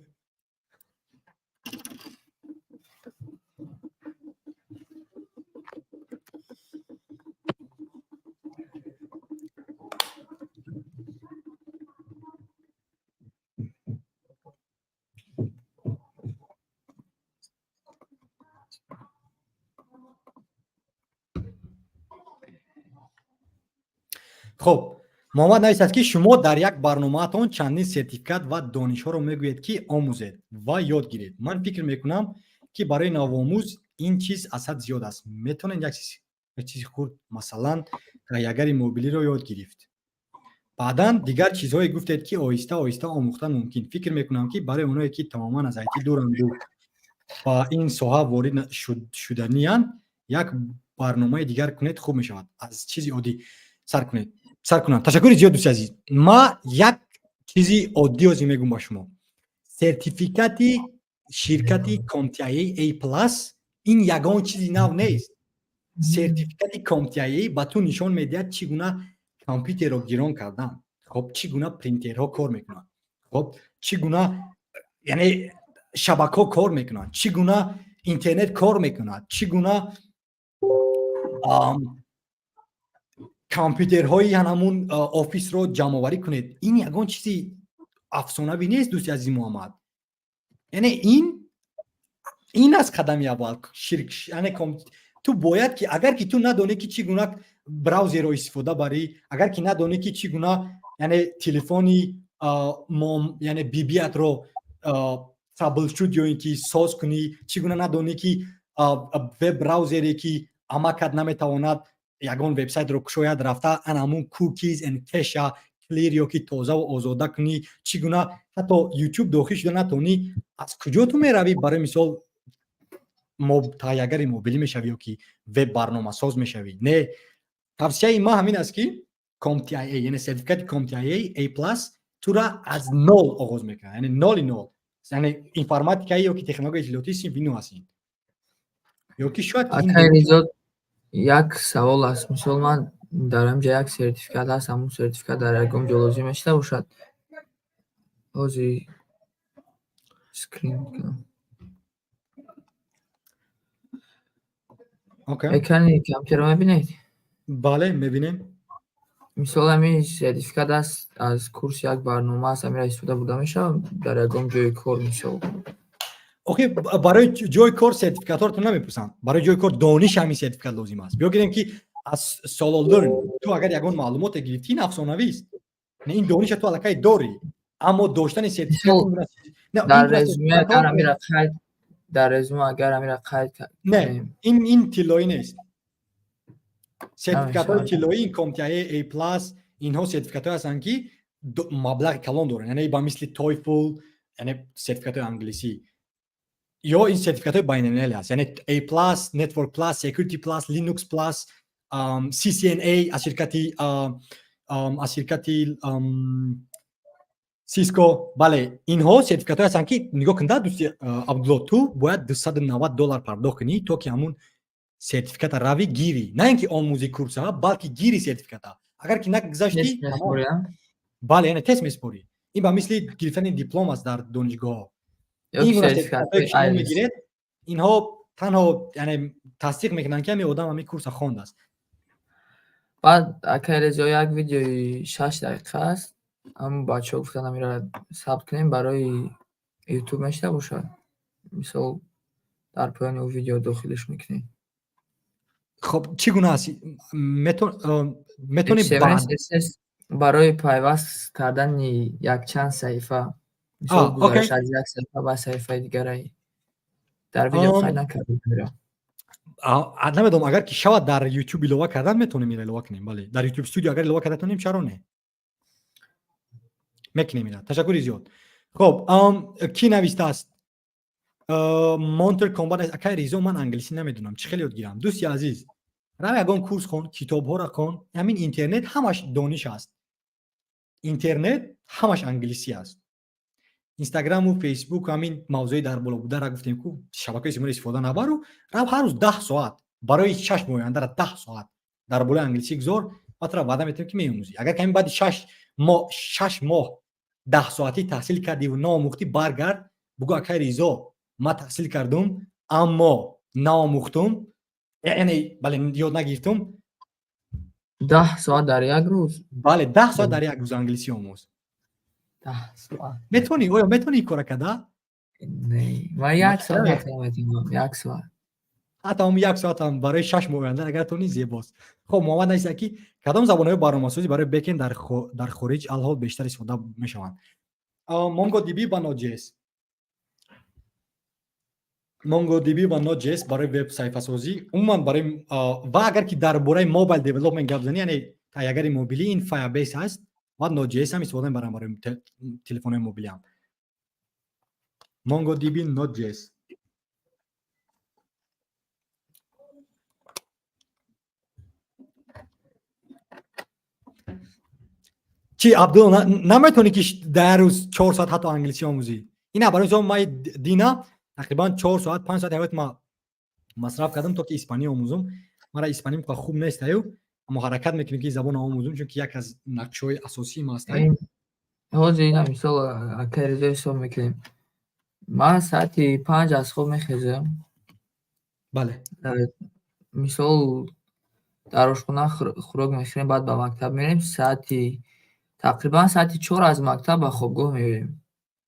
A: Хуб, Муҳаммад нависад, ки шумо дар як барномаатон чандин сертификат ва донишҳоро мегӯед, ки омӯзед ва ёд гиред. Ман фикр мекунам, ки барои навомӯз ин чиз аз ҳад зиёд аст. Метавонед як чизи хурд, масалан таҳиягари мобилиро ёд гирифт, баъдан дигар чизҳое гуфтед, ки оҳиста оҳиста омӯхтан мумкин. Фикр мекунам, ки барои оное, ки тамоман аз айти дуранду ба ин соҳа ворид шуданиянд, як барномаи дигар кунед, хуб мешавад. Аз чизи оддӣ сар кунед, сар кунам. Ташаккури зиёд, дӯсти азиз. Ма як чизи оддӣ озӣ мегӯм ба шумо: сертификати ширкати CompTIA A plus ин ягон чизи нав нест. Сертификати CompTIA ба ту нишон медиҳад, чӣ гуна компютерро гирон кардан, хоб, чӣ гуна принтерҳо кор мекунанд, хоб, чӣ гуна, яъне, шабакаҳо кор мекунанд, чӣ гуна интернет кор мекунад, чӣ гуна компютерҳои ҳамун офисро ҷамъоварӣ кунед. Ин ягон чизи афсонавӣ нест, дӯсти азизи Муҳаммад. Яъне ин аст қадами аввал. Яъне ту бояд ки, агар ки ту надонӣ, ки чӣ гуна браузерро истифода барӣ, агар ки надонӣ, ки чӣ гуна, яъне, телефони, яъне, бибиятро troubleshoot ё ин ки соз кунӣ, чӣ гуна надонӣ, ки веб браузере ки амакат наметавонад ягон вебсайтро кушояд, рафта ан ҳамун cookies and cache clear ё ки тозаву озода кунӣ, чӣ гуна ҳатто YouTube дохил шуда натавонӣ, аз куҷо ту меравӣ, барои мисол, таҳиягари мобилӣ мешавӣ ё ки веб барномасоз мешавӣ? Не, тавсияи ман ҳамин аст, ки CompTIA, яъне сертификати CompTIA A plus тура аз нол оғоз мекунад, яъне ноли нол, яъне информатикаи ё ки технологияи иттилоотӣ синфи нӯ ҳаст ин ё ки шояд.
B: Як савол аст. Мисол, ман дар ҳамҷа як сертификат ҳаст, ҳамун сертификат дар ягон ҷо лозим мешуда бошад? Ҳозир скрин кунам. Экрани компютерро мебинед?
A: Бале, мебинем.
B: Мисол, ҳамин сертификат аст, аз курси як барнома аст, ҳаминро истифода бурда мешавад дар ягон ҷои кор, мисол?
A: Охи, барои ҷои кор сертификатҳоро ту намепурсанд. Барои ҷои кор дониш ҳамин сертификат лозим аст. Биё гирем, ки аз SoloLearn ту агар ягон маълумоте гирифтӣ, ин афсонавист. Ин дониша ту аллакай дорӣ, аммо доштани сертификат
B: Дар резюме агар ҳамира қайд, дар резюме агар ҳамира қайд
A: Не, ин тиллоӣ нест. Сертификатҳои тиллоӣ ин CompTIA A plus, инҳо сертификатҳое ҳастанд, ки маблағи калон доранд, яъне ба мисли TOEFL, яъне сертификатҳои англисӣ ё ин сертификатҳои байналмилалӣ аст, яъне A plus, Network plus, Security plus, Linux plus, CCNA аз ширкати Cisco. Бале, инҳо сертификатҳое ҳастанд, ки нигоҳ кун да, дӯсти Абдулло, ту бояд 290 доллар пардохт кунӣ, то ки ҳамун сертификата равӣ гирӣ, на ин ки омӯзи курса, балки гири сертификата. Агар ки нагузаштӣ, бале, яъне тест месупорӣ. Ин ба мисли гирифтани диплом аст дар донишгоҳҳо. Ин гуна сертификатҳое, ки шумо мегиред, инҳо танҳо, яъне, тасдиқ мекунанд, ки ҳамин одам ҳамин курса хондааст.
B: Баъд, акай Резо, як видеои 6 дақиқа аст, ҳамн бачаҳо гуфтанд, ҳаминро сабт кунем барои Ютуб, мешуда бошад? Мисол, дар поёни ӯ видео дохилиш мекунем.
A: Хоб, чӣ гуна аст? Метавонӣ?
B: Барои пайваст кардани якчанд саҳифа, мисол, гузариш аз як саҳифа ба саҳифаи дигаре дар видео қайд накардем.
A: Намедонам, агар ки шавад, дар YouTube илова кардан метавонем, ира илова кунем. Бале, дар YouTube Studio агар илова карда тонем, чаро не, мекунем ира. Ташаккури зиёд. Хоб, кӣ навистааст? Монтер Комбат: «Акай Ризо, ман англисӣ намедонам, чӣ хел ёд гирам?» Дӯсти азиз, рав, ягон курс хон, китобҳоро хон. Ҳамин интернет ҳамаш дониш аст, интернет ҳамаш англисӣ аст. Инстаграму Фейсбук, ҳамин мавзӯи дар боло будара гуфтем ку, шабакаи иҷтимоӣ истифода набару рав, ҳар рӯз 10 соат барои 6 моҳи ояндара 10 соат дар болои англисӣ гузор. Ма тура ваъда метавем, ки меомӯзӣ. Агар ками баъди 6 моҳ 10 соатӣ таҳсил кардиву наомӯхтӣ, баргард, бугӯ: «Акай Ризо, ман таҳсил кардум, аммо наомӯхтум, яъне, бале, ёд нагирифтум».
B: 10 соат дар як рӯз?
A: Бале, 10 соат дар як рӯз англисӣ омӯз.
B: 10 соат?
A: Метавонӣ? Оё метавонӣ ин кора карда?
B: Не, ман як соат метавонам, як соат.
A: Ҳатто ҳам як соатам барои 6 моҳ оянда агар тонӣ, зебост. Хоб, Муҳаммад нависта, ки кадом забонҳои барномасозӣ барои backend дар хориҷ алҳол бештар истифода мешаванд? MongoDB ва Node.js. MongoDB ва Node.js барои веб саҳифасозӣ, умуман барои, ва агар ки дар бораи mobile development гап занӣ, яъне таҳиягари мобилӣ, ин Firebase ҳаст ва Node.js ҳам истифода мебарам барои телефонҳои мобилиам. MongoDB, Node.js. Чи, Абдулло, наметавонӣ, ки дар рӯз 4 соат ҳатто англисӣ омӯзӣ? Ина, барои мисол, ман дина тақрибан 4 соат, 5 соат ҳаёти ма масраф кардам, то ки испанӣ омӯзум. Мара испаним хуб нест аю, аммо ҳаракат мекунем, ки забонро омӯзум, чунки як аз нақшҳои асосии ма аст.
B: Ҳозир ина, мисол, акай Ризо, ҳисоб мекунем. Ман соати 5 аз хоб мехезам. Мисол, дар ошхона хӯрок мехӯрем, баъд ба мактаб мерем. Соати тақрибан соати 4 аз мактаб ба хобгоҳ меоем.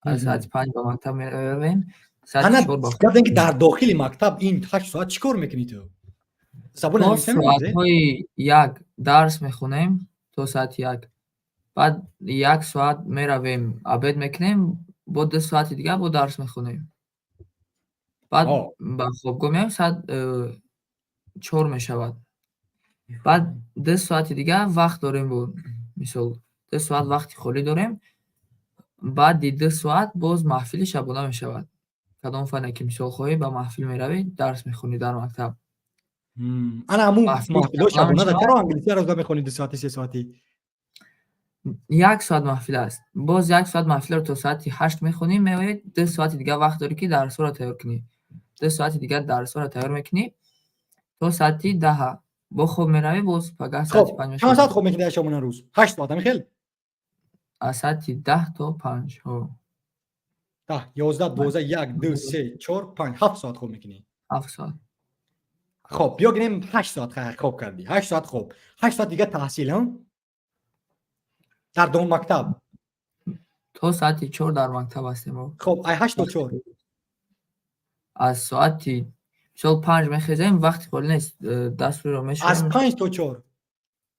B: Аз соати 5 ба мактаб меравем, соати 4 ба
A: Гап, ки дар дохили мактаб ин 8 соат чӣ кор мекунӣ ту? Забони
B: То
A: англисӣ меомӯзӣ?
B: соатҳои 1 дарс мехонем, то соати 1. Баъд як соат меравем, обед мекунем, бо 2 соати дигар бо дарс мехонем. Баъд ба хобгоҳ меоем, соат 4 мешавад. Баъд 2 соати дигар вақт дорем, бо мисол, 2 соат вақти холӣ дорем. Баъди 2 соат боз маҳфили шабона мешавад. Кадом фане ки, мисол, хоҳӣ, ба маҳфил меравӣ, дарс мехонӣ дар мактаб.
A: Ана ҳамун
B: маҳфили
A: маҳфилҳои
B: шабона
A: шабона
B: мешавад.
A: Чаро англисиро рӯза мехонӣ, 2 соати, 3 соатӣ?
B: Як соат маҳфил аст. Боз як соат маҳфилро то соати 8 мехонӣ, меоӣ, 2 соати дигар вақт дорӣ, ки дарсҳоро тайёр кунӣ. 2 соати дигар дарсҳоро тайёр мекунӣ то соати 10. Бо хоб меравӣ, боз пагаҳ соати
A: Хоб,
B: 5
A: чанд соат
B: мехезӣ.
A: хоб мекунӣ дар шабона рӯз? 8 соат, ҳамин хел?
B: Аз соати 10 то 5. Ҳо.
A: 10, 11, 12, як, ду, се, чор, панҷ, 7 соат хоб мекунӣ.
B: 7 соат.
A: Хоб, биё гирем, 8 соат хоб кардӣ, 8 соат хоб, 8 соат дигар таҳсил, ҳа? Дар дом мактаб.
B: То соати 4 дар мактаб ҳастем.
A: Хоб, ай 8 то 4.
B: Аз соати, мисол, 5 мехезем, вақти холӣ нест, дастро
A: аз
B: мешӯем.
A: 5 то 4.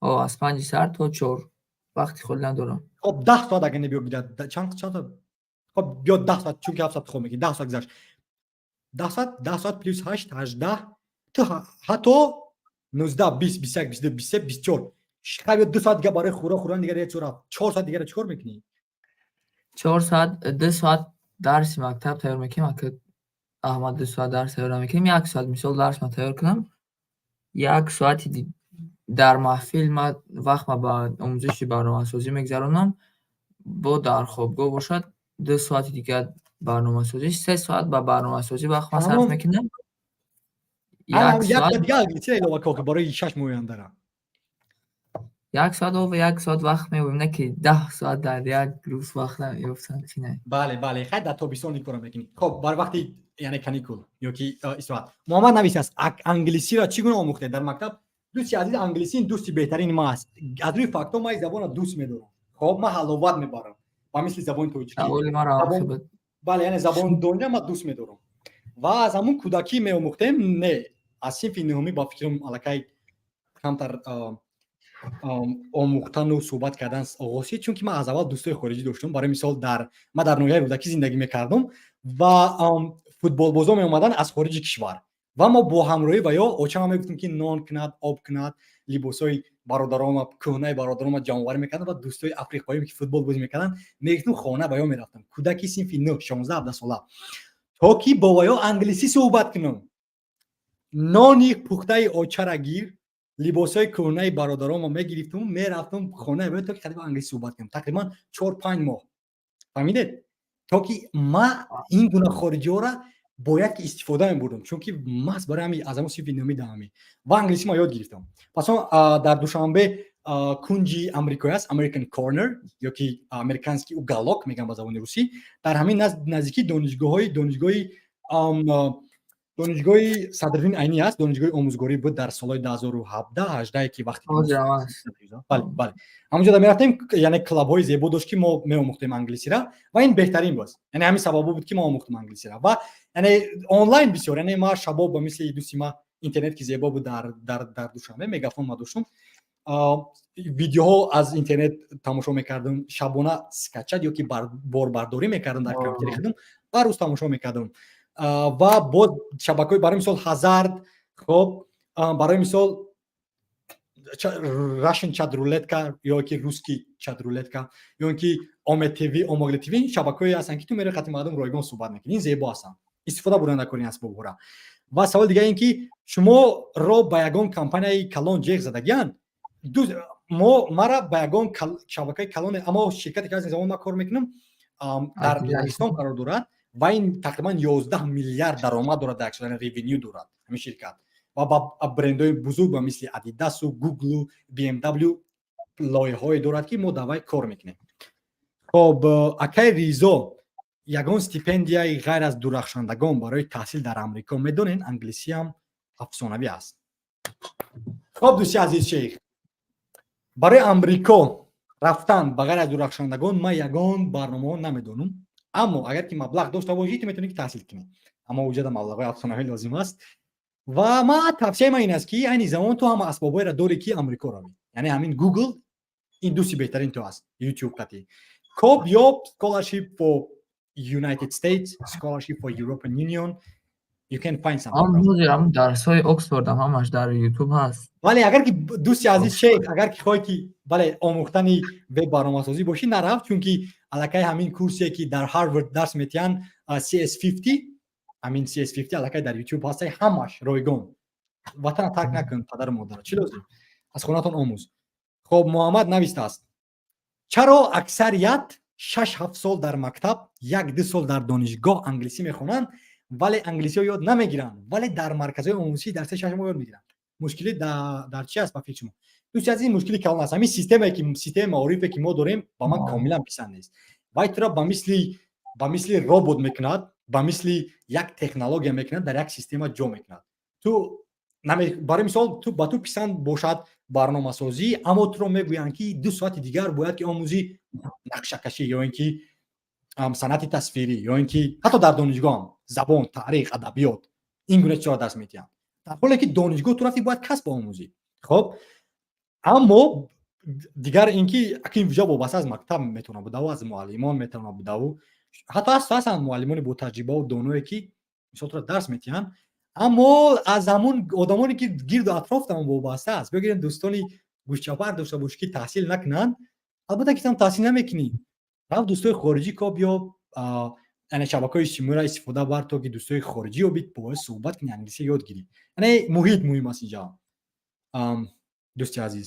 B: О, аз 5-и саҳар то 4 вақти холӣ надорам.
A: Хоб, 10 соат агар не, биё гирад чанд соат? Хоб, биё, 10 соат, чунки 7 соат хоб мекунӣ, 10 соат гузашт. 10 соат, 10 соат плюс 8, 18, ту ҳатто 19, 20, 21, 22, 23, 24. Хай, биё, 2 соат дигар барои хӯрок хӯрдан, дигар як рафт, 4 соат дигара чӣ кор мекунӣ?
B: 4 соат, 2 соат дарси мактаб тайёр мекунем, ака Аҳмад, 2 соат дарс тайёр мекунем, як соат, мисол, дарс ма тайёр кунам, як соати дар маҳфил ма вақт ма ба омӯзиши барномасозӣ мегзаронам, бо дар хобгоҳ бошад, 2 соати дигар барномасозӣ, 3 соат ба барномасозӣ вақт ма сарф мекунам.
A: Як соат дигар англисиро илова кун барои 6 моҳи ояндара.
B: Як соат, ова, як соат вақт меёбем, не ки 10 соат дар як рӯз вақт ёфтан чине.
A: Бале, хай, дар тобистон ин корро мекунӣ. Хоб, бар вақти, яъне, каникул ё ки истироҳат. Муҳаммад нависааст: «Англисиро чӣ гуна омӯхтед дар мактаб?» Дӯсти азиз, англисӣ ин дӯсти беҳтарини ма аст. Аз рӯи фактҳо ман ин забонро дӯст медорам. Хоб, ман ҳаловат мебарам ба мисли забони тоҷикӣ. Бале, яъне забондониро ман дӯст медорам ва аз ҳамун кӯдакӣ меомӯхтем. Не, аз синфи нуҳумӣ, ба фикрам, аллакай камтар. Омӯхтану суҳбат кардан оғоз шид, чунки ман аз аввал дӯстои хориҷӣ доштам. Барои мисол, дар ман дар ноҳияи Рӯдакӣ зиндагӣ мекардам ва футболбозо меомаданд аз хориҷи кишвар ва мо бо ҳамроҳӣ ва ё очама мегуфтем, ки нон кунад, об кунад, либосҳои бародарома, кӯҳнаи бародарома ҷамъоварӣ мекардам ва дӯстои африқоӣ, ки футбол бозӣ мекарданд, мегуфтем, хона ба ё мерафтам, кӯдаки синфи 9, 16, 17 сола, то ки бо ваё англисӣ суҳбат кунам. Нони пухтаи очара гир, либосҳои кӯҳнаи бародаронро мегирифтам, мерафтам хонаи ваё, то ки қадима англисӣ суҳбат кунам. Тақрибан 4-5 моҳ, фаҳмидед, то ки ма ин гуна хориҷиҳоро бояд ки истифода мебурдам, чунки маҳз барои ҳами аз ҳамон синфи нӯҳми, даҳами ва англисӣ ма ёд гирифтам. Пас он дар Душанбе кунҷи амрикоӣ аст, American Corner ё ки американский уголок мегӯям ба забони русӣ. Дар ҳамин наздикии донишгоҳҳои донишгоҳи Садриддин Айнӣ аст, донишгоҳи омӯзгорӣ буд дар солҳои 2017, 18, ки вақте, бале, ҳамонҷода мерафтем. Яъне клубҳои зебо дошт, ки мо меомӯхтем англисира ва ин беҳтарин буд. Яъне ҳамин сабабо буд, ки мо омӯхтем англисира. Ва яъне онлайн бисёр, яъне ма шабоб ба мисли дӯсти ма интернет, ки зебо буд дар Душанбе, мегафон ма доштум, видеоҳо аз интернет тамошо мекардам, шабона скачать ё ки борбардорӣ мекардам дар компютери худам ва рӯз тамошо мекардам. Ва боз шабакаҳои, барои мисол, Хазард, хоб, барои мисол, Russian chat рулетка ё ки русский чат рулетка, ё ин ки Оме ТВ, Омогле ТВ, шабакаҳое ҳастанд, ки ту мераи, қати мардум ройгон суҳбат мекунӣ. Ин зебо ҳастанд, истифода бурда накунӣ асбобҳоро. Ва саволи дигар ин ки шуморо ба ягон компанияи калон ҷеғ задагиянд? Мо мара ба ягон шабакаи калоне, аммо ширкате ки аз ин замон ман кор мекунам, дар Лаҳистон қарор дорад ва ин тақрибан 11 миллиард даромад дорад дар як сол, revenue дорад ҳамин ширкат ва ба брендҳои бузург ба мисли Адидасу, Гуглу, BMW лоиҳаҳое дорад, ки мо дар вай кор мекунем. Хоб, акай Ризо, ягон стипендияи ғайр аз дурахшандагон барои таҳсил дар Амрико медонен? Англисиам афсонавӣ аст. Хоб, дӯсти азиз Шейх, барои Амрико рафтан ба ғайр аз дурахшандагон ман ягон барномаҳо намедонам, аммо агар ки маблағ дошта бошӣ, ту метавонӣ ки таҳсил кунӣ, аммо уҷада маблағҳои афсонавӣ лозим аст. Ва ма тавсияи ман ин аст, ки айни замон ту ҳама асбобҳоеро дорӣ, ки Амрико равӣ. Яъне ҳамин Google ин дӯсти беҳтарин ту аст, YouTube қатӣ коб ёб scholarship for United States, scholarship for European Union, you can find
B: something. Ҳам дарсҳои Оксфорд ҳам ҳамаш дар YouTube ҳаст.
A: Бале, агар ки, дӯсти азиз Шейх, агар ки хоҳӣ ки, бале, омӯхтани веб барномасозӣ бошӣ, нарав, чунки аллакай ҳамин курсе, ки дар Ҳарвард дарс метиҳанд, CS50, ҳамин CS50 аллакай дар YouTube ҳастай, ҳамаш ройгон. Ватана тарк накун, падару модара чӣ лозим, аз хонатон омӯз. Хоб, Муҳаммад навистааст: чаро аксарият 6-7 сол дар мактаб, 1-2 сол дар донишгоҳ англисӣ мехонанд, вале англисиҳо ёд намегиранд, вале дар марказҳои омӯзишӣ дар 3-6 моҳ ёд мегиранд? Мушкилӣ дар чи аст ба фикри шумо? Дӯсти азиз, мушкили калон аст. Ҳамин системае ки, системаи маорифе, ки мо дорем, ба ман комилан писанд нест. Вай тура ба мисли робот мекунад, ба мисли як технология мекунад, дар як система ҷо мекунад. Ту, барои мисол, ту ба ту писанд бошад барномасозӣ, аммо туро мегӯянд, ки 2 соати дигар бояд ки омӯзӣ нақшакашӣ ё ин ки санъати тасвирӣ, ё ин ки ҳатто дар донишгоҳам забон, таърих, адабиёт, ин гуна чизҳоро дарс медиҳанд, дар ҳоле ки донишгоҳ ту рафти, бояд касб омӯзӣ. Хоб, аммо дигар ин ки акин виҷа вобаста аз мактаб метавонад будаву аз муаллимон метавонад будаву ҳатто ҳастанд муаллимони ботаҷрибаву доное, ки мисол туро дарс медиҳанд, аммо аз ҳамун одамоне, ки гирду атрофтамон вобаста аст. Бигирем, дӯстони гӯшчапар дошта бошӣ, ки таҳсил накунанд, албатта ки там таҳсил намекунӣ. Рафт, дӯстои хориҷӣ коб ё яъне шабакаҳои иҷтимоиро истифода бар, то ки дӯстои хориҷӣ ёбӣ, бо суҳбат кунӣ, англисӣ ёд гирӣ. Яъне муҳит муҳим аст инҷа, дӯсти азиз.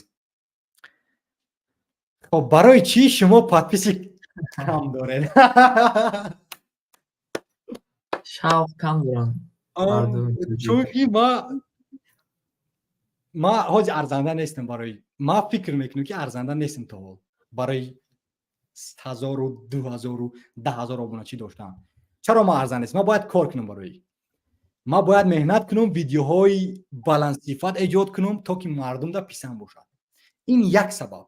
A: Хоб, барои чӣ шумо подписчик кам доред?
B: Шавқ кам доранд.
A: Чунки ма ҳози арзанда нестам. Барои ма фикр мекунам, ки арзанда нестам то ҳол барои ҳазору, 2000-у 10 000 обуначӣ доштан. Чаро ман арзанда нестам? Ман бояд кор кунам, барои ман бояд меҳнат кунам, видеоҳои баландсифат эҷод кунам, то ки мардумда писанд бошад. Ин як сабаб.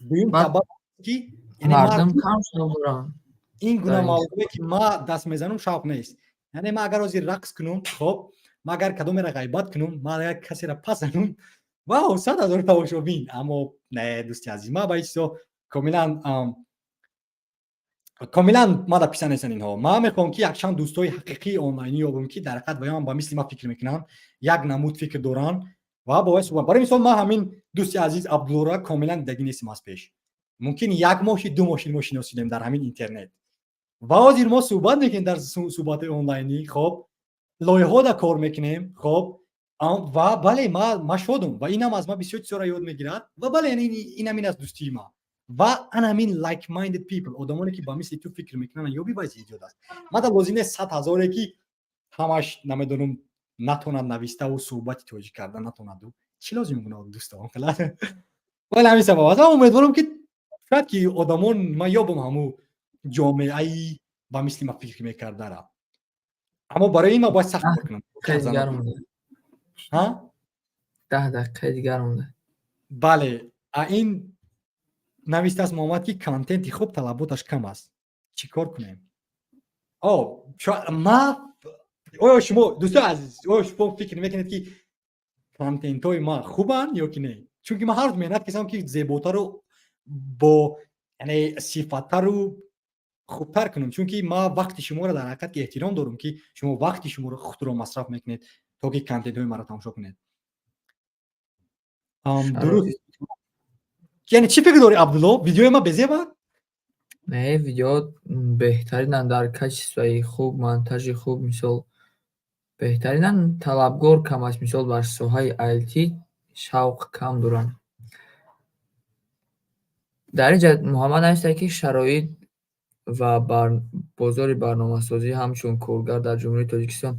A: Дуюм сабаб, ки
B: мардум кам шавқ доранд.
A: Ин гуна мавзӯе, ки ма даст мезанам, шавқ нест. Яъне ман агар ҳозир рақс кунам, хоб, ман агар кадомеро ғайбат кунам, ман агар касеро пасанам. Вау, 100 000 тамошобин. Аммо не, дӯсти азиз, ман ба ин чизо комилан мада писанд нестанд инҳо. Ман мехоҳам, ки якчанд дӯстои ҳақиқии онлайнӣ ёбам, ки дар ҳақиқат ваёам ба мисли ман фикр мекунанд, як намуд фикр доранд ва бо вай суҳбат. Барои мисол, ман ҳамин дӯсти азиз Абдуллоро комилан дидагӣ нестем аз пеш. Мумкин як моҳ шид, 2 моҳ шид, мо шиносидем дар ҳамин интернет ва ҳозир мо суҳбат мекунем дар суҳбатҳои онлайнӣ. Хоб, лоиҳаҳода кор мекунем. Хоб, ва бале, ма шодум ва инам аз ман бисёр чизҳоро ёд мегирад. Ва бале, инам ин аст дӯстии ма. Ва ана ҳамин like minded people, одамоне, ки ба мисли ту фикр мекунанд, ёби вай зиёд аст. Мада лозим нест 100 000-е, ки ҳамаш, намедонам, натонад навиставу суҳбати тоҷик карда натонаду. Чӣ лозим гуна дӯстон? Вале ҳамин сабаб аст. Ман умедворам, ки шояд ки одамон ман ёбам, ҳамун ҷомеаи ба мисли ман фикр мекардара. Аммо барои ин ман бояд сахт кор кунам.
B: 10 дақиқаи дигар монда.
A: Бале, ин навистааст Муҳаммад, ки контенти хуб талаботаш кам аст, чӣ кор кунем? О, ма оё шумо, дӯстои азиз, оё шумо фикр мекунед, ки контентҳои ма хубанд ё ки не? Чунки ман ҳар рӯз меҳнат кардам, ки зеботару бо, яъне, сифаттару хубтар кунам, чунки ман вақти шуморо дар ҳақиқат ки эҳтиром дорам, ки шумо вақти шуморо худро масраф мекунед, то ки контентҳои маро тамошо кунед. Дуруст, яъне чӣ фикр дорӣ, Абдулло, видеои ман безебад?
B: Не, видео беҳтаринанд, дар качествои хуб, монтажи хуб, мисол, беҳтаринанд. Талабгор кам аст, мисол, бар соҳаи IT шавқ кам доранд. Дар ин ҷа Муҳаммад навиштааст, ки шароит ва бозори барномасозӣ ҳамчун коргар дар Ҷумҳурии Тоҷикистон.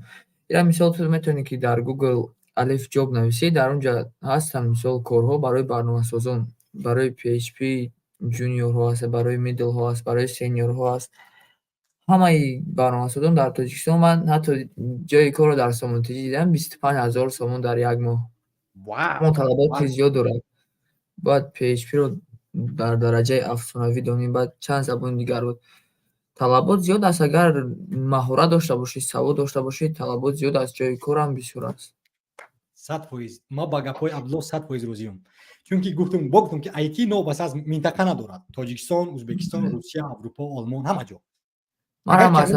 B: Ира, мисол, ту метавонӣ, ки дар Google Алиф Ҷоб нависӣ, дар он ҷа ҳастанд, мисол, корҳо барои барномасозон, барои PHP junior ҳо ҳаст, барои middle ҳо ҳаст, барои senior ҳо ҳаст. Ҳамаи барномасозон дар Тоҷикистон, ман ҳатто ҷойи корро дар Сомонтиҷӣ дидам, 25 000 сомон дар як моҳ. Аммо талаботи зиёд дорад. Бояд PHP-ро дар дараҷаи афсонавӣ донӣ, баъд чанд забони дигар буд. Талабот зиёд аст, агар маҳорат дошта бошӣ, савод дошта бошӣ, талабот зиёд аст, ҷойи корам бисёр аст.
A: 100%. Ман ба гапҳои Абдулло 100% розиам, чунки гуфтум, бо гуфтум, ки IT новобаста аз минтақа надорад: Тоҷикистон, Ӯзбекистон, Русия, Аврупо, Олмон, ҳама ҷо.
B: Манам аз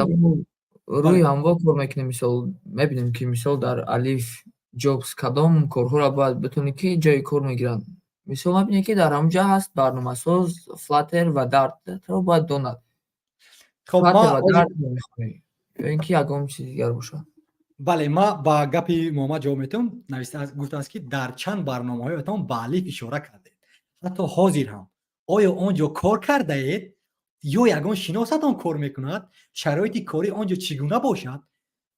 B: рӯи ҳамво кор мекунем. Мисол, мебинем, ки, мисол, дар Алиф Ҷобс кадом корҳоро бояд битонӣ, ки ҷойи кор мегиранд. Мисол, мебинем, ки дар ҳамон ҷо ҳаст барномасоз, Flutter ва Dart-ро бояд донад. Flutter ва Dart мехонӣ ё ин ки ягон чизи дигар бошад.
A: Бале, ман ба гапи Муҳаммад ҷавоб метавам. Гуфтааст, ки дар чанд барномаҳоятон ба Алиф ишора кардед, ҳатто ҳозир ҳам. Оё он ҷо кор кардаед ё ягон шиносатон кор мекунад? Шароити корӣ он ҷо чӣ гуна бошад?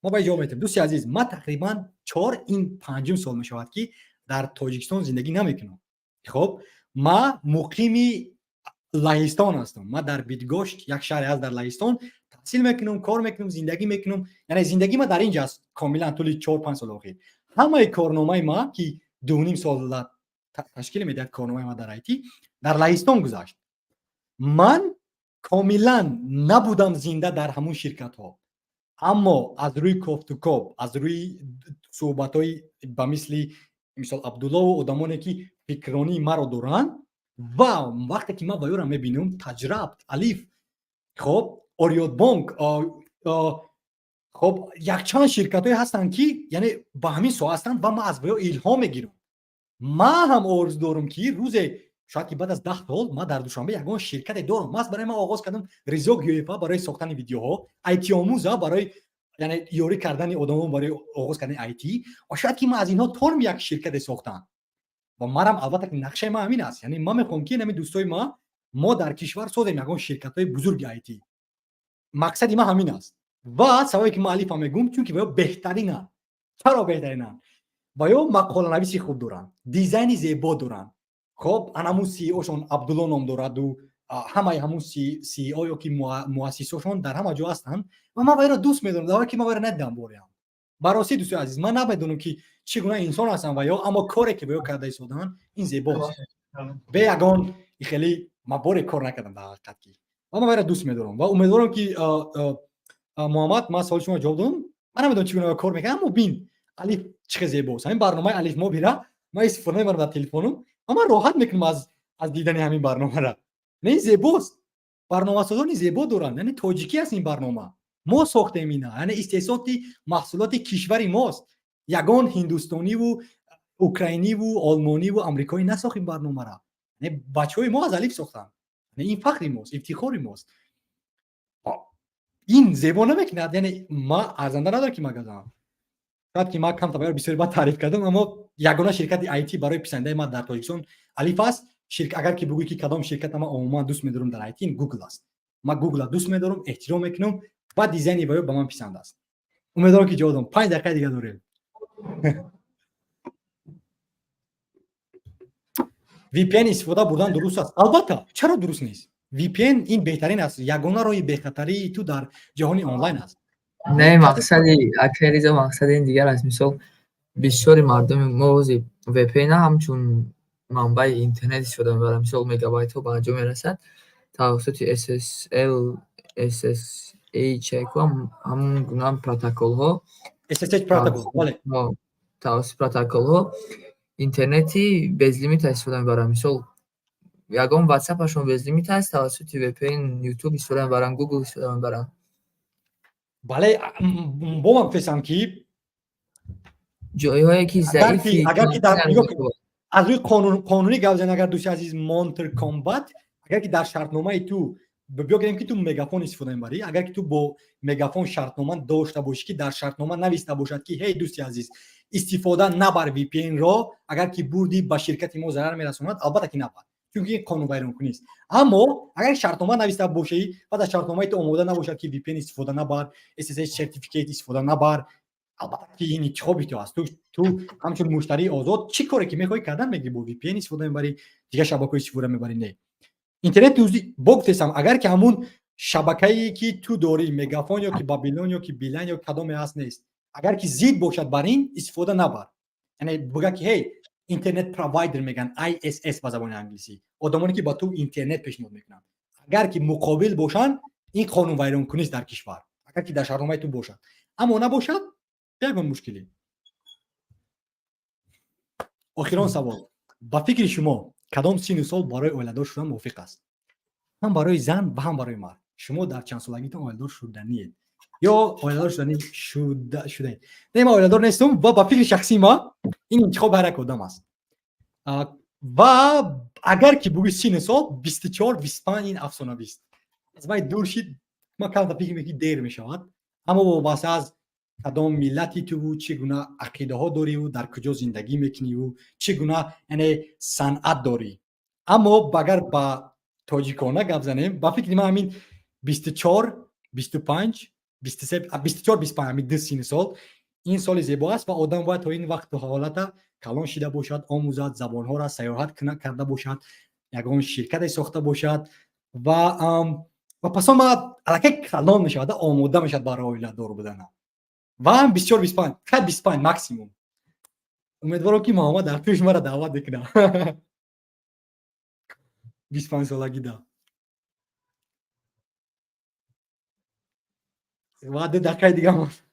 A: Мо ба ҷавоб метавем. Дӯсти азиз, ман тақрибан чор, ин панҷум сол мешавад, ки дар Тоҷикистон зиндагӣ намекунам. Хоб, ман муқими Лаҳистон ҳастам. Ман дар Бидгошт, як шаҳре ҳаст дар Лаҳистон, таҳсил мекунам, кор мекунам, зиндагӣ мекунам. Яъне зиндагӣ ма дар инҷа аст комилан. Тӯли 4-5 соли охир ҳамаи корномаи ма, ки 2,5 сол ташкил медиҳад корномаи ма дар IT, дар Лаҳистон гузашт. Ман комилан набудам зинда дар ҳамун ширкатҳо, аммо аз рӯи кофтукоб, аз рӯи суҳбатҳои ба мисли мисол Абдуллову одамоне, ки фикронии маро доранд, ва вақте ки ман ба ёро мебинам, Таҷрабт, Алиф, хоб, Ориётбонк, хоб, якчанд ширкатҳое ҳастанд, ки, яъне, ба ҳамин соҳа ҳастанд ва ман аз ваё илҳом мегирам. Ман ҳам орзу дорам, ки рӯзе, шояд ки баъд аз 10 сол, ман дар Душанбе ягон ширкате дорам. Ман барои ман оғоз кардам Ризо Гӯепа барои сохтани видеоҳо, айтиомӯза барои, яъне, ёрӣ кардани одамон барои оғоз кардани IT. Ва шояд ки ман аз инҳо торм як ширкате сохтам. Ва манам, албатта, ки нақшаи ман ҳамин аст. Яъне ман мехоҳам, ки ҳамин дӯстои ма, мо дар кишвар созем ягон ширкатҳои бузурги IT. Мақсади ман ҳамин аст. Ва сабабе, ки ман Алифа мегӯм, чунки ва ё беҳтаринанд. Чаро беҳтаринанд? Ва ё мақоланависи хуб доранд, дизайни зебо доранд. Хоб, анамун CEO-шон Абдулло ном дораду ҳамаи ҳамун CEO ё ки муассисошон дар ҳама ҷо ҳастанд ва ман вайро дӯст медорам, дар ҳоле ки ман вайро надидам бореам. Баросӣ, дӯстои азиз, ман намедонам, ки чӣ гуна инсон ҳастанд ва ё, аммо коре, ки ба ё карда истоданд, ин зебост. Бе ягон хеле ман боре кор накардам дар ҳақиқат ки, ва ман вайро дӯст медорам ва умедворам, ки, Муҳаммад, ман саволи шумо ҷавоб додам. Ман намедонам, чӣ гуна кор мекунам, аммо бин, Алиф чӣ хел зебост, ҳамин барномаи Алиф Мобира. Ман истифода мебарам дар телефонум ва ман роҳат мекунам аз дидани ҳамин барномара. Не, ин зебост. Барномасозони зебо доранд, яъне тоҷикӣ аст ин барнома. Мо сохтем ина, яъне истеҳсоти маҳсулоти кишвари мост. Ягон ҳиндустониву украиниву олмониву амрикоӣ насохт ин барномара. Яъне бачаҳои мо аз алиф сохтанд. Яъне ин фахри мост, ифтихори мост. Ин зебо намекунад, яъне ма арзанда надорам, ки ма газам. Шояд ки ма камтар баёр бисёри бад таъриф кардам, аммо ягона ширкати IT барои писандаи ман дар Тоҷикистон Алиф аст. Агар ки бугӯӣ, ки кадом ширката ман умуман дӯст медорам дар IT, ин Google аст. Ман Google дӯст медорам, эҳтиром мекунам ва дизайни ваё ба ман писанд аст. Умедворам, ки ҷавоб додам. 5 дақиқаи дига дорем. VPN истифода бурдан дуруст аст? Албатта, чаро дуруст нест? VPN ин беҳтарин аст, ягона роҳи бехатарии ту дар ҷаҳони онлайн аст.
B: Не, мақсади акай Ризо, мақсади ин дигар аст. Мисол, бисёри мардуми мо ҳозир VPN ҳамчун манбаи интернет истифода мебаранд. Мисол, мегабайтҳо ба анҷом мерасад, тавассути SSL, SSH, ҳамон гуна протоколҳо.
A: SSH протокол, бале.
B: Тавассути протоколҳо интернети безлимита истифода мебаранд. Мисол, ягон ватсапашон безлимит аст, тавассути VPN YouTube истифода мебаранд, Google истифода мебаранд.
A: Бале, бо ман гуфтесам, ки
B: ҷойҳое ки заифи
A: агар ки дар аз рӯи қонунӣ гап занем, агар, дӯсти азиз Монтер Комбат, агар ки дар шартномаи ту, биё гирем, ки ту Мегафон истифода мебарӣ, агар ки ту бо Мегафон шартнома дошта бошӣ, ки дар шартнома нависта бошад, ки ҳей, дӯсти азиз, истифода набар VPN-ро, агар ки бурдӣ, ба ширкати мо зарар мерасонад, албатта ки набар, чунки ин қонунвайронкунист. Аммо агар шартнома нависта бошӣ ва дар шартномаи ту омода набошад, ки VPN истифода набар, SSH сертификат истифода набар, албатта ки ин интихоби ту аст. Ту ҳамчун муштарии озод чӣ коре ки мехоҳӣ кардан мегирӣ: бо VPN истифода мебарӣ, дигар шабакаҳо истифода мебарӣ. Не, интернет бо гуфтесам, агар ки ҳамун шабакае ки ту дорӣ, Мегафон ё ки Бабилон ё ки Билайн ё кадоме ҳаст нест, агар ки зид бошад бар ин, истифода набар. Яъне буга, ки ҳей, интернет провайдер мегӯянд, ISS ба забони англисӣ, одамоне ки ба ту интернет пешниҳод мекунанд, агар ки муқобил бошанд, ин қонунвайронкунист дар кишвар, агар ки дар шартномаи ту бошад. Аммо набошад, ягон мушкилӣ. Охирон савол: ба фикри шумо, кадом синну сол барои оиладор шудан мувофиқ аст, ҳам барои зан ва ҳам барои мард? Шумо дар чанд солагитон оиладор шуданиед ё оиладор шудани шудаед? Не, ман оиладор нестам ва ба фикри шахсии ман ин интихоби ҳар як одам аст. Ва агар ки бугӯи синну сол, 24, 25 ин афсонавист. Аз май дур шид, ман камта фикр мекунам, дер мешавад. Аммо вобаста аз кадом миллати туву чӣ гуна ақидаҳо дориву дар куҷо зиндагӣ мекуниву чӣ гуна, яъне, санъат дорӣ. Аммо агар ба тоҷикона гап занем, ба фикри ман, ҳамин 24, 25, 23, 24, 25, ҳамин ду синну сол, ин соли зебо аст ва одам бояд то ин вақту ҳолата калон шида бошад, омӯзад забонҳоро, сайёҳат карда бошад, ягон ширкате сохта бошад ва пас он аллакай калон мешавад, омода мешавад барои оиладор будана. Ва 24, 25, хай, 25 максимум. Умедворам, ки Муҳаммад дар пеш мара даъват мекунад 25 солагида. Ва 2 дақиқаи дига монд.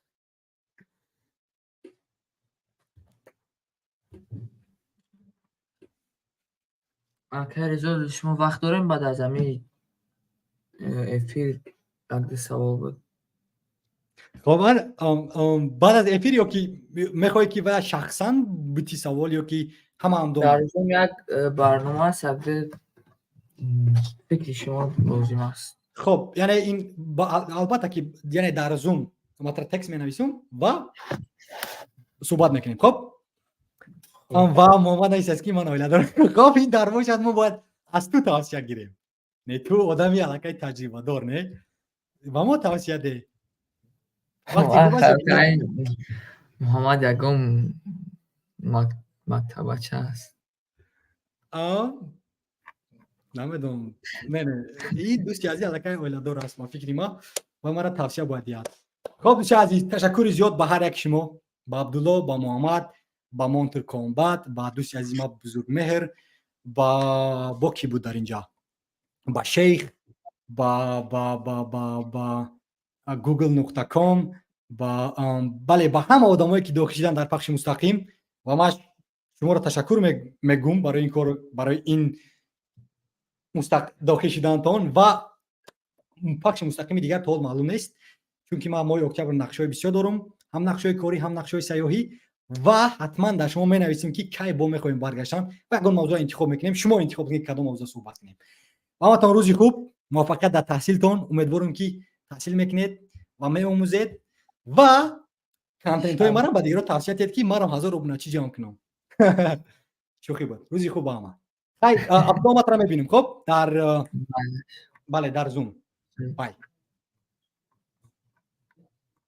B: Акай Ризо, шумо вақт дорем баъд аз ҳамин эфир? Як савол буд.
A: Хоб, баъд аз эфир ё ки мехоҳӣ, ки ва шахсан бити савол, ё ки ҳама ҳам
B: Дар Zoom як барнома аст, фикри шумо лозим аст.
A: Хоб, яъне ин албатта ки, яъне дар Zoom матра текст менависум ва суҳбат мекунем. Хоб, ва Муҳаммад нависааст, ки ман оила дорам. Хоб, ин дар бошад, мо бояд аз ту тавсия гирем. Не, ту одами аллакай таҷрибадор, не, ба мо тавсия деҳ.
B: Муҳаммад ягон мактабача аст.
A: Намедонам, не, не, ин дӯсти азиз аллакай оиладор аст, ба фикри ман, ва мара тавсия бояд диҳад. Хоб, дӯсти азиз, ташаккури зиёд ба ҳар яки шумо, ба Абдулло, ба Муҳаммад, ба Монтер Комбат, ба дӯсти азизи ма Бузургмеҳр, ба бо кӣ буд дар инҷа, ба Шейх, ба Google.com, ба, бале, ба ҳама одамое, ки дохил шидан дар пахши мустақим. Ва ман Шуморо ташаккур мегӯм барои ин кор, барои ин дохил шиданатон. Ва пахши мустақими дигар то ҳол маълум нест, чунки ман моҳи октябр нақшаҳои бисёр дорум, ҳам нақшаҳои корӣ, ҳам нақшаҳои сайёҳӣ. Ва ҳатман дар шумо менависем, ки кай бо мехоҳем баргаштан ва ягон мавзӯъ интихоб мекунем. Шумо интихоб кунед, кадом мавзӯъ суҳбат кунем. Ба ҳаматон рӯзи хуб, муваффақият дар таҳсилтон. Умедворам, ки таҳсил мекунед ва меомӯзед ва контентҳои марам ба дигарон тавсия диҳед, ки марам 1000 обуначӣ ҷамъ кунам. Шӯхӣ буд. Рӯзи хуб ба ҳама. Хай, Абдуомадро мебинем. Хоб, дар, бале, дар Зум. Бай.